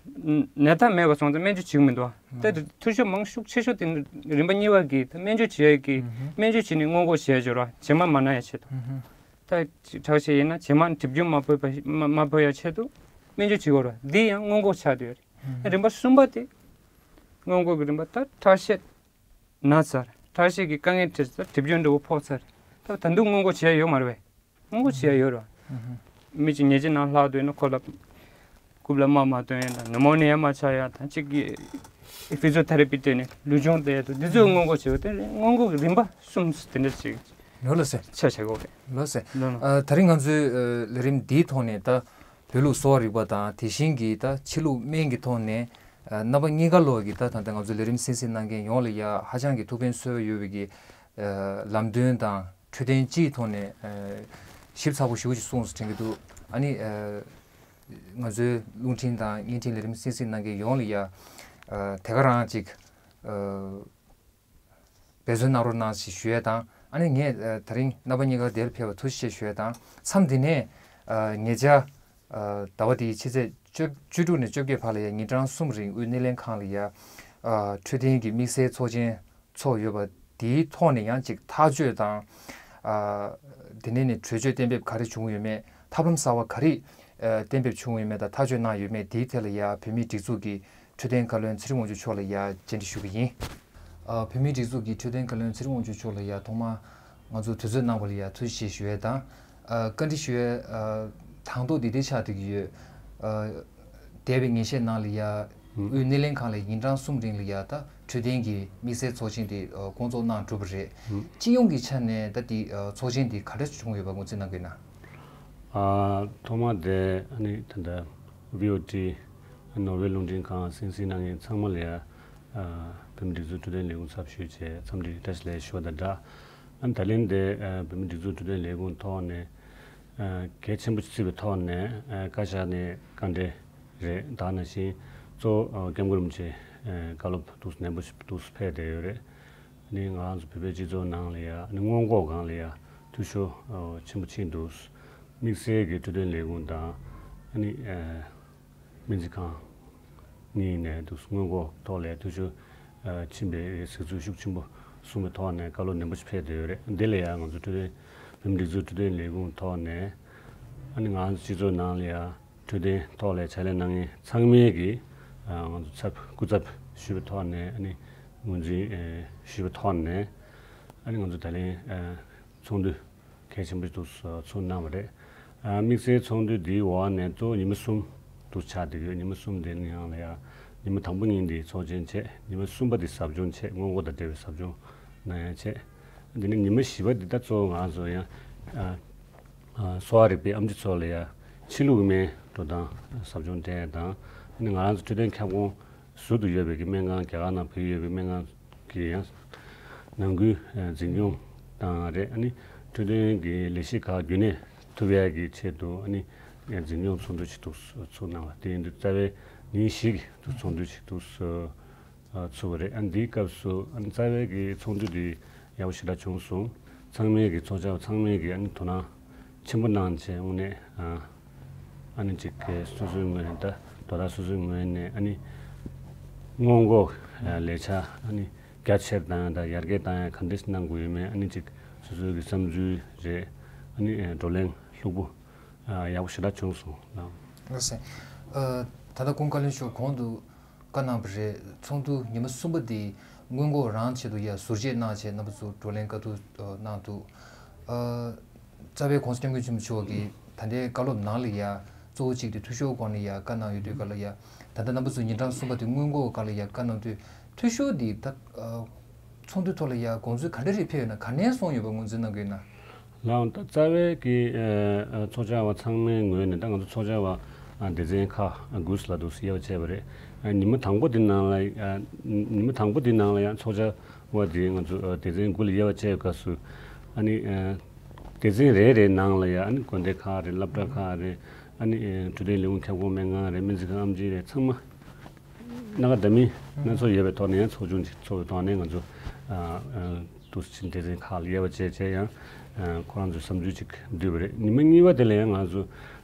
ནད་རྟགས་མེད་པ་སོང་ཙང་སྨན་བཅོས་བྱེད་ཀྱི་མི་འདུག་བ། ད་འཐུས་ཤོར་མང་ཤུགས་ཆེ་ཤོས་དེ་རིམ་པ་གཉིས་པ་གི་ད་སྨན་བཅོས་བྱེད་ཡ་གི། ཨུ་ཧུ། སྨན་བཅོས་བྱས་ནས་སྔོན་འགོག་བྱས་ཡ་ཅིག་ཡོད་རེད་བ། རྗེས་མ་མ་ན་ཡ་ཆེད་དུ། ཨུ་ཧུ། ད་ཁྲག་ཤེད་ཡིན་ན་རྗེས་མ་གྲིབ་སྐྱོན་མ་ཕོག་པ་མ་མ་ཕོག་ཡ་ཆེད་དུ་སྨན་བཅོས་བྱེད་དགོས་རེད། འདི་ཡང་སྔོན་འགོག་ཆགས་བསྡད་ཡོད་རེད། ཨུ་ཧུ། རིམ་པ་གསུམ་པ་དེ་སྔོན་འགོག་གི་རིམ་པ། ད་ཁྲག་ཤེད་ན་ཚར། ཁྲག་ཤེད་ཀྱི་དཀའ་ངལ་འཕྲད་ཚར། གྲིབ་སྐྱོན་འདྲ་བོ་ཕོག་ཚར། ད་ད་དུང་སྔོན་འགོག་བྱེད་ཡ་ཡོད་མ་རེད་པས། སྔོན་འགོག་བྱེད་ཡ་ཡོད་རེད་བ། ཨུ་ཧུ། མི་གཅིག་ཉལ་ཆས་ནང་ལྷག་འདུག་ཡིན་ན་ཁོ་ལ་རྐུབ་ལ་རྨ་མ་ཐོན་ཡ་དང་། pneumonia མ་ཆགས་ཡ་དང་། གཅིག་གིས་physiotherapy སྤྲད་ནས་ལུས་སྦྱོང་སྤྲད་ཡ་དང་། འདི་ཚོ་སྔོན་འགོག་བྱེད་དགོས། དེ་སྔོན་འགོག་གི་རིམ་པ་གསུམ་དེ་འདྲ་ཅིག་ལགས་ལགས་སོ། ཆ་བཞག་དགོས་རེད། ལགས་སོ། ལགས་ལགས། ཨ་ད་རིང་ང་ཚོའི་ཨ་ལས་རིམ་འདིའི་ཐོག་ནས་ད་བོད་ལུགས་གསོ་བ་རིག་པ་དང་། དེ་བཞིན་གྱི་ད་ཕྱི་ལུགས་སྨན་གྱི་ཐོག་ནས་ཨ་རྣམ་པ་གཉིས་ཀ་ལོག་གི་ད་ད་ལྟ་ང་ཚོའི་ལས་རིམ་གསན་གཟིགས་གནང་མཁན་ཡོངས་ལ་ཡ་ཧ་ཅང་གི་ཐུགས་ཕན་གསོས་ཡོད་པའི་གི་ཨ་ལམ་སྟོན་དང་འཕྲོད་བསྟེན་སྤྱིའི་ཐོག་ནས་ཨ་ཞིབ་ཚགས་པོ་ཞེ་པོ་ཅིག་གསུངས་སོང་དྲན་གྱི་འདུག་ཨ་ནི་ཨ་ང་ཚོའི་རླུང་འཕྲིན་དང་བརྙན་འཕྲིན་ལས་རིམ་གསན་གཟིགས་གནང་མཁན་ཡོངས་ལ་ཡ་ཨ་དེ་ག་རང་ཅིག་ཨ་འབད་བརྩོན་གནང་རོགས་གནང་ཞེས་ཞུ་ཡས་དང་། ཨ་ནི་ངས་ཨ་དེ་རིང་རྣམ་པ་གཉིས་ཀ་འདིར་ཕེབས་པར་ཐུགས་རྗེ་ཆེ་ཞུ་ཡས་དང་། མཚམས་འདི་ནས་ཨ་ཉེ་ཆར་ཨ་ཟླ་བ་འདིའི་ཕྱི་ཚེས་བཅུ་བཅུ་དྲུག་ནས་བཅོ་བརྒྱད་བར་ལ་ཡ་ཉིན་གྲངས་གསུམ་རིང་དབུས་སྣེ་ལེན་ཁང་ལ་ཡ་ཨ་འཕྲོད་བསྟེན་གྱི་དམིགས་བསལ་ཚོགས་ཆེན་ཚོགས་ཡོད་པ་འདིའི་ཐོག་ནས་ཡང་ཅིག་ཐག་གཅོད་དང་། ཨ་དེ་ནས་ནི་གྲོས་ཆོད་གཏན་འབེབས་ག་རེ་བྱུང་ཡོད་མེད། ཐབས་ལམ་གསར་བ་ག་རེ་ཨ་གཏན་འབེབས་བྱུང་ཡོད་མེད་དང་ཐག་གཅོད་གནང་ཡོད་མེད། དེའི་ཐད་ལ་ཡ་བོད་མིའི་སྒྲིག་འཛུགས་ཀྱི་འཕྲོད་བསྟེན་བཀའ་བློན་ཚེ་རིང་དབང་ཕྱུག་མཆོག་ལ་ཡ་བཅར་འདྲི་ཞུ་གི་ཡིན། ཨ་བོད་མིའི་སྒྲིག་འཛུགས་ཀྱི་འཕྲོད་བསྟེན་བཀའ་བློན་ཚེ་རིང་དབང་ཕྱུག་མཆོག་ལ་ཡ་ཐོག་མར་ང་ཚོ་དུས་ཚོད་གནང་བ་ལ་ཡ་ཐུགས་རྗེ་ཆེ་ཞུ་ཡས་དང་། ཨ་བཀའ་འདྲི་ཞུ་ཡས་ཨ་དང་ཐོག་འདི་འདྲ་ཆགས་བསྡད་ཀྱི་ཡོད། ཨ་འདས་པའི་ཉིན་ཤས་ནང་ལ་ཡ་ཨུ་དབུས་སྣེ་ལེན་ཁང་ལ་ཉིན་གྲངས་གསུམ་རིང་ལ་ཡ་ད་འཕྲོད་བསྟེན་གྱི་དམིགས་བསལ་ཚོགས་ཆེན་དེ་ཨ་བསྐོང་ཚོགས་གནང་གྲུབ་པ་རེད། ཨུ་སྤྱི་ཡོངས་ཀྱི་ཆ་ནས་ད་དེ་ཨ་ཚོགས་ཆེན་དེ་ག་འདྲ་བྱུང་ཡོད་པ་ངོས་འཛིན་གནང་གི་ཡོད་ན། ཨ་ཐོག་མ་དེ་ཨ་ནི་ད་ལྟ་བྷི་ཨོ་ཊི་ནོར་ཝེ་རླུང་འཕྲིན་ཁང་གསན་གཟིགས་གནང་མཁན་ཚང་མ་ལ་ཡ་ཨ་བོད་མིའི་སྒྲིག་འཛུགས་འཕྲོད་བསྟེན་ལས་ཁུངས་ཚབ་ཞུས་བྱས་འཚམས་འདྲི་བཀྲ་ཤིས་བདེ་ལེགས་ཞུ་བ་དང་སྦྲགས། ཨ་ནི་ད་ལན་དེ་ཨ་བོད་མིའི་སྒྲིག་འཛུགས་འཕྲོད་བསྟེན་ལས་ཁུངས་ཐོག་ནས་ཨ་གལ་ཆེན་པོ་བརྩིས་པའི་ཐོག་ནས་ཨ་བཀའ་ཤག་ནས་བཀའ་འབྲེལ་རེད། ད་ནང་བཞིན་གཙོ་བོ་ཨ་སྐྱབས་མགོན་རིན་པོ་ཆེ་ཨ་བཀའ་སློབ་ཏོག་ཙམ་ནན་པོ་ཞིག་ཏོག་ཙམ་ཕེབས་བསྡད་ཡོད་རེད། ཨ་ནི་ང་རང་ཚོ་བོད་པའི་སྤྱི་ཚོགས་ནང་ལ་ཡ་ཨ་ནི་སྔོན་འགོག་སྒང་ལ་ཡ་འཐུས་ཤོར་ཨ་ཆེན་པོ་ཕྱིན་འདུག་དམིགས་བསལ་གྱི་འཕྲོད་བསྟེན་ལས་ཁུངས་དང་ཨ་ནི་ཨ་སྨན་རྩིས་ཁང་གཉིས་ནས་འདུག་སྔོན་འགོག་ཐོག་ལ་འཐུས་ཤོར་ཨ་ཕྱིན་པའི་གཟིགས་ཚུལ་ཤུགས་ཆེན་པོ་གསུངས་པའི་ཐོག་ནས་བཀའ་སློབ་ནན་པོ་ཞིག་ཕེབས་བསྡད་ཡོད་རེད། འདི་ལ་ཡང་ང་ཚོ་འཕྲོད་བསྟེན་བོད་མིའི་སྒྲིག་འཛུགས་འཕྲོད་བསྟེན་ལས་ཁུངས་ཐོག་ནས་ཨ་ནི་ང་ཚོ་སྤྱི་ཚོགས་ནང་ལ་ཡང་འཕྲོད་བསྟེན་ཐོག་ལ་ཕྱག་ལས་གནང་མཁན་ཚང་མས་ཀྱིས་ཨ་ང་ཚོ་ཚབ་སྐུ་ཚབ་ཞུས་པའི་ཐོག་ནས་ཨ་ནི་ངོས་འཛིན་ཨ་ཞུས་པའི་ཐོག་ནས་ཨ་ནི་ང་ཚོ་ད་ལན་ཨ་ཚོགས་འདུ་གལ་ཆེན་པོ་ཞིག་ཏུ་ཚོགས་གནང་བ་རེད། ཨ་དམིགས་བསལ་ཚོགས་འདུ་འདིའི་འོག་ནས་གཙོ་བོ་ཉི་མ་གསུམ་དུ་ཆགས་བསྡད་ཡོད། ཉི་མ་གསུམ་དེ་ནི་ཡང་ལ་ཡ་ཉི་མ་དང་པོ་ཉིན་དེ་ཚོགས་ཆེན་བྱས། ཉི་མ་གསུམ་པ་དེ་ཟབ་སྦྱོང་བྱས། སྔོན་འགོག་དང་འབྲེལ་བའི་ཟབ་སྦྱོང་གནང་ཡ་བྱས། དེ་ནས་ཉི་མ་བཞི་པ་དེ་ད་གཙོ་བོ་ང་ཚོ་ཡང་ཨ་ཨ་གསོ་བ་རིག་པའི་ཨེམ་ཆི་ཚོ་ལ་ཡ་ཕྱི་ལུགས་སྨན་འགྲོ་སྟངས་ཟབ་སྦྱོང་སྤྲད་ཡ་དང་། ཨ་ནི་ང་རང་ཚོ་འཕྲོད་བསྟེན་ཁྱབ་ཁོངས་ཟུར་དུ་ཡོད་པའི་གི་སྨན་ཁང་རྒྱ་གར་ནང་བོད་ཡོད་པའི་སྨན་ཁང་གི་ཡང་ནང་ཁུལ་ཨ་འཛིན་སྐྱོང་བཏང་ཡ་རེད། ཨ་ནི་ འཕྲོད་བསྟེན་གྱི་ལས་གཞི་ཁག་རྒྱུན་གནས་ཐུབ་ཡག་གི་ཆེད་དུ་ཨ་ནི་འཛིན་སྐྱོང་ཚོགས་འདུ་ཞིག་ཏུ་ཚུགས་གནང་བ་དེ་ཡིན་དུས་རྩ་བའི་ཉིན་བཞི་གི་ཚོགས་འདུ་ཞིག་ཏུ་ཚུགས་པ་རེད། ཨ་ནི་འདིའི་སྐབས་སུ་ཨ་ནི་རྩ་བའི་གི་ཚོགས་འདུ་འདི་ཡག་པོ་ཞེ་དྲག་བྱུང་སོང་། ཚང་མས་གི་ཚོགས་བཅར་བ་ཚང་མས་གི་ཨ་ནི་དོ་སྣང་ཆེན་པོ་གནང་བྱས་དངོས་གནས་ཨ་ནི་ཅིག་གི་སོ་སོའི་ངོས་ནས་ད་དོ་བདག་སོ་སོའི་ངོས་ནས་ཨ་ནི་སྔོན་འགོག་ལས་འཆར་ཨ་ནི་རྒྱ་ཆེར་བཏང་ཡ་དང་ཡར་རྒྱས་བཏང་ཡ་ག་འདྲས་གནང་དགོས་ཡོད་མེད་ཨ་ནི་ཅིག་སོ་སོའི་གི་བསམ་ཚུལ་རེད། ཨ་ནི་བགྲོ་གླེང་ལྷུག་པོ་ཡག་པོ་ཞེ་དྲག་བྱུང་སོང་ལགས། ལགས་སེ། ད་ལྟ་ཀུན་དགའ་བློན་མཆོག་གོང་དུ་བཀའ་གནང་བ་རེད། ཚོགས་འདུ་ཉི་མ་གསུམ་པ་དེ་སྔོན་འགོག་རང་ཆེད་དུ་ཡ་ཟུར་བཅད་གནང་བྱས་རྣམ་པ་ཚོ་བགྲོ་གླེང་བཀའ་བསྡུར་གནང་འདུག་རྩ་བའི་༸གོང་ས་༸སྐྱབས་མགོན་ཆེན་པོ་མཆོག་གིས་ད་ལྟའི་བཀའ་སློབ་ནང་ལ་ཡ་གཙོ་བོ་གཅིག་དེ་འཐུས་ཤོར་སྐོར་ནས་ཡ་བཀའ་གནང་ཡོད་དུས་སྐབས་ལ་ཡ་ད་ལྟ་རྣམ་པ་ཚོ་ཉིན་གྲངས་གསུམ་པ་དེ་སྔོན་འགོག་སྐོར་ལ་ཡ་བཀའ་གནང་དུས་འཐུས་ཤོར་དེ་ད་ཚོགས་འདུའི་ཐོག་ལ་ཡ་དགོངས་ཚུལ་ག་འདྲ་རེ་ཕེབས་ཡོད་ན་ག་ནས་སོང་ཡོད་པ་ངོས་འཛིན་གནང་གི་ཡོད་ན། ལགས་ད་རྩ་བའི་གི་ཚོགས་བཅར་བ་ཚང་མའི་ངོས་ནས་ད་ང་ཚོ་ཚོགས་བཅར་བ་སྡེ་ཚན་ཁག་དགུ་ལ་འདུག་དབྱེ་བ་ཕྱེ་བ་རེད། ཉི་མ་དང་པོ་དེ་ནང་ལ་ཉི་མ་དང་པོ་དེ་ནང་ལ་ཡང་ཚོགས་བཅར་བ་དེ་ང་ཚོ་སྡེ་ཚན་དགུ་ལ་དབྱེ་བ་ཕྱེ་བའི་སྐབས་སུ་ཨ་ནི། སྡེ་ཚན་རེ་རེའི་ནང་ལ་ཡང་ཨ་ནི་དགོན་སྡེ་ཁག་རེད། སློབ་གྲྭ་ཁག་རེད། ཨ་ནི་འཕྲོད་བསྟེན་ལས་ཁུངས་ཁྱབ་ཁོངས་སྨན་ཁང་རེད། སྨན་རྩིས་ཁང་ཨེམ་ཆི་རེད། ཚང་མ་སྣ་ཁ་འདྲ་མིན་སྣ་ཚོགས་ཡོད་པའི་ཐོག་ནས་ཡང་ཚོགས་ཆུང་ཅིག་ཚོགས་པའི་ཐོག་ནས་ང་ཚོ་འདུག་སེ་སྡེ་ཚན་ཁག་ལ་དབྱེ་བ་ཕྱེ་བྱས་ཡང་ཁོ་རང་ཚོའི་བསམ་ཚུལ་ཅིག་བསྡུས་པ་རེད། ཉི་མ་གཉིས་པ་དེ་ལ་ཡང་ང་ཚོ་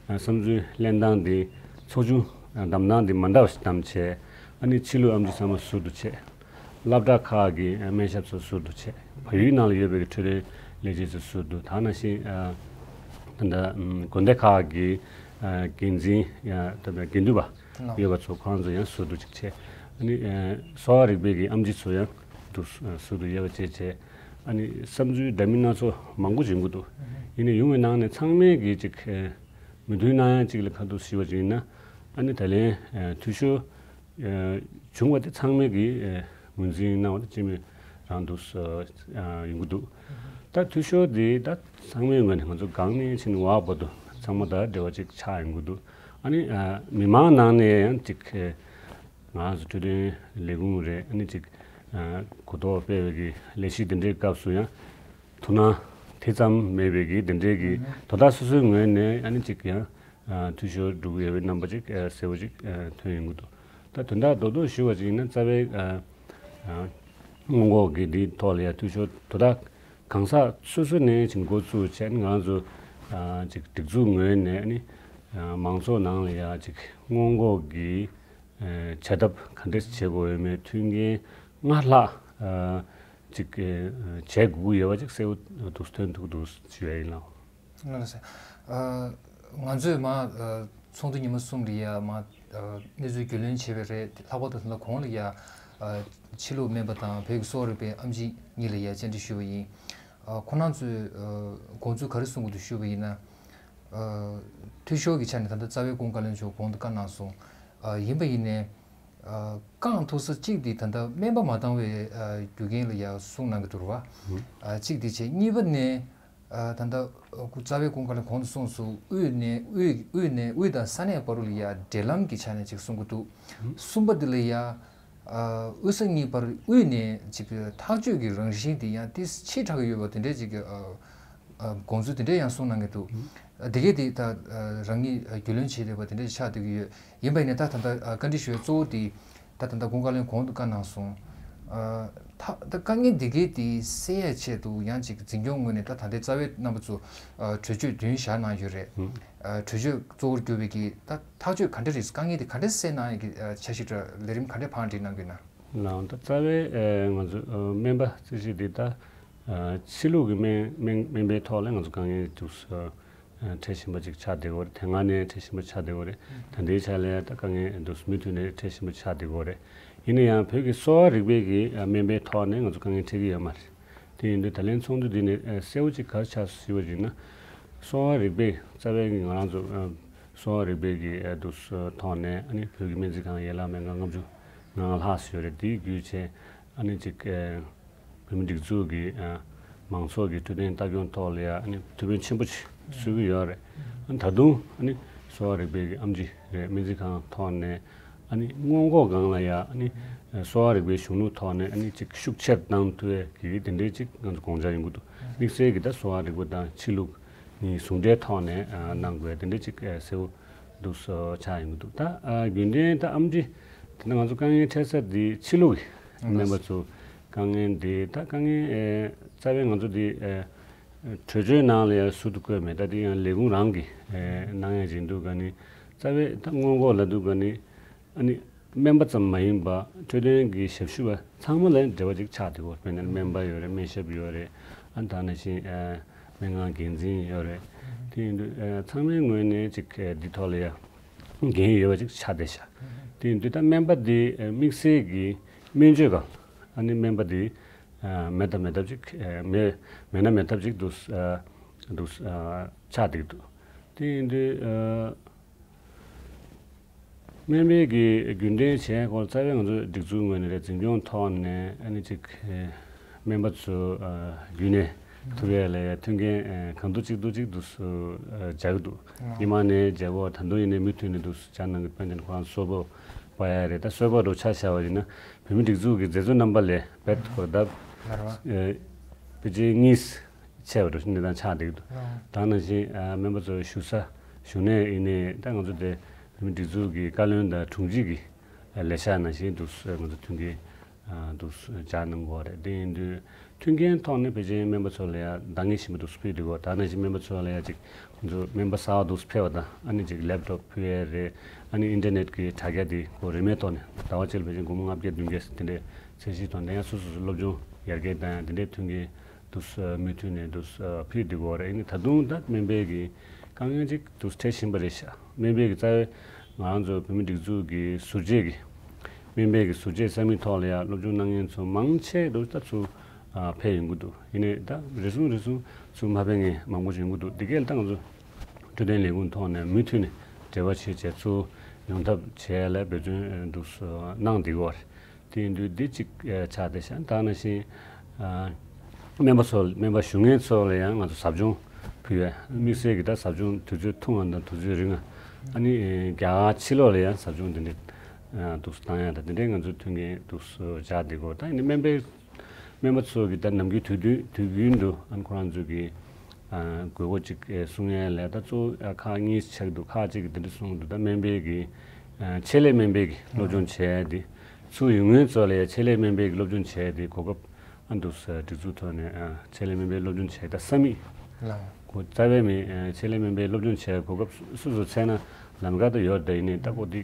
བསམ་ཚུལ་ལེན་སྟངས་འདི་ཚོགས་ཆུང་བདམས་སྟངས་འདི་མ་འདྲ་བ་ཞིག་བདམས་བྱས་ཨ་ནི་ཕྱི་ལུགས་ཨེམ་ཆི་ཚང་མ་ཟུར་དུ་བྱས། སློབ་གྲྭ་ཁག་གི་སྨན་ཞབས་ཚོ་ཟུར་དུ་བྱས། བལ་ཡུལ་ནང་ལ་ཡོད་པའི་འཕྲོད་བསྟེན་ལས་བྱེད་ཚོ་ཟུར་དུ། ད་ནང་བཞིན་ད་ལྟ་དགོན་སྡེ་ཁག་གི་འགན་འཛིན་ད་ལྟ་འགན་འདུས་པ་ཡོད་པ་ཚོ་ཁོ་རང་ཚོ་ཡང་ཟུར་དུ་ཅིག་བྱས། ཨ་ནི་གསོ་བ་རིག་པའི་གི་ཨེམ་ཆི་ཚོ་ཡང་དུ་ཟུར་དུ་དབྱེ་བ་ཕྱེ་བྱས། ཨ་ནི་བསམ་ཚུལ་འདྲ་མིན་སྣ་ཚོགས་མང་པོ་ཡོང་གི་འདུག་ཡིན་ནའི་ཡོང་བའི་ནང་ནས་ཚང་མས་གི་ཅིག་མོས་མཐུན་གནང་ཡ་ཅིག་ལ་ཁ་ཐུག་ཞུ་བ་ཅིག་ཡིན་ན་ཨ་ནི་ད་ལན་འཐུས་ཤོར་བྱུང་བ་དེ་ཚང་མས་ཀྱིས་ངོས་འཛིན་གནང་བ་དེ་སྤྱི་མོས་རང་འདུག་ཡོང་གི་འདུག་ད་འཐུས་ཤོར་དེ་ད་ཚང་མའི་ངོས་ནས་ང་ཚོ་སྒང་ནས་ཕྱིན་འོག་བར་དུ་ཚང་མ་ད་འབྲེལ་བ་ཅིག་ཆགས་ཡོང་གི་འདུག་ཨ་ནི་མི་མང་ནང་ནས་ཡང་ཅིག་ང་ཚོ་འཕྲོད་བསྟེན་ལས་ཁུངས་རེད། ཨ་ནི་ཅིག་གོ་རྟོགས་སྤེལ་བའི་གི་ལས་གཞི་དེ་འདྲའི་སྐབས་སུ་ཡང་དོ་སྣང་དེ་ཙམ་མེད་པའི་གི་དེ་འདྲའི་གི་དོ་བདག་སོ་སོའི་ངོས་ནས་ཨ་ནི་ཅིག་ཡང་། འཐུས་ཤོར་འགྲོ་གི་ཡོད་པའི་རྣམ་པ་ཅིག་གསལ་པོ་ཅིག་ཐོན་ཡོང་གི་འདུག་ད་དོན་དག་རྡོག་རྡོག་ཞུ་བ་ཅིག་ཡིན་ན་རྩ་བའི་སྔོན་འགོག་གི་འདིའི་ཐོག་ལ་ཡ་འཐུས་ཤོར་དོ་བདག་གང་ཟག་སོ་སོ་ནས་ཅིག་འགོ་བཙུགས་བྱས་ང་ཚོ་ཅིག་སྒྲིག་འཛུགས་ངོས་ནས་ནི་མང་ཚོགས་ནང་ལ་ཡ་ཅིག་སྔོན་འགོག་གི་བྱ་ཐབས་ག་འདྲས་བྱེད་དགོས་ཡོད་མེད་མཐུན་རྐྱེན་སྔར་ལྷག་ཅིག་བྱེད་དགོས་ཀྱི་ཡོད་པ་ཅིག་གསལ་པོ་འདུག་ཐོན་ཐུབ་འདུག་ཞུ་ཡ་ཡིན་ལགས། ལགས་སོ། ང་ཚོས་མ་ཚོགས་འདུ་ཉི་མ་གསུམ་རེ་ཡ་མ་གནས་ཚུལ་རྒྱུས་ལོན་བྱས་པ་རེད། ལྷག་པར་དུ་ད་ལྟ་གོང་ལ་ཡ་ཕྱི་ལུགས་སྨན་པ་དང་བོད་ཀྱི་གསོ་བ་རིག་པའི་ཨེམ་ཆི་གཉིས་ལ་ཡ་བཅར་འདྲི་ཞུས་པ་ཡིན། ཁོང་རྣམ་ཚོས་དགོངས་ཚུལ་ག་རེ་གསུང་གི་འདུག་ཞུས་པ་ཡིན་ན། འཐུས་ཤོར་གྱི་ཆ་ནས་ད་ལྟ་རྩ་བའི་ཀུན་དགའ་བློན་མཆོག་གོང་དུ་བཀའ་གནང་སོང་། ཡིན་པ་ཡིན་ནའི། རྐང་ཐུག་ས་གཅིག་དེ་ད་ལྟ་སྨན་པ་མ་བཏང་བའི་རྒྱུ་རྐྱེན་ལ་ཡ་གསུང་གནང་གི་འདུག་ར་བ། གཅིག་དེ་བྱས་གཉིས་པ་ནས། ད་ལྟ་རྩ་བའི་ཀུན་དགའ་བློན་གོང་དུ་གསུངས་སོང་། དབུས་ནས་དབུས་དབུས་ནས་དབུས་དང་ས་གནས་བར་ལ་ཡ་འབྲེལ་ལམ་གྱི་ཆ་ནས་ཅིག་གསུང་གི་འདུག་གསུམ་པ་དེ་ལ་ཡ། དབུས་ས་གཉིས་བར་དབུས་ནས་ཅིག་ཐག་གཅོད་ཀྱི་རང་བཞིན་དེ་ཡང་ཏིས་ཆེ་དྲགས་ཡོད་པ་དེ་འདྲས་ཅིག་གི་དགོངས་ཚུལ་དེ་འདྲས་ཡང་གསུངས་གནང་གི་འདུག་དེ་གས་དེ་ད་རང་ཉིད་རྒྱུས་ལོན་བྱས་བསྡད་པ་དེ་འདྲས་ཆགས་བསྡད་ཀྱི་ཡོད། ཡིན་པ་ཡིན་ནའི་ད་ད་ལྟ་བཀའ་འདྲི་ཞུ་བའི་གཙོ་བོ་དེ་ད་ད་ལྟ་ཀུན་དགའ་བློན་གོང་དུ་བཀའ་གནང་སོང་། ད་ད་དཀའ་ངལ་འདི་གའི་དེ་སེལ་ཡ་ཆེད་དུ་ཡང་ཅིག་འཛིན་སྐྱོང་ངོས་ནས་ད་ད་ལྟའི་རྩ་བའི་རྣམ་པ་ཚོ་གྲོས་ཆོད་བདུན་བཞག་གནང་ཡོད་རེད། གྲོས་ཆོད་གཙོ་བོར་གྱུར་པའི་གི་ད་ཐག་གཅོད་ག་འདྲ་རེད། དཀའ་ངལ་དེ་ག་འདྲ་སེལ་གནང་ཡ་གི་འཆར་གཞི་འདྲ་ལས་རིམ་ག་འདྲ་བང་སྒྲིག་གནང་གི་ཡོད་ན། ལགས་ད་རྩ་བའི་ང་ཚོ་སྨན་པ་རྩིས་གཞི་འདི་ད་ཕྱི་ལུགས་ཀྱི་སྨན་སྨན་སྨན་པའི་ཐོག་ལ་ང་ཚོ་དཀའ་ངལ་འདུག་འཕྲད་བཞིན་པ་ཅིག་ཆགས་བསྡད་ཡོད་རེད། དེ་སྔ་ནས་འཕྲད་བཞིན་པ་ཆགས་བསྡད་ཡོད་རེད། ད་ལྟའི་ཆ་ལ་ད་དཀའ་ངལ་འདུག་མུ་མཐུད་ནས་འཕྲད་བཞིན་པ་ཆགས་བསྡད་ཡོད་རེད། ཡིན་ན་ཡང་བོད་ཀྱི་གསོ་བ་རིག་པའི་གི་སྨན་པའི་ཐོག་ནས་ང་ཚོ་དཀའ་ངལ་འཕྲད་ཀྱི་ཡོད་མ་རེད། དེ་ཡིན་དུས་ད་ལན་ཚོགས་འདུ་འདི་ནས་གསལ་པོ་ཅིག་ག་རེ་ཆགས་སོང་ཞུས་པ་ཡིན་ན། གསོ་བ་རིག་པའི་རྩ་བའི་གི་ང་རང་ཚོ་གསོ་བ་རིག་པའི་གི་འདུག་ཐོག་ནས་ཨ་ནི་བོད་ཀྱི་སྨན་རྩིས་ཁང་ཡན་ལག་སྨན་ཁང་ལྔ་བཅུ་ང་ལྔ་ལྷག་ཙམ་ཡོད་རེད། དེའི་བརྒྱུད་བྱས་ཨ་ནི་ཅིག་བོད་མི་སྒྲིག་འཛུགས་ཀྱི་མང་ཚོགས་ཀྱི་འཕྲོད་བསྟེན་ལྟ་སྐྱོང་ཐོག་ལ་ཡང་ཨ་ནི་ཐུགས་ཕན་ཆེན་པོ་ཞིག་གསོས་ཀྱི་ཡོད་རེད། ཨ་ནི་ད་དུང་ཨ་ནི་གསོ་བ་རིག་པའི་གི་ཨེམ་ཆི་རེད། སྨན་རྩིས་ཁང་ཐོག་ནས་ཨ་ནི་སྔོན་འགོག་སྒང་ལ་ཡང་ཨ་ནི་གསོ་བ་རིག་པའི་གཞུང་ལུགས་ཐོག་ནས་ཨ་ནི་ཅིག་ཤུགས་ཆེར་བཏང་ཐུབ་ཡས་ཀྱི་དེ་འདྲའི་ཅིག་ང་ཚོ་དགོངས་འཆར་ཡོང་གི་འདུག་དམིགས་བསལ་གྱི་ད་གསོ་བ་རིག་པ་དང་ཕྱི་ལུགས་གཉིས་ཟུང་འབྲེལ་ཐོག་ནས་ཨ་གནང་དགོས་དེ་འདྲ་ཅིག་ཨ་གསལ་བོ་འདུག་སོ་ཆགས་ཡོང་གི་འདུག་ད་ཨ་རྒྱུན་ལྡན་ད་ཨམ་ཆི་དེ་ན་ང་ཚོ་དཀའ་ངལ་འཕྲད་ས་དེ་ཕྱི་ལུགས་ཀྱི་སྨན་པ་ཚོ་དཀའ་ངལ་དེ་ད་དཀའ་ངལ་ཨེ་རྩ་བའི་ང་ཚོ་དེ་ཨེ་གྲོས་ཆོད་ནང་ལ་ཡང་ཟུར་དུ་བཀོད་མེད། ད་དེ་ཡང་ལས་ཁུངས་རང་གི་ཨེ་གནང་ཡ་ཅིག་འདུག་ག་ནི་རྩ་བའི་ད་སྔོན་འགོག་ལ་འདུག་ག་ནི། ཨ་ནི་སྨན་པ་ཙམ་མ་ཡིན་པ་འཕྲོད་བསྟེན་གྱི་ཞབས་ཞུ་བ་ཚང་མ་ལ་འབྲེལ་བ་ཅིག་ཆགས་བསྡད་ཡོད། དཔེར་ན་སྨན་པ་ཡོད་རེད། སྨན་ཞབས་ཡོད་རེད། ཨ་ནི་ད་ནང་བཞིན་ཨ་སྨན་ཁང་འགན་འཛིན་ཡོད་རེད། དེ་ཡིན་དུས་ཨ་ཚང་མའི་ངོས་ནས་ཅིག་ཨ་འདི་ཐོག་ལ་ཡ་འགན་ཡོད་པ་ཅིག་ཆགས་བསྡད་ཤག་དེ་ཡིན་དུས་ད་སྨན་པ་འདི་ཨ་དམིགས་བསལ་གྱི་སྨན་བཅོས་སྒང་ཨ་ནི་སྨན་པ་འདི་ཨ་མེད་ད་མེད་ཐབས་ཅིག་ཨ་མེད་མེད་ན་མེད་ཐབས་ཅིག་འདུག་ཨ་འདུག་ཨ་ཆགས་བསྡད་འདུག་དེ་ཡིན་དུས་ཨ། སྨན་པའི་གི་རྒྱུན་ལྡན་བྱས་སྐོར་རྩ་བའི་ང་ཚོའི་སྒྲིག་འཛུགས་ངོས་ནས་རེད། འཛིན་སྐྱོང་ཐོག་ནས་ཨ་ནི་ཅིག་ཨེ་སྨན་པ་ཚོ་ཨ་རྒྱུན་ནས་ཐུག་ཡས་ལ་ཡ་མཐུན་རྐྱེན་ཨེ་གང་ཐུབ་ཅི་ཐུབ་ཅིག་འདུག་སུ་ཨ་སྦྱར་གི་འདུག་ཉི་མ་ནས་མཇལ་བོ་ད་དུང་ཡིན་ནའི་མུ་མཐུད་ནས་འདུག་སྦྱར་གནང་གི། དཔེར་ན་ཁོ་རང་གསོལ་ཕོགས་སྤར་ཡ་རེད། ད་གསོལ་ཕོགས་འགྲོ་ཆ་བཞག་པ་ཡིན་ན་བོད་མི་སྒྲིག་འཛུགས་ཀྱི་མཛད་གཙོ་རྣམ་པ་ལས་བེད་ཁོ་ལ་ལར་བ་ཨེ་ཕལ་ཆེར་གཉིས། ཆེ་བ་འགྲོ་བཞིན་གནས་སྟངས་ཆགས་བསྡད་ཀྱི་འདུག་ཨོ། ད་ནང་བཞིན་ཨ་སྨན་པ་ཚོ་བཞུགས་ས་བཞུགས་གནས་ཡིན་ནའི་ད་ང་ཚོ་དེ་བོད་མི་སྒྲིག་འཛུགས་ཀྱི་བཀའ་བློན་དང་དྲུང་ཆེ་གི་ལས་ཤག་ནང་བཞིན་འདུག་ང་ཚོ་མཐུན་རྐྱེན་ཨ་འདུག་སྦྱར་གནང་གི་ཡོད་རེད། དེ་ཡིན་དུས་མཐུན་རྐྱེན་ཐོག་ནས་ཕལ་ཆེར་སྨན་པ་ཚོ་ལ་ཡང་འདང་ངེས་ཤིག་མི་འདུག་ཕུལ་བསྡད་ཀྱི་ཡོད། ད་ནང་བཞིན་སྨན་པ་ཚོ་ལ་ཡང་ཅིག་ང་ཚོ་སྨན་པ་གསར་པ་འདུག་ཕེབས་པ་དང་ཨ་ནི་ཅིག་ལེབ་ཊོབ་ཕུལ་ཡས་རེད། ཨ་ནི་ཨིན་ཊར་ནེཊ་གི་དྲ་རྒྱ་དེ་ཁོ་རིན་མེད་ཐོག་ནས་ཟླ་བ་གཅིག་ལ་ཕལ་ཆེར་སྒོར་མོ་ལྔ་བརྒྱ་བདུན་བརྒྱ་དེ་འདྲའི་ཚད་གཞི་ཐོག་ནས་ཡང་སོ་སོ་སོ་སློབ་སྦྱོང་ཡར་རྒྱས་བཏང་ཡ་དེ་འདྲའི་མཐུན་རྐྱེན་འདུག་སེ་མུ་མཐུད་ནས་འདུག་སེ་ཕུལ་བསྡད་ཀྱི་ཡོད་རེད། ཨ་ནི་ད་དུང་ད་སྨན་པའི་གི་དཀའ་ངལ་ཅིག་འདུག་སེ་འཕྲད་བཞིན་པ་རེད་ཤག་སྨན་པའི་གི་རྩ་བའི་ང་རང་ཚོ་བོད་མི་སྒྲིག་འཛུགས་ཀྱི་ཟུར་བཅད་ཀྱི་སྨན་པའི་གི་ཟུར་བཅད་ས་མིག་ཐོག་ལ་ཡ་སློབ་སྦྱོང་གནང་མཁན་ཚོ་མང་ཆེ་འདུག་ད་ཚུར་ཨ་ཕེབས་ཡོང་གི་འདུག་ཡིན་ནའི་ད་རེ་ཟུང་རེ་ཟུང་ཚུར་མ་ཕེབས་མཁན་མང་པོ་ཞིག་ཡོང་གི་འདུག་འདི་གས་ལ་ད་ང་ཚོ་འཕྲོད་བསྟེན་ལས་ཁུངས་ཐོག་ནས་མུ་མཐུད་ནས་འབྲེལ་བ་བྱས་བྱས་ཚུར་ཡོང་ཐབས་བྱས་ལ་འབད་བརྩོན་འདུག་སེ་གནང་བསྡད་ཀྱི་ཡོད་རེད། དེ་ཡིན་དུས་འདི་གཅིག་ཨ་ཆགས་བསྡད་ཤག་ད་ནང་བཞིན་ཨ་སྨན་པ་ཚོ་སྨན་པ་ཞུ་མཁན་ཚོ་ལ་ཡང་ང་ཚོ་ཟབ་སྦྱོང་ཕུལ་བས་དམིགས་བསལ་གྱི་ད་ཟབ་སྦྱོང་དུས་ཚོད་ཐུང་ང་དང་དུས་ཚོད་རིང་ང་ཨ་ནི་ཨེ་རྒྱ་གར་ཕྱི་ལོགས་ལ་ཡང་ཟབ་སྦྱོང་དེ་འདྲ་ཨ་འདུག་སེ་བཏང་ཡ་ད་དེ་འདྲའི་ང་ཚོ་མཐུན་རྐྱེན་འདུག་སེ་སྦྱར་བསྡད་ཀྱི་ཡོད། ད་ཡིན་ནའི་སྨན་པའི་སྨན་པ་ཚོ་གིས་ད་ནམ་རྒྱུན་དུས་རྒྱུན་དུས་རྒྱུན་དུ་ཨ་ནི་ཁོ་རང་ཚོ་གི་ཨ་དགོས་མཁོ་ཅིག་ཨེ་གསུང་ཡས་ལ་ད་གཙོ་བོ་ཨ་ཁག་གཉིས་ཆགས་འདུག་ཁག་གཅིག་གིས་དེ་འདྲ་གསུངས་འདུག་ད་སྨན་པའི་གི་ཨ་ཆེད་ལས་སྨན་པའི་གི་སློབ་སྦྱོང་བྱས་ཏེ་ཚུར་ཡོང་མཁན་ཚོ་ལ་ཡང་ཆེད་ལས་སྨན་པའི་གི་སློབ་སྦྱོང་བྱས་ཏེ་གོ་སྐབས་ཨ་འདུག་སེ་སྒྲིག་འཛུགས་ཐོག་ནས་ཨ་ཆེད་ལས་སྨན་པའི་སློབ་སྦྱོང་བྱས་ད་ས་མིག་ལ་གོ་རྩ་བའི་མི་ཨ་ཆེད་ལས་སྨན་པའི་སློབ་སྦྱོང་བྱས་གོ་སྐབས་སོ་སོ་འཚོལ་ན་ལམ་ཁ་ད་ཡོད་ད་ཡིན་ནའི་ད་གོ་འདི་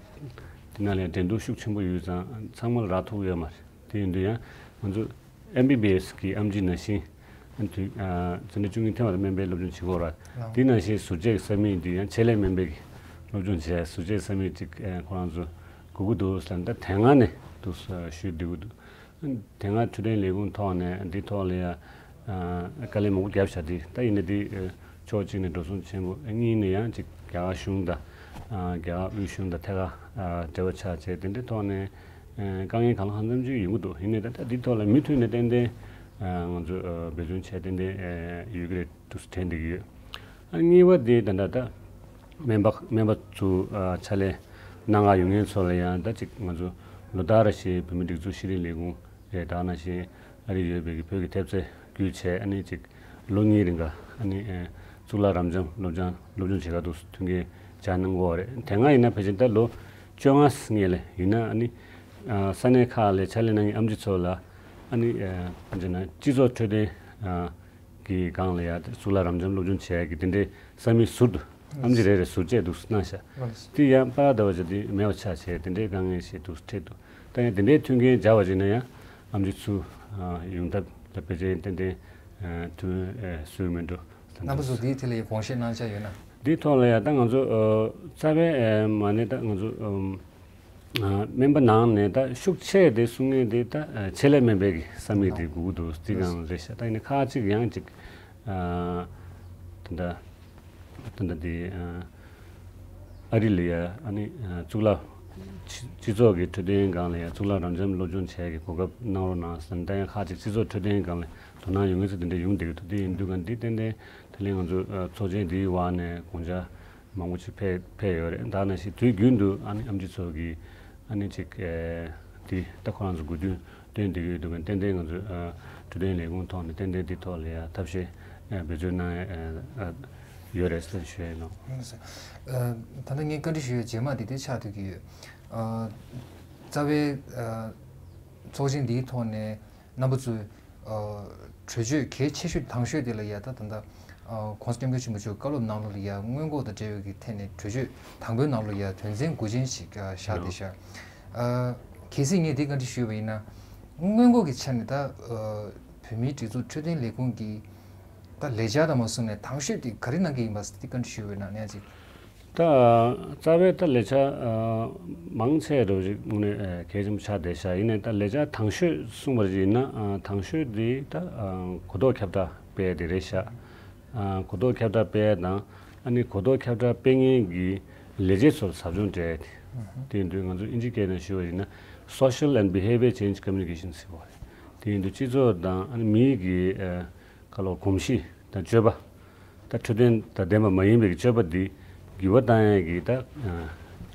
འདི་ནང་ལ་ཡང་འགྲན་བསྡུར་ཤུགས་ཆེན་པོ་ཡོད་ཙང་ཚང་མ་ལ་རག་ཐུབ་ཡོད་མ་རེད། དེ་ཡིན་དུས་ཡང་ང་ཚོ་ཨེམ་བི་བི་ཨེས་གི་ཨེམ་ཆི་ནང་བཞིན་ཨ་དུས་ཨ་འཛིན་གྲྭ་བཅུ་གཉིས་ཐོན་པ་དང་སྨན་པའི་སློབ་སྦྱོང་བྱེད་དགོས་ར། ལགས། དེ་ནང་བཞིན་ཟུར་བཅད་ཀྱི་ས་མིག་དེ་ཡང་ཆེད་ལས་སྨན་པའི་གི་སློབ་སྦྱོང་བྱས་ཟུར་བཅད་ས་མིག་ཅིག་ཨ་ཁོ་རང་ཚོ་དགོས་ཀྱི་འདུག་ཟེར་ད་དེ་སྔ་ནས་འདུག་ཞུས་བསྡད་ཀྱི་འདུག་དེ་སྔ་འཕྲོད་བསྟེན་ལས་ཁུངས་ཐོག་ནས་འདི་ཐོག་ལ་ཡང་ཨ་དཀའ་ལས་མང་པོ་བརྒྱབ་བཞག་དེ་ད་ཡིན་ན་དེ་ཨ་ཕྱོགས་གཅིག་ནས་འགྲོ་སོང་ཆེན་པོ་ཨ་གཉིས་ནས་ཡང་ཅིག་རྒྱ་གར་གཞུང་དང་ཨ་རྒྱ་གར་དབུས་གཞུང་དང་ཐད་ཀར་ཨ་འབྲེལ་བ་ཆགས་བྱས་དེ་འདྲའི་ཐོག་ནས། ཨ་དཀའ་ངལ་གང་ལ་གང་འཚམ་ཅིག་ཡོང་གི་འདུག་ཡིན་ནའི་ད་ལྟ་འདི་ཐོག་ལ་མུ་མཐུད་ནས་ཏན་ཏན་ཨ་ང་ཚོས་ཨ་འབད་བརྩོན་བྱས་ཏན་ཏན་ཨ་ཡོད་ཀྱི་རེད་འདུག་དྲན་བསྡད་ཀྱི་ཡོད། ཨ་གཉིས་པ་དེ་ད་ལྟ་ད་སྨན་པ་སྨན་པ་ཚོ་ཨ་ཕྱག་ལས་གནང་ག་ཡོང་མཁན་ཚོ་ལ་ཡང་ད་ཅིག་ང་ཚོ་ལོ་ལྟར་རེ་བཞིན་བོད་མིའི་སྒྲིག་འཛུགས་ཤེས་རིག་ལས་ཁུངས་རེད། ད་ནང་བཞིན་ཨ་རི་ཡོད་པའི་གི་བོད་ཀྱི་ཐེབས་རྩ་བརྒྱུད་བྱས་ཨ་ནི་ཅིག་ལོ་གཉིས་རིང་ག་ཨ་ནི་ཨེ་གཙུག་ལག་རབ་འབྱམས་སློབ་སྦྱོང་སློབ་སྦྱོང་བྱེད་ག་འདུག་མཐུན་རྐྱེན་སྦྱར་གནང་གི་ཡོད་རེད། དེ་སྔ་ཡིན་ན་ཕལ་ཆེར་ད་ལོ་བཅོ་ལྔ་སྔས་ལ་ཡིན་ན་ཨ་ནི་ཨ་ས་གནས་ཁག་ལ་ཕྱག་ལས་གནང་མཁན་ཨེམ་ཆི་ཚོ་ལ་ཨ་ནི་ཨ་ཅི་ན་སྤྱི་ཚོགས་འཕྲོད་བསྟེན་ཨ་གི་སྒང་ལ་ཡ་གཙུག་ལག་རབ་འབྱམས་སློབ་སྦྱོང་བྱེད་ཡ་གི་དེ་འདྲའི་ས་མིག་ཟུར་དུ་ཨེམ་ཆི་རེ་རེ་ཟུར་བཅད་འདུག་གནང་ཤག་དེ་ཡང་པ་ར་ཟླ་བ་ཅིག་དེ་མེད་པ་ཆགས་བྱས་དེ་འདྲའི་དཀའ་ངལ་ཞིག་འདུག་འཕྲད་འདུག་ད་ཡང་དེ་འདྲའི་མཐུན་རྐྱེན་སྦྱར་བ་ཅིག་ན་ཡང་ཨེམ་ཆི་ཚུར་ཨ་ཡོང་ཐབས་ལ་ཕལ་ཆེར་ཏན་ཏན་ཨ་དུས་ཨ་སུས་མི་འགྲོ། རྣམ་པ་ཚོ་འདིའི་ཐད་ལ་ཡང་དགོངས་བཞེས་གནང་འཆར་ཡོད་ན། འདིའི་ཐོག་ལ་ཡང་ད་ང་ཚོ་ཨ་རྩ་བའི་ཨ་མ་ཎི་ད་ང་ཚོ་ཨམ་ཨ་སྨན་པ་ནང་ནས་ད་ཤུགས་ཆེ་དེ་གསུང་མཁན་དེ་ད་ཨ་ཆེད་ལས་སྨན་པའི་གི་ས་མིག་དེ་དགོས་ཀྱི་འདུག་དེ་གང་རེད་ཤག་ད་ཡིན་ན་ཁག་ཅིག་ཡང་ཅིག་ཨ་ད་ད་ད་ད་དེ་ཨ་ཨ་རི་ལ་ཡ་ཨ་ནི་ཨ་གཙུག་ལག་སྤྱི་སྤྱི་ཚོགས་ཀྱི་འཕྲོད་བསྟེན་སྒང་ལ་ཡ་གཙུག་ལག་རབ་འབྱམས་སློབ་སྦྱོང་བྱས་ཀྱི་གོ་སྐབས་གནང་རོགས་གནང་ཟེར་ནས་ད་ཡང་ཁག་ཅིག་སྤྱི་ཚོགས་འཕྲོད་བསྟེན་སྒང་ལ་དོ་སྣང་ཡོད་མཁན་ཚོ་དེ་འདྲ་ཡོང་བསྡད་ཀྱི་འདུག་དེ་ཡིན་དུས་ག་འདི་ཏན་ཏན་ད་ལན་ང་ཚོ་ཨ་ཚོགས་ཆེན་འདིའི་འོག་ནས་དགོངས་འཆར་མང་པོ་ཅིག་ཕེབས་ཕེབས་ཡོད་རེད། ད་ནང་བཞིན་དུས་རྒྱུན་དུ་ཨ་ནི་ཨེམ་ཆི་ཚོ་གིས་ཨ་ནི་ཅིག་ཨེ་དེ་ད་ཁོ་རང་ཚོ་དགོས་འདུན་བཏོན་བསྡད་ཀྱི་ཡོད་འདུག་ག་ཏན་ཏན་ང་ཚོས་ཨ་འཕྲོད་བསྟེན་ལས་ཁུངས་ཐོག་ནས་ཏན་ཏན་དེ་ཐོག་ལ་ཡ་ཐབས་ཤེས་ ཨ་འབད་བརྩོན་གནང་ཡ་ཨ་ཡོད་རེད་ཟེར་ཞུ་ཡ་ཡིན་ནོ། ཨ་ད་ལྟ་ངས་བཀའ་འདྲི་ཞུ་ཡ་རྗེས་མ་དེ་དེ་ཆགས་བསྡད་ཀྱི་ཡོད། ཨ་རྩ་བའི་ཨ་ཚོགས་ཆེན་འདིའི་ཐོག་ནས་རྣམ་པ་ཚོས་ཨ་གྲོས་ཆོད་གལ་ཆེ་ཤོས་དང་ཤོས་དེ་ལ་ཡ་ད་ད་ལྟ་ཨ་༸གོང་ས་༸སྐྱབས་མགོན་ཆེན་པོ་མཆོག་བཀའ་སློབ་གནང་ལུགས་ལ་ཡ་སྔོན་འགོག་དང་འབྲེལ་བའི་གི་ཐད་ནས་གྲོས་ཆོད་དང་པོའི་ནང་ལ་ཡ་དོན་ཚན་དགུ་ཅན་ཞིག་ཨ་བཞག་བསྡད་ཤག་ཨ་གལ་སྲིད་ངས་དེ་བཀའ་འདྲི་ཞུས་པ་ཡིན་ན། སྔོན་འགོག་གི་ཆ་ནས་ད་ཨ་བོད་མིའི་སྒྲིག་འཛུགས་འཕྲོད་བསྟེན་ལས་ཁུངས་ཀྱི་ད་ལས་འཆར་དང་མ་གསུམ་ནས་དང་ཤོས་དེ་ག་རེ་གནང་གི་ཡིན་པ་དེ་བཀའ་འདྲི་ཞུས་པ་ཡིན་ན་ནས་ཅིག་ད་རྩ་བའི་ད་ལས་འཆར་ཨ་མང་ཆེ་རུ་ཞིག་དངོས་གནས་ཨ་གལ་ཆེན་པོ་ཆགས་བསྡད་ཤག་ཡིན་ནའི་ད་ལས་འཆར་དང་ཤོས་གསུངས་པ་ཞིག་ཡིན་ན་ཨ་དང་ཤོས་དེ་ད་ཨ་གོ་རྟོགས་ཁྱབ་བསྒྲགས་སྤེལ་ཡ་དེ་རེད་ཤག་ཨ་གོ་རྟོགས་ཁྱབ་བསྒྲགས་སྤེལ་ཡ་དང་ཨ་ནི་གོ་རྟོགས་ཁྱབ་བསྒྲགས་སྤེལ་མཁན་གྱི་ལས་བྱེད་ཚོར་ཟབ་སྦྱོང་སྤྲད་ཡ་དེ། དེ་ཡིན་དུས་ང་ཚོ་དབྱིན་ཇིའི་སྐད་ནང་ཞུ་བ་ཡིན་ན་Social and Behavior Change Communication ཟེར་བ་རེད། དེ་ཡིན་དུས་སྤྱི་ཚོགས་དང་ཨ་ནི་མིའི་གི་ཨ་ཁ་ལོ་གོམས་གཤིས་དང་སྤྱོད་པ། ད་འཕྲོད་བསྟེན་དང་ལྡན་པ་མ་ཡིན་པའི་སྤྱོད་པ་འདི་འགྱུར་བ་བཏང་ཡས་ཀྱི་ད་ཨ་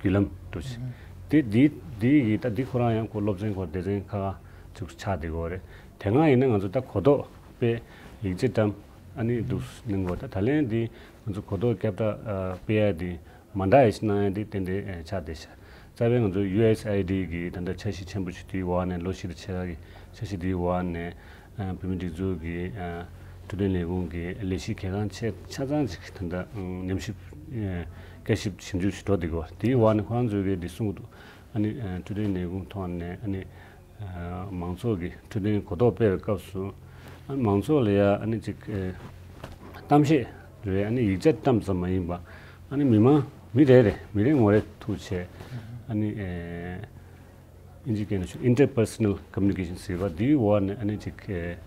བརྒྱུད་ལམ་འདྲ་ཞིག་དེ་འདི་འདི་ཡི་ད་འདི་ཁོ་རང་ཡང་ཁོ་སློབ་ཚན་ཁོ་སྡེ་ཚན་ཁག་ཁག་ཅིག་ཆགས་བསྡད་ཀྱི་ཡོད་རེད། དེ་སྔ་ཡིན་ན་ང་ཚོ་ད་གོ་རྟོགས་སྤེལ་ཡིག་ཆ་བཀྲམ་ཨ་ནི་འདུག་གནང་གི་ཡོད། ད་ད་ལན་འདི་ང་ཚོ་གོ་རྟོགས་ཁྱབ་བསྒྲགས་ཨ་སྤེལ་ཡས་འདི་མ་འདྲ་ཡས་ཤིག་གནང་ཡས་འདི་ཏན་ཏན་ཨ་ཆགས་བསྡད་ཤག་རྩ་བའི་ང་ཚོ་ཡུ་ཨེས་ཨའི་ཌི་གི་ད་ལྟ་འཆར་གཞི་ཆེན་པོ་ཞིག་དེའི་འོག་ནས་ལོ་བཞི་དང་ཕྱེད་ཀ་གི་འཆར་གཞི་དེའི་འོག་ནས་ཨ་བོད་མིའི་སྒྲིག་འཛུགས་ཀྱི་ཨ་འཕྲོད་བསྟེན་ལས་ཁུངས་ཀྱི་ལས་གཞི་གལ་འགངས་ཆེ་ཆ་ཚང་ཅིག་ད་ལྟ་ཨ་ཉམས་ཞིབ་ཨ་བསྐྱར་ཞིབ་ཞིབ་འཇུག་ཞིག་འགྲོ་བསྡད་ཀྱི་ཡོད། དེའི་འོག་ནས་ཁོ་རང་ཚོས་ཀྱི་འདི་གསུང་གི་འདུག་ཨ་ནི་ཨ་འཕྲོད་བསྟེན་ལས་ཁུངས་ཐོག་ནས་ཨ་ནི་ཨ་མང་ཚོགས་ཀྱི་འཕྲོད་བསྟེན་གོ་རྟོགས་སྤེལ་བའི་སྐབས་སུ་ཨ་མང་ཚོགས་ལ་ཡ་ཨ་ནི་ཅིག་ཨ་གཏམ་བཤད་རེད། ཨ་ནི་ཡིག་ཆ་བཀྲམ་ཙམ་མ་ཡིན་པ་ཨ་ནི་མི་མང་མི་རེ་རེ་མི་རེ་ངོ་རེ་ཐུག་བྱས་ཨ་ནི་ཨ་དབྱིན་ཇིའི་སྐད་ནང་ཞུ་interpersonal communication ཟེར་བ་འདིའི་འོག་ནས་ཨ་ནི་ཅིག་ཨ་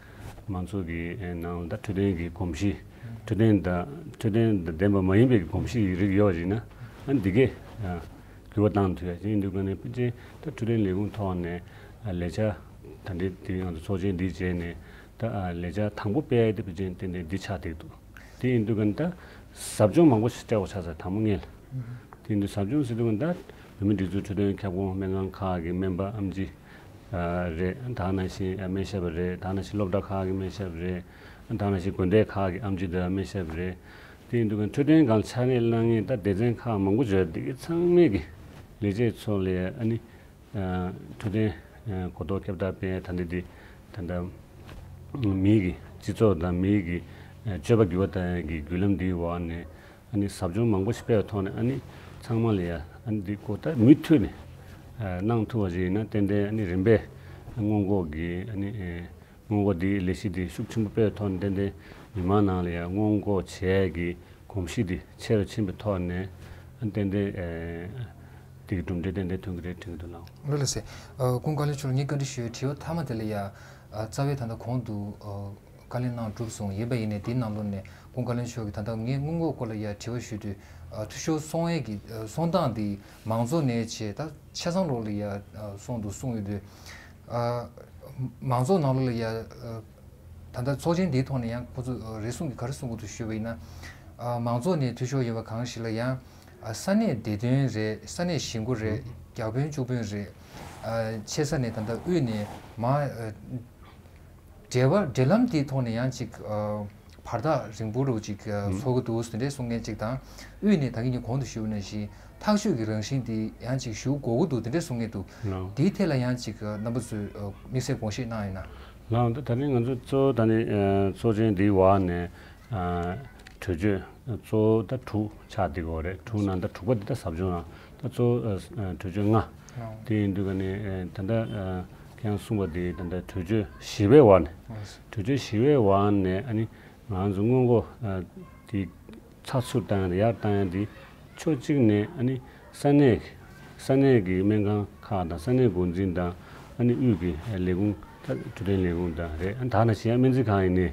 མང་ཚོགས་ཀྱི་ཨ་ནང་ལ་ད་འཕྲོད་བསྟེན་གྱི་གོམས་གཤིས་འཕྲོད་བསྟེན་དང་འཕྲོད་བསྟེན་དང་ལྡན་པ་མ་ཡིན་པའི་གོམས་གཤིས་རིགས་ཡོད་པ་ཡིན་ན་ཨ་ནི་འདི་གས་ཨ་འགྱུར་བ་བཏང་ཐུབ་ཡ་ཅིག་ཡིན་དུས་ཀ་ནས་ཕལ་ཆེར་ད་འཕྲོད་བསྟེན་ལས་ཁུངས་ཐོག་ནས་ཨ་ལས་འཆར་ད་འདི་དེ་ང་ཚོ་ཚོགས་ཆེན་འདི་བྱས་ནས་ད་ཨ་ལས་འཆར་དང་པོ་སྤེལ་ཡ་དེ་ཕལ་ཆེར་ཏན་ཏན་འདི་ཆགས་བསྡད་འདུག་དེ་ཡིན་དུས་ཀ་ནས་ད་ཟབ་སྦྱོང་མང་པོ་ཞིག་སྤྲད་དགོས་ཆགས་ཚར་དང་པོ་ཉིད་ལ། དེ་ཡིན་དུས་ཟབ་སྦྱོང་ཟེར་དུས་ཀ་ནས་ད་བོད་མིའི་སྒྲིག་འཛུགས་འཕྲོད་བསྟེན་ཁྱབ་ཁོངས་སྨན་ཁང་ཁག་གི་སྨན་པ་ཨེམ་ཆི་ཨ་རེད། ད་ནང་བཞིན་ཨ་སྨན་ཞབས་རེད། ད་ནང་བཞིན་སློབ་གྲྭ་ཁག་གི་སྨན་ཞབས་རེད། ད་ནང་བཞིན་དགོན་སྡེ་ཁག་གི་ཨེམ་ཆི་དང་སྨན་ཞབས་རེད། དེ་ཡིན་དུས་ཀ་འཕྲོད་བསྟེན་སྒང་ཕྱག་ལས་གནང་མཁན་ད་སྡེ་ཚན་ཁག་མང་པོ་ཡོད། དེ་གའི་ཚང་མས་ཀྱི་ལས་བྱེད་ཚོ་ལ་ཨ་ནི་ཨ་འཕྲོད་བསྟེན་ཨ་གོ་རྟོགས་ཁྱབ་བསྒྲགས་སྤེལ་ད་འདི་དེ་ད་ལྟ་མིའི་གི་སྤྱི་ཚོགས་དང་མིའི་གི་ཨ་སྤྱོད་པ་འགྱུར་བ་བཏང་ཡ་གི་བརྒྱུད་ལམ་འདིའི་འོག་ནས་ཨ་ནི་ཟབ་སྦྱོང་མང་པོ་ཞིག་སྤེལ་བའི་ཐོག་ནས་ཨ་ནི་ཚང་མ་ལ་ཡ་ཨ་ནི་འདི་ཀོ་ད་མུ་མཐུད་ནས་ཨ་གནང་ཐུབ་པ་ཞིག་ཡིན་ན་ཏན་ཏན་ཨ་ནི་རིམ་པས་སྔོན་འགོག་གི་ཨ་ནི་ཨ་སྔོན་འགོག་འདིའི་ལས་གཞི་འདི་ཤུགས་ཆེན་པོ་སྤེལ་བའི་ཐོག་ནས་ཏན་ཏན་མི་མང་ནང་ལ་ཡང་སྔོན་འགོག་བྱེད་ཡས་ཀྱི་གོམས་གཤིས་འདི་ཆེ་རུ་ཕྱིན་པའི་ཐོག་ནས་ཏན་ཏན་ཨེ་འདི་གི་གྲུབ་འབྲས་ཏན་ཏན་ཐོན་གྱི་རེད་དྲན་གྱི་འདུག་ལགས། ལགས་ལགས་སེ། ཨ་སྐུ་ངོ་བཀའ་བློན་མཆོག་ལ་ངས་བཀའ་འདྲི་ཞུ་ཡའི་དྲི་བ་མཐའ་མ་དེ་ལ་ཡ་ཨ་རྩ་བའི་ད་ལྟ་གོང་དུ་ཨ་བཀའ་ལན་གནང་གྲུབ་སོང་། ཡིན་པ་ཡིན་ནའི་དེའི་ནང་ལོགས་ནས་སྐུ་ངོ་བཀའ་བློན་མཆོག་གིས་ད་ལྟ་ངས་སྔོན་འགོག་སྐོར་ལ་ཡ་དྲི་བ་ཞུས་དུས་ཨ་འཐུས་ཤོར་སོང་ཡས་ཀྱི་ཨ་སོང་སྟངས་འདི་མང་ཚོགས་ནས་བྱས་ད་ཆ་ཚང་ལོགས་ལ་ཡ་ཨ་སོང་འདུག་གསུངས་ཡོད་དུས། ཨ་མང་ཚོགས་ནང་ལོགས་ལ་ཡ་ཨ་ད་ལྟ་ཚོགས་ཆེན་འདིའི་ཐོག་ནས་ཡང་ཁོ་ཚོས་ཨ་རེ་ཟུང་གིས་ག་རེ་གསུང་གི་འདུག་ཞུས་པ་ཡིན་ན། ཨ་མང་ཚོགས་ནས་འཐུས་ཤོར་ཡོད་པ་གང་ཞིག་ལ་ཡང་ཨ་ས་གནས་བདེ་དོན་རེད། ས་གནས་གཞིས་འགོ་རེད། རྒྱག་དཔོན་སྐྱོགས་དཔོན་རེད། ཨ་ཆེ་ས་ནས་ད་ལྟ་དབུས་ནས་མ་ཨ་འབྲེལ་བ་འབྲེལ་ལམ་དེའི་ཐོག་ནས་ཡང་ཅིག་ཨ་བར་ཐག་རིང་པོ་རུ་ཅིག་ཨ་ཚོར་གི་འདུག་དེ་འདྲའི་གསུང་མཁན་ཅིག་དང་། དབུས་ནས་ད་གིན་ངས་གོང་དུ་ཞུས་པ་ནང་བཞིན་ཐག་གཅོད་ཀྱི་རང་བཞིན་དེ་ཡང་ཅིག་ཞུ་དགོས་ཀྱི་འདུག་དེ་འདྲའི་གསུང་མཁན་འདུག་ལགས། དེའི་ཐད་ལ་ཡང་ཅིག་ཨ་རྣམ་པ་ཚོས་ཨ་དམིགས་བསལ་དགོངས་བཞེས་གནང་ཡོད་ན། ལགས། ད་ད་ནི་ང་ཚོ་གཙོ་བོ་ད་ནི་ཨ་ཚོགས་ཆེན་འདིའི་འོག་ནས་ཨ་གྲོས་ཆོད་གཙོ་བོ་ད་དྲུག་ཆགས་བསྡད་ཀྱི་ཡོད་རེད། དྲུག་ནང་ད་དྲུག་པ་འདི་ད་ཟབ་སྦྱོང་ནང་ད་གཙོ་བོ་ཨ་གྲོས་ཆོད་ལྔ། ལགས། དེ་ཡིན་དུས་ཀ་ནི་ཨ་ད་ལྟ་ཨ་ཁྱེད་རང་གསུངས་པ་དེ་ད་ལྟ་གྲོས་ཆོད་བཞི་པའི་འོག་ནས། ལགས། གྲོས་ཆོད་བཞི་པའི་འོག་ནས་ཨ་ནི་ང་ཚོ་སྔོན་འགོག་ཨ་དེ་ཚགས་ཚུད་བཏང་ཡ་དང་ཡར་བཏང་ཡ་དེ་ཕྱོགས་གཅིག་ནས་ཨ་ནི་ས་གནས་ས་གནས་ཀྱི་སྨན་ཁང་ཁག་དང་ས་གནས་འགོ་འཛིན་དང་ཨ་ནི་དབུས་ཀྱི་ལས་ཁུངས་ད་འཕྲོད་བསྟེན་ལས་ཁུངས་དང་རེད། ཨ་ད་ནང་བཞིན་ཡང་སྨན་རྩིས་ཁང་ཡིན་ནའི་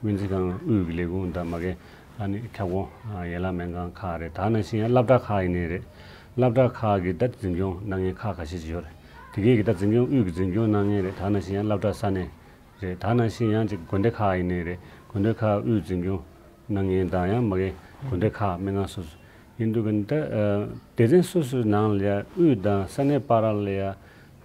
སྨན་རྩིས་ཁང་དབུས་ཀྱི་ལས་ཁུངས་དང་མ་གི་ཨ་ནི་ཁྱབ་ཁོངས་ཨ་ཡན་ལག་སྨན་ཁང་ཁག་རེད། ད་ནང་བཞིན་ཡང་སློབ་གྲྭ་ཁག་ཡིན་ནའི་རེད། སློབ་གྲྭ་ཁག་གི་ད་འཛིན་སྐྱོང་གནང་མཁན་ཁག་ཁ་ཤས་ཅིག་ཡོད་རེད། དེ་གས་ཀྱི་ད་འཛིན་སྐྱོང་དབུས་ཀྱི་འཛིན་སྐྱོང་གནང་མཁན་རེད། ད་ནང་བཞིན་ཡང་སློབ་གྲྭ་ས་གནས་རེད། ད་ནང་བཞིན་ཡང་ཅིག་དགོན་སྡེ་ཁག་ཡིན་ནའི་རེད། དགོན་སྡེ་ཁག་དབུས་འཛིན་སྐྱོང་གནང་མཁན་དང་ཡང་མ་གི་དགོན་སྡེ་ཁག་སྨན་ཁང་སོ་སོ་ཡིན་དུས་ཀ་ནི་ད་ཨ་སྡེ་ཚན་སོ་སོའི་ནང་ལ་ཡ་དབུས་དང་ས་གནས་བར་ལ་ཡ་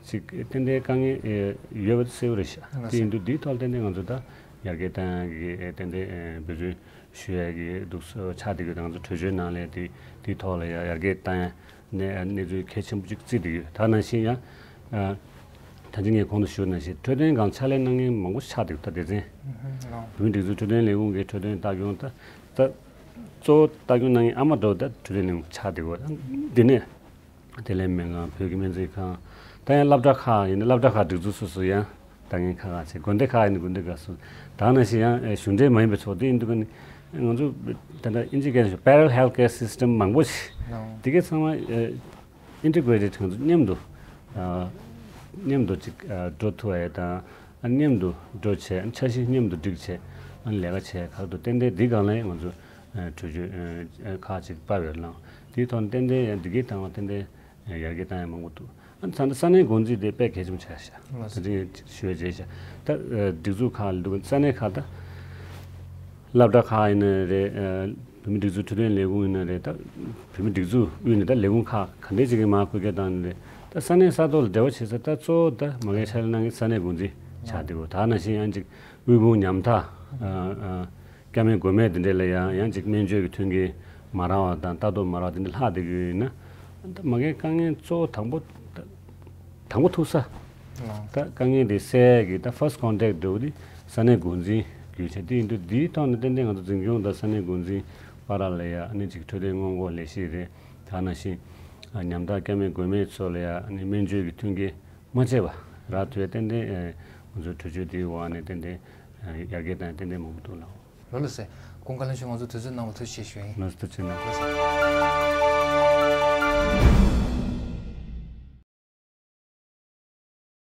ཅིག་ཏན་ཏན་དཀའ་ངལ་ཨེ་ཡོད་པ་གསལ་པོ་རེད་ཤག་དེ་ཡིན་དུས་འདིའི་ཐོག་ཏན་ཏན་ང་ཚོ་ད་ ཡར་རྒྱས་བཏང་ཡག་གི་ཏན་ཏན་འབད་བརྩོན་ཞུ་ཡག་གི་འདུག་ཆགས་བསྡད་ཡོད། ད་ང་ཚོ་གྲོས་ཆོད་ནང་ལ་དེ་དེའི་ཐོག་ལ་ཡང་ཡར་རྒྱས་བཏང་ཡག་གནས་གནས་ཚུལ་གལ་ཆེན་པོ་གཅིག་བརྩིས་བསྡད་ཡོད། ད་ནང་བཞིན་ཡང་ད་ཅི་ངས་གོང་དུ་ཞུས་ནང་བཞིན་འཕྲོད་བསྟེན་སྒང་ཕྱག་ལས་གནང་མཁན་མང་པོ་ཆགས་བསྡད་ཡོད། ད་སྡེ་ཚན་བོད་མིའི་སྒྲིག་འཛུགས་འཕྲོད་བསྟེན་ལས་ཁུངས་ཀྱི་འཕྲོད་བསྟེན་ལྟ་སྐྱོང་ད་ད་གཙོ་བོ་ལྟ་སྐྱོང་གནང་མཁན་ཨ་མ་འདྲ་བོ་ད་འཕྲོད་བསྟེན་ལས་ཁུངས་ཆགས་བསྡད་ཡོད། ད་འདི་ནས་བདེ་ལེགས་སྨན་ཁང་བོད་ཀྱི་སྨན་རྩིས་ཁང་ད་ཡང་སློབ་གྲྭ་ཁག་ཡིན་ན་སློབ་གྲྭ་ཁག་སྒྲིག་འཛུགས་སོ་སོ་ཡང་ལྟ་མཁན་ཁག་ཁག་བྱས། དགོན་སྡེ་ཁག་ཡིན་ན་དགོན་སྡེ་ཁག་སོ་ད་ནང་བཞིན་ཡང་གཞུང་འབྲེལ་མ་ཡིན་པའི་ཚོགས་སྡེ་ཡིན་འདུག་ག་ནི་ང་ཚོ་ད་ལྟ་ཨིན་ཇི་སྐད་ནང་parallel healthcare system མང་པོ་ཞིག་དེ་གའི་ཚང་མ་integrated ང་ཚོ་མཉམ་དུ་མཉམ་དུ་ཅིག་འགྲོ་ཐུབ་པ་དང་མཉམ་དུ་འགྲོ་བྱས་འཆར་གཞི་མཉམ་དུ་སྒྲིག་བྱས་ལས་ཀ་བྱས་ཁག་ཏུ་ཏན་ཏན་འདི་སྒང་ལ་ང་ཚོ་གྲོས་ཆོད་ཁག་ཅིག་ཕབ་ཡོད་ལ་དེའི་ཐོག་ནས་ཏན་ཏན་ཡང་འདི་གའི་སྟེང་ལ་ཏན་ཏན་ཡར་རྒྱས་བཏང་ཡ་མང་པོ་འདུག་ཨ་ནི་ད་ལྟ་ས་གནས་འགོ་འཛིན་དེ་དཔེ་གལ་ཆེན་པོ་ཆགས་ཤག་ད་ཅི་ཞུ་བ་བྱས་ཤག་ད་སྒྲིག་འཛུགས་ཁག་ལ་འདུག་ས་གནས་ཁག་ད་སློབ་གྲྭ་ཁག་ཡིན་ན་རེད། བོད་མིའི་སྒྲིག་འཛུགས་འཕྲོད་བསྟེན་ལས་ཁུངས་ཡིན་ན་རེད། ད་བོད་མིའི་སྒྲིག་འཛུགས་དབུས་ནས་ད་ལས་ཁུངས་ཁག་ག་འདྲས་ཅིག་གིས་མར་བསྐོ་སྐྱོད་བཏང་ནས་རེད། ད་ས་གནས་ས་ཐོག་ལ་འབྲེལ་བ་བྱེད་ས་ད་གཙོ་བོ་ད་མ་གི་ཕྱག་ལས་གནང་མཁན་ས་གནས་འགོ་འཛིན་ཆགས་བསྡད་ཡོད། ད་ནང་བཞིན་ཡང་ཅིག་དབུལ་ཕོངས་ཉམ་ཐག་སྐྱ་མེད་མགོན་མེད་དེ་འདྲས་ལ་ཡང་ཡང་ཅིག་སྨན་བཅོས་ཀྱི་མཐུན་རྐྱེན་མ་རག་པ་དང་ལྟ་རྟོག་མ་རག་དེ་འདྲས་ལྷག་བསྡད་ཀྱི་ཡོད་ན་ད་མ་གི་དཀའ་ངལ་གཙོ་བོ་དང་པོ་དང་པོ་ཐུག་ས། ད་དཀའ་ངལ་དེ་སེལ་ཡག་གི་ད་first contact འགྲོ་གི་དེ་ས་གནས་འགོ་འཛིན་བརྒྱུད་བྱས། དེ་ཡིན་དུས་འདིའི་ཐོག་ནས་ཏན་ཏན་ང་ཚོ་འཛིན་སྐྱོང་དང་ས་གནས་འགོ་འཛིན་བར་ལ་ཡ་ཨ་ནི་ཅིག་འཕྲོད་བསྟེན་སྔོན་འགོག་ལས་གཞི་རེད། ད་ནང་བཞིན་ཉམ་ཐག་སྐྱ་མེད་མགོན་མེད་ཚོ་ལ་ཡ་ཨ་ནི་སྨན་བཅོས་ཀྱི་མཐུན་རྐྱེན་མ་བཅད་པ་རག་ཐུབ་ཡ་ཏན་ཏན་ང་ཚོའི་གྲོས་ཆོད་དེའི་འོག་ནས་ཏན་ཏན་ཡར་རྒྱས་བཏང་ཡ་ཏན་ཏན་མང་པོ་འདུག་ལགས། ལགས་སོ། སྐུ་ངོ་བཀའ་བློན་མཆོག་ང་ཚོ་དུས་ཚོད་གནང་བར་ཐུགས་རྗེ་ཆེ་ཞུ་ཡིན། ལགས་སོ། ཐུགས་རྗེ་གནང་། ལགས་སོ།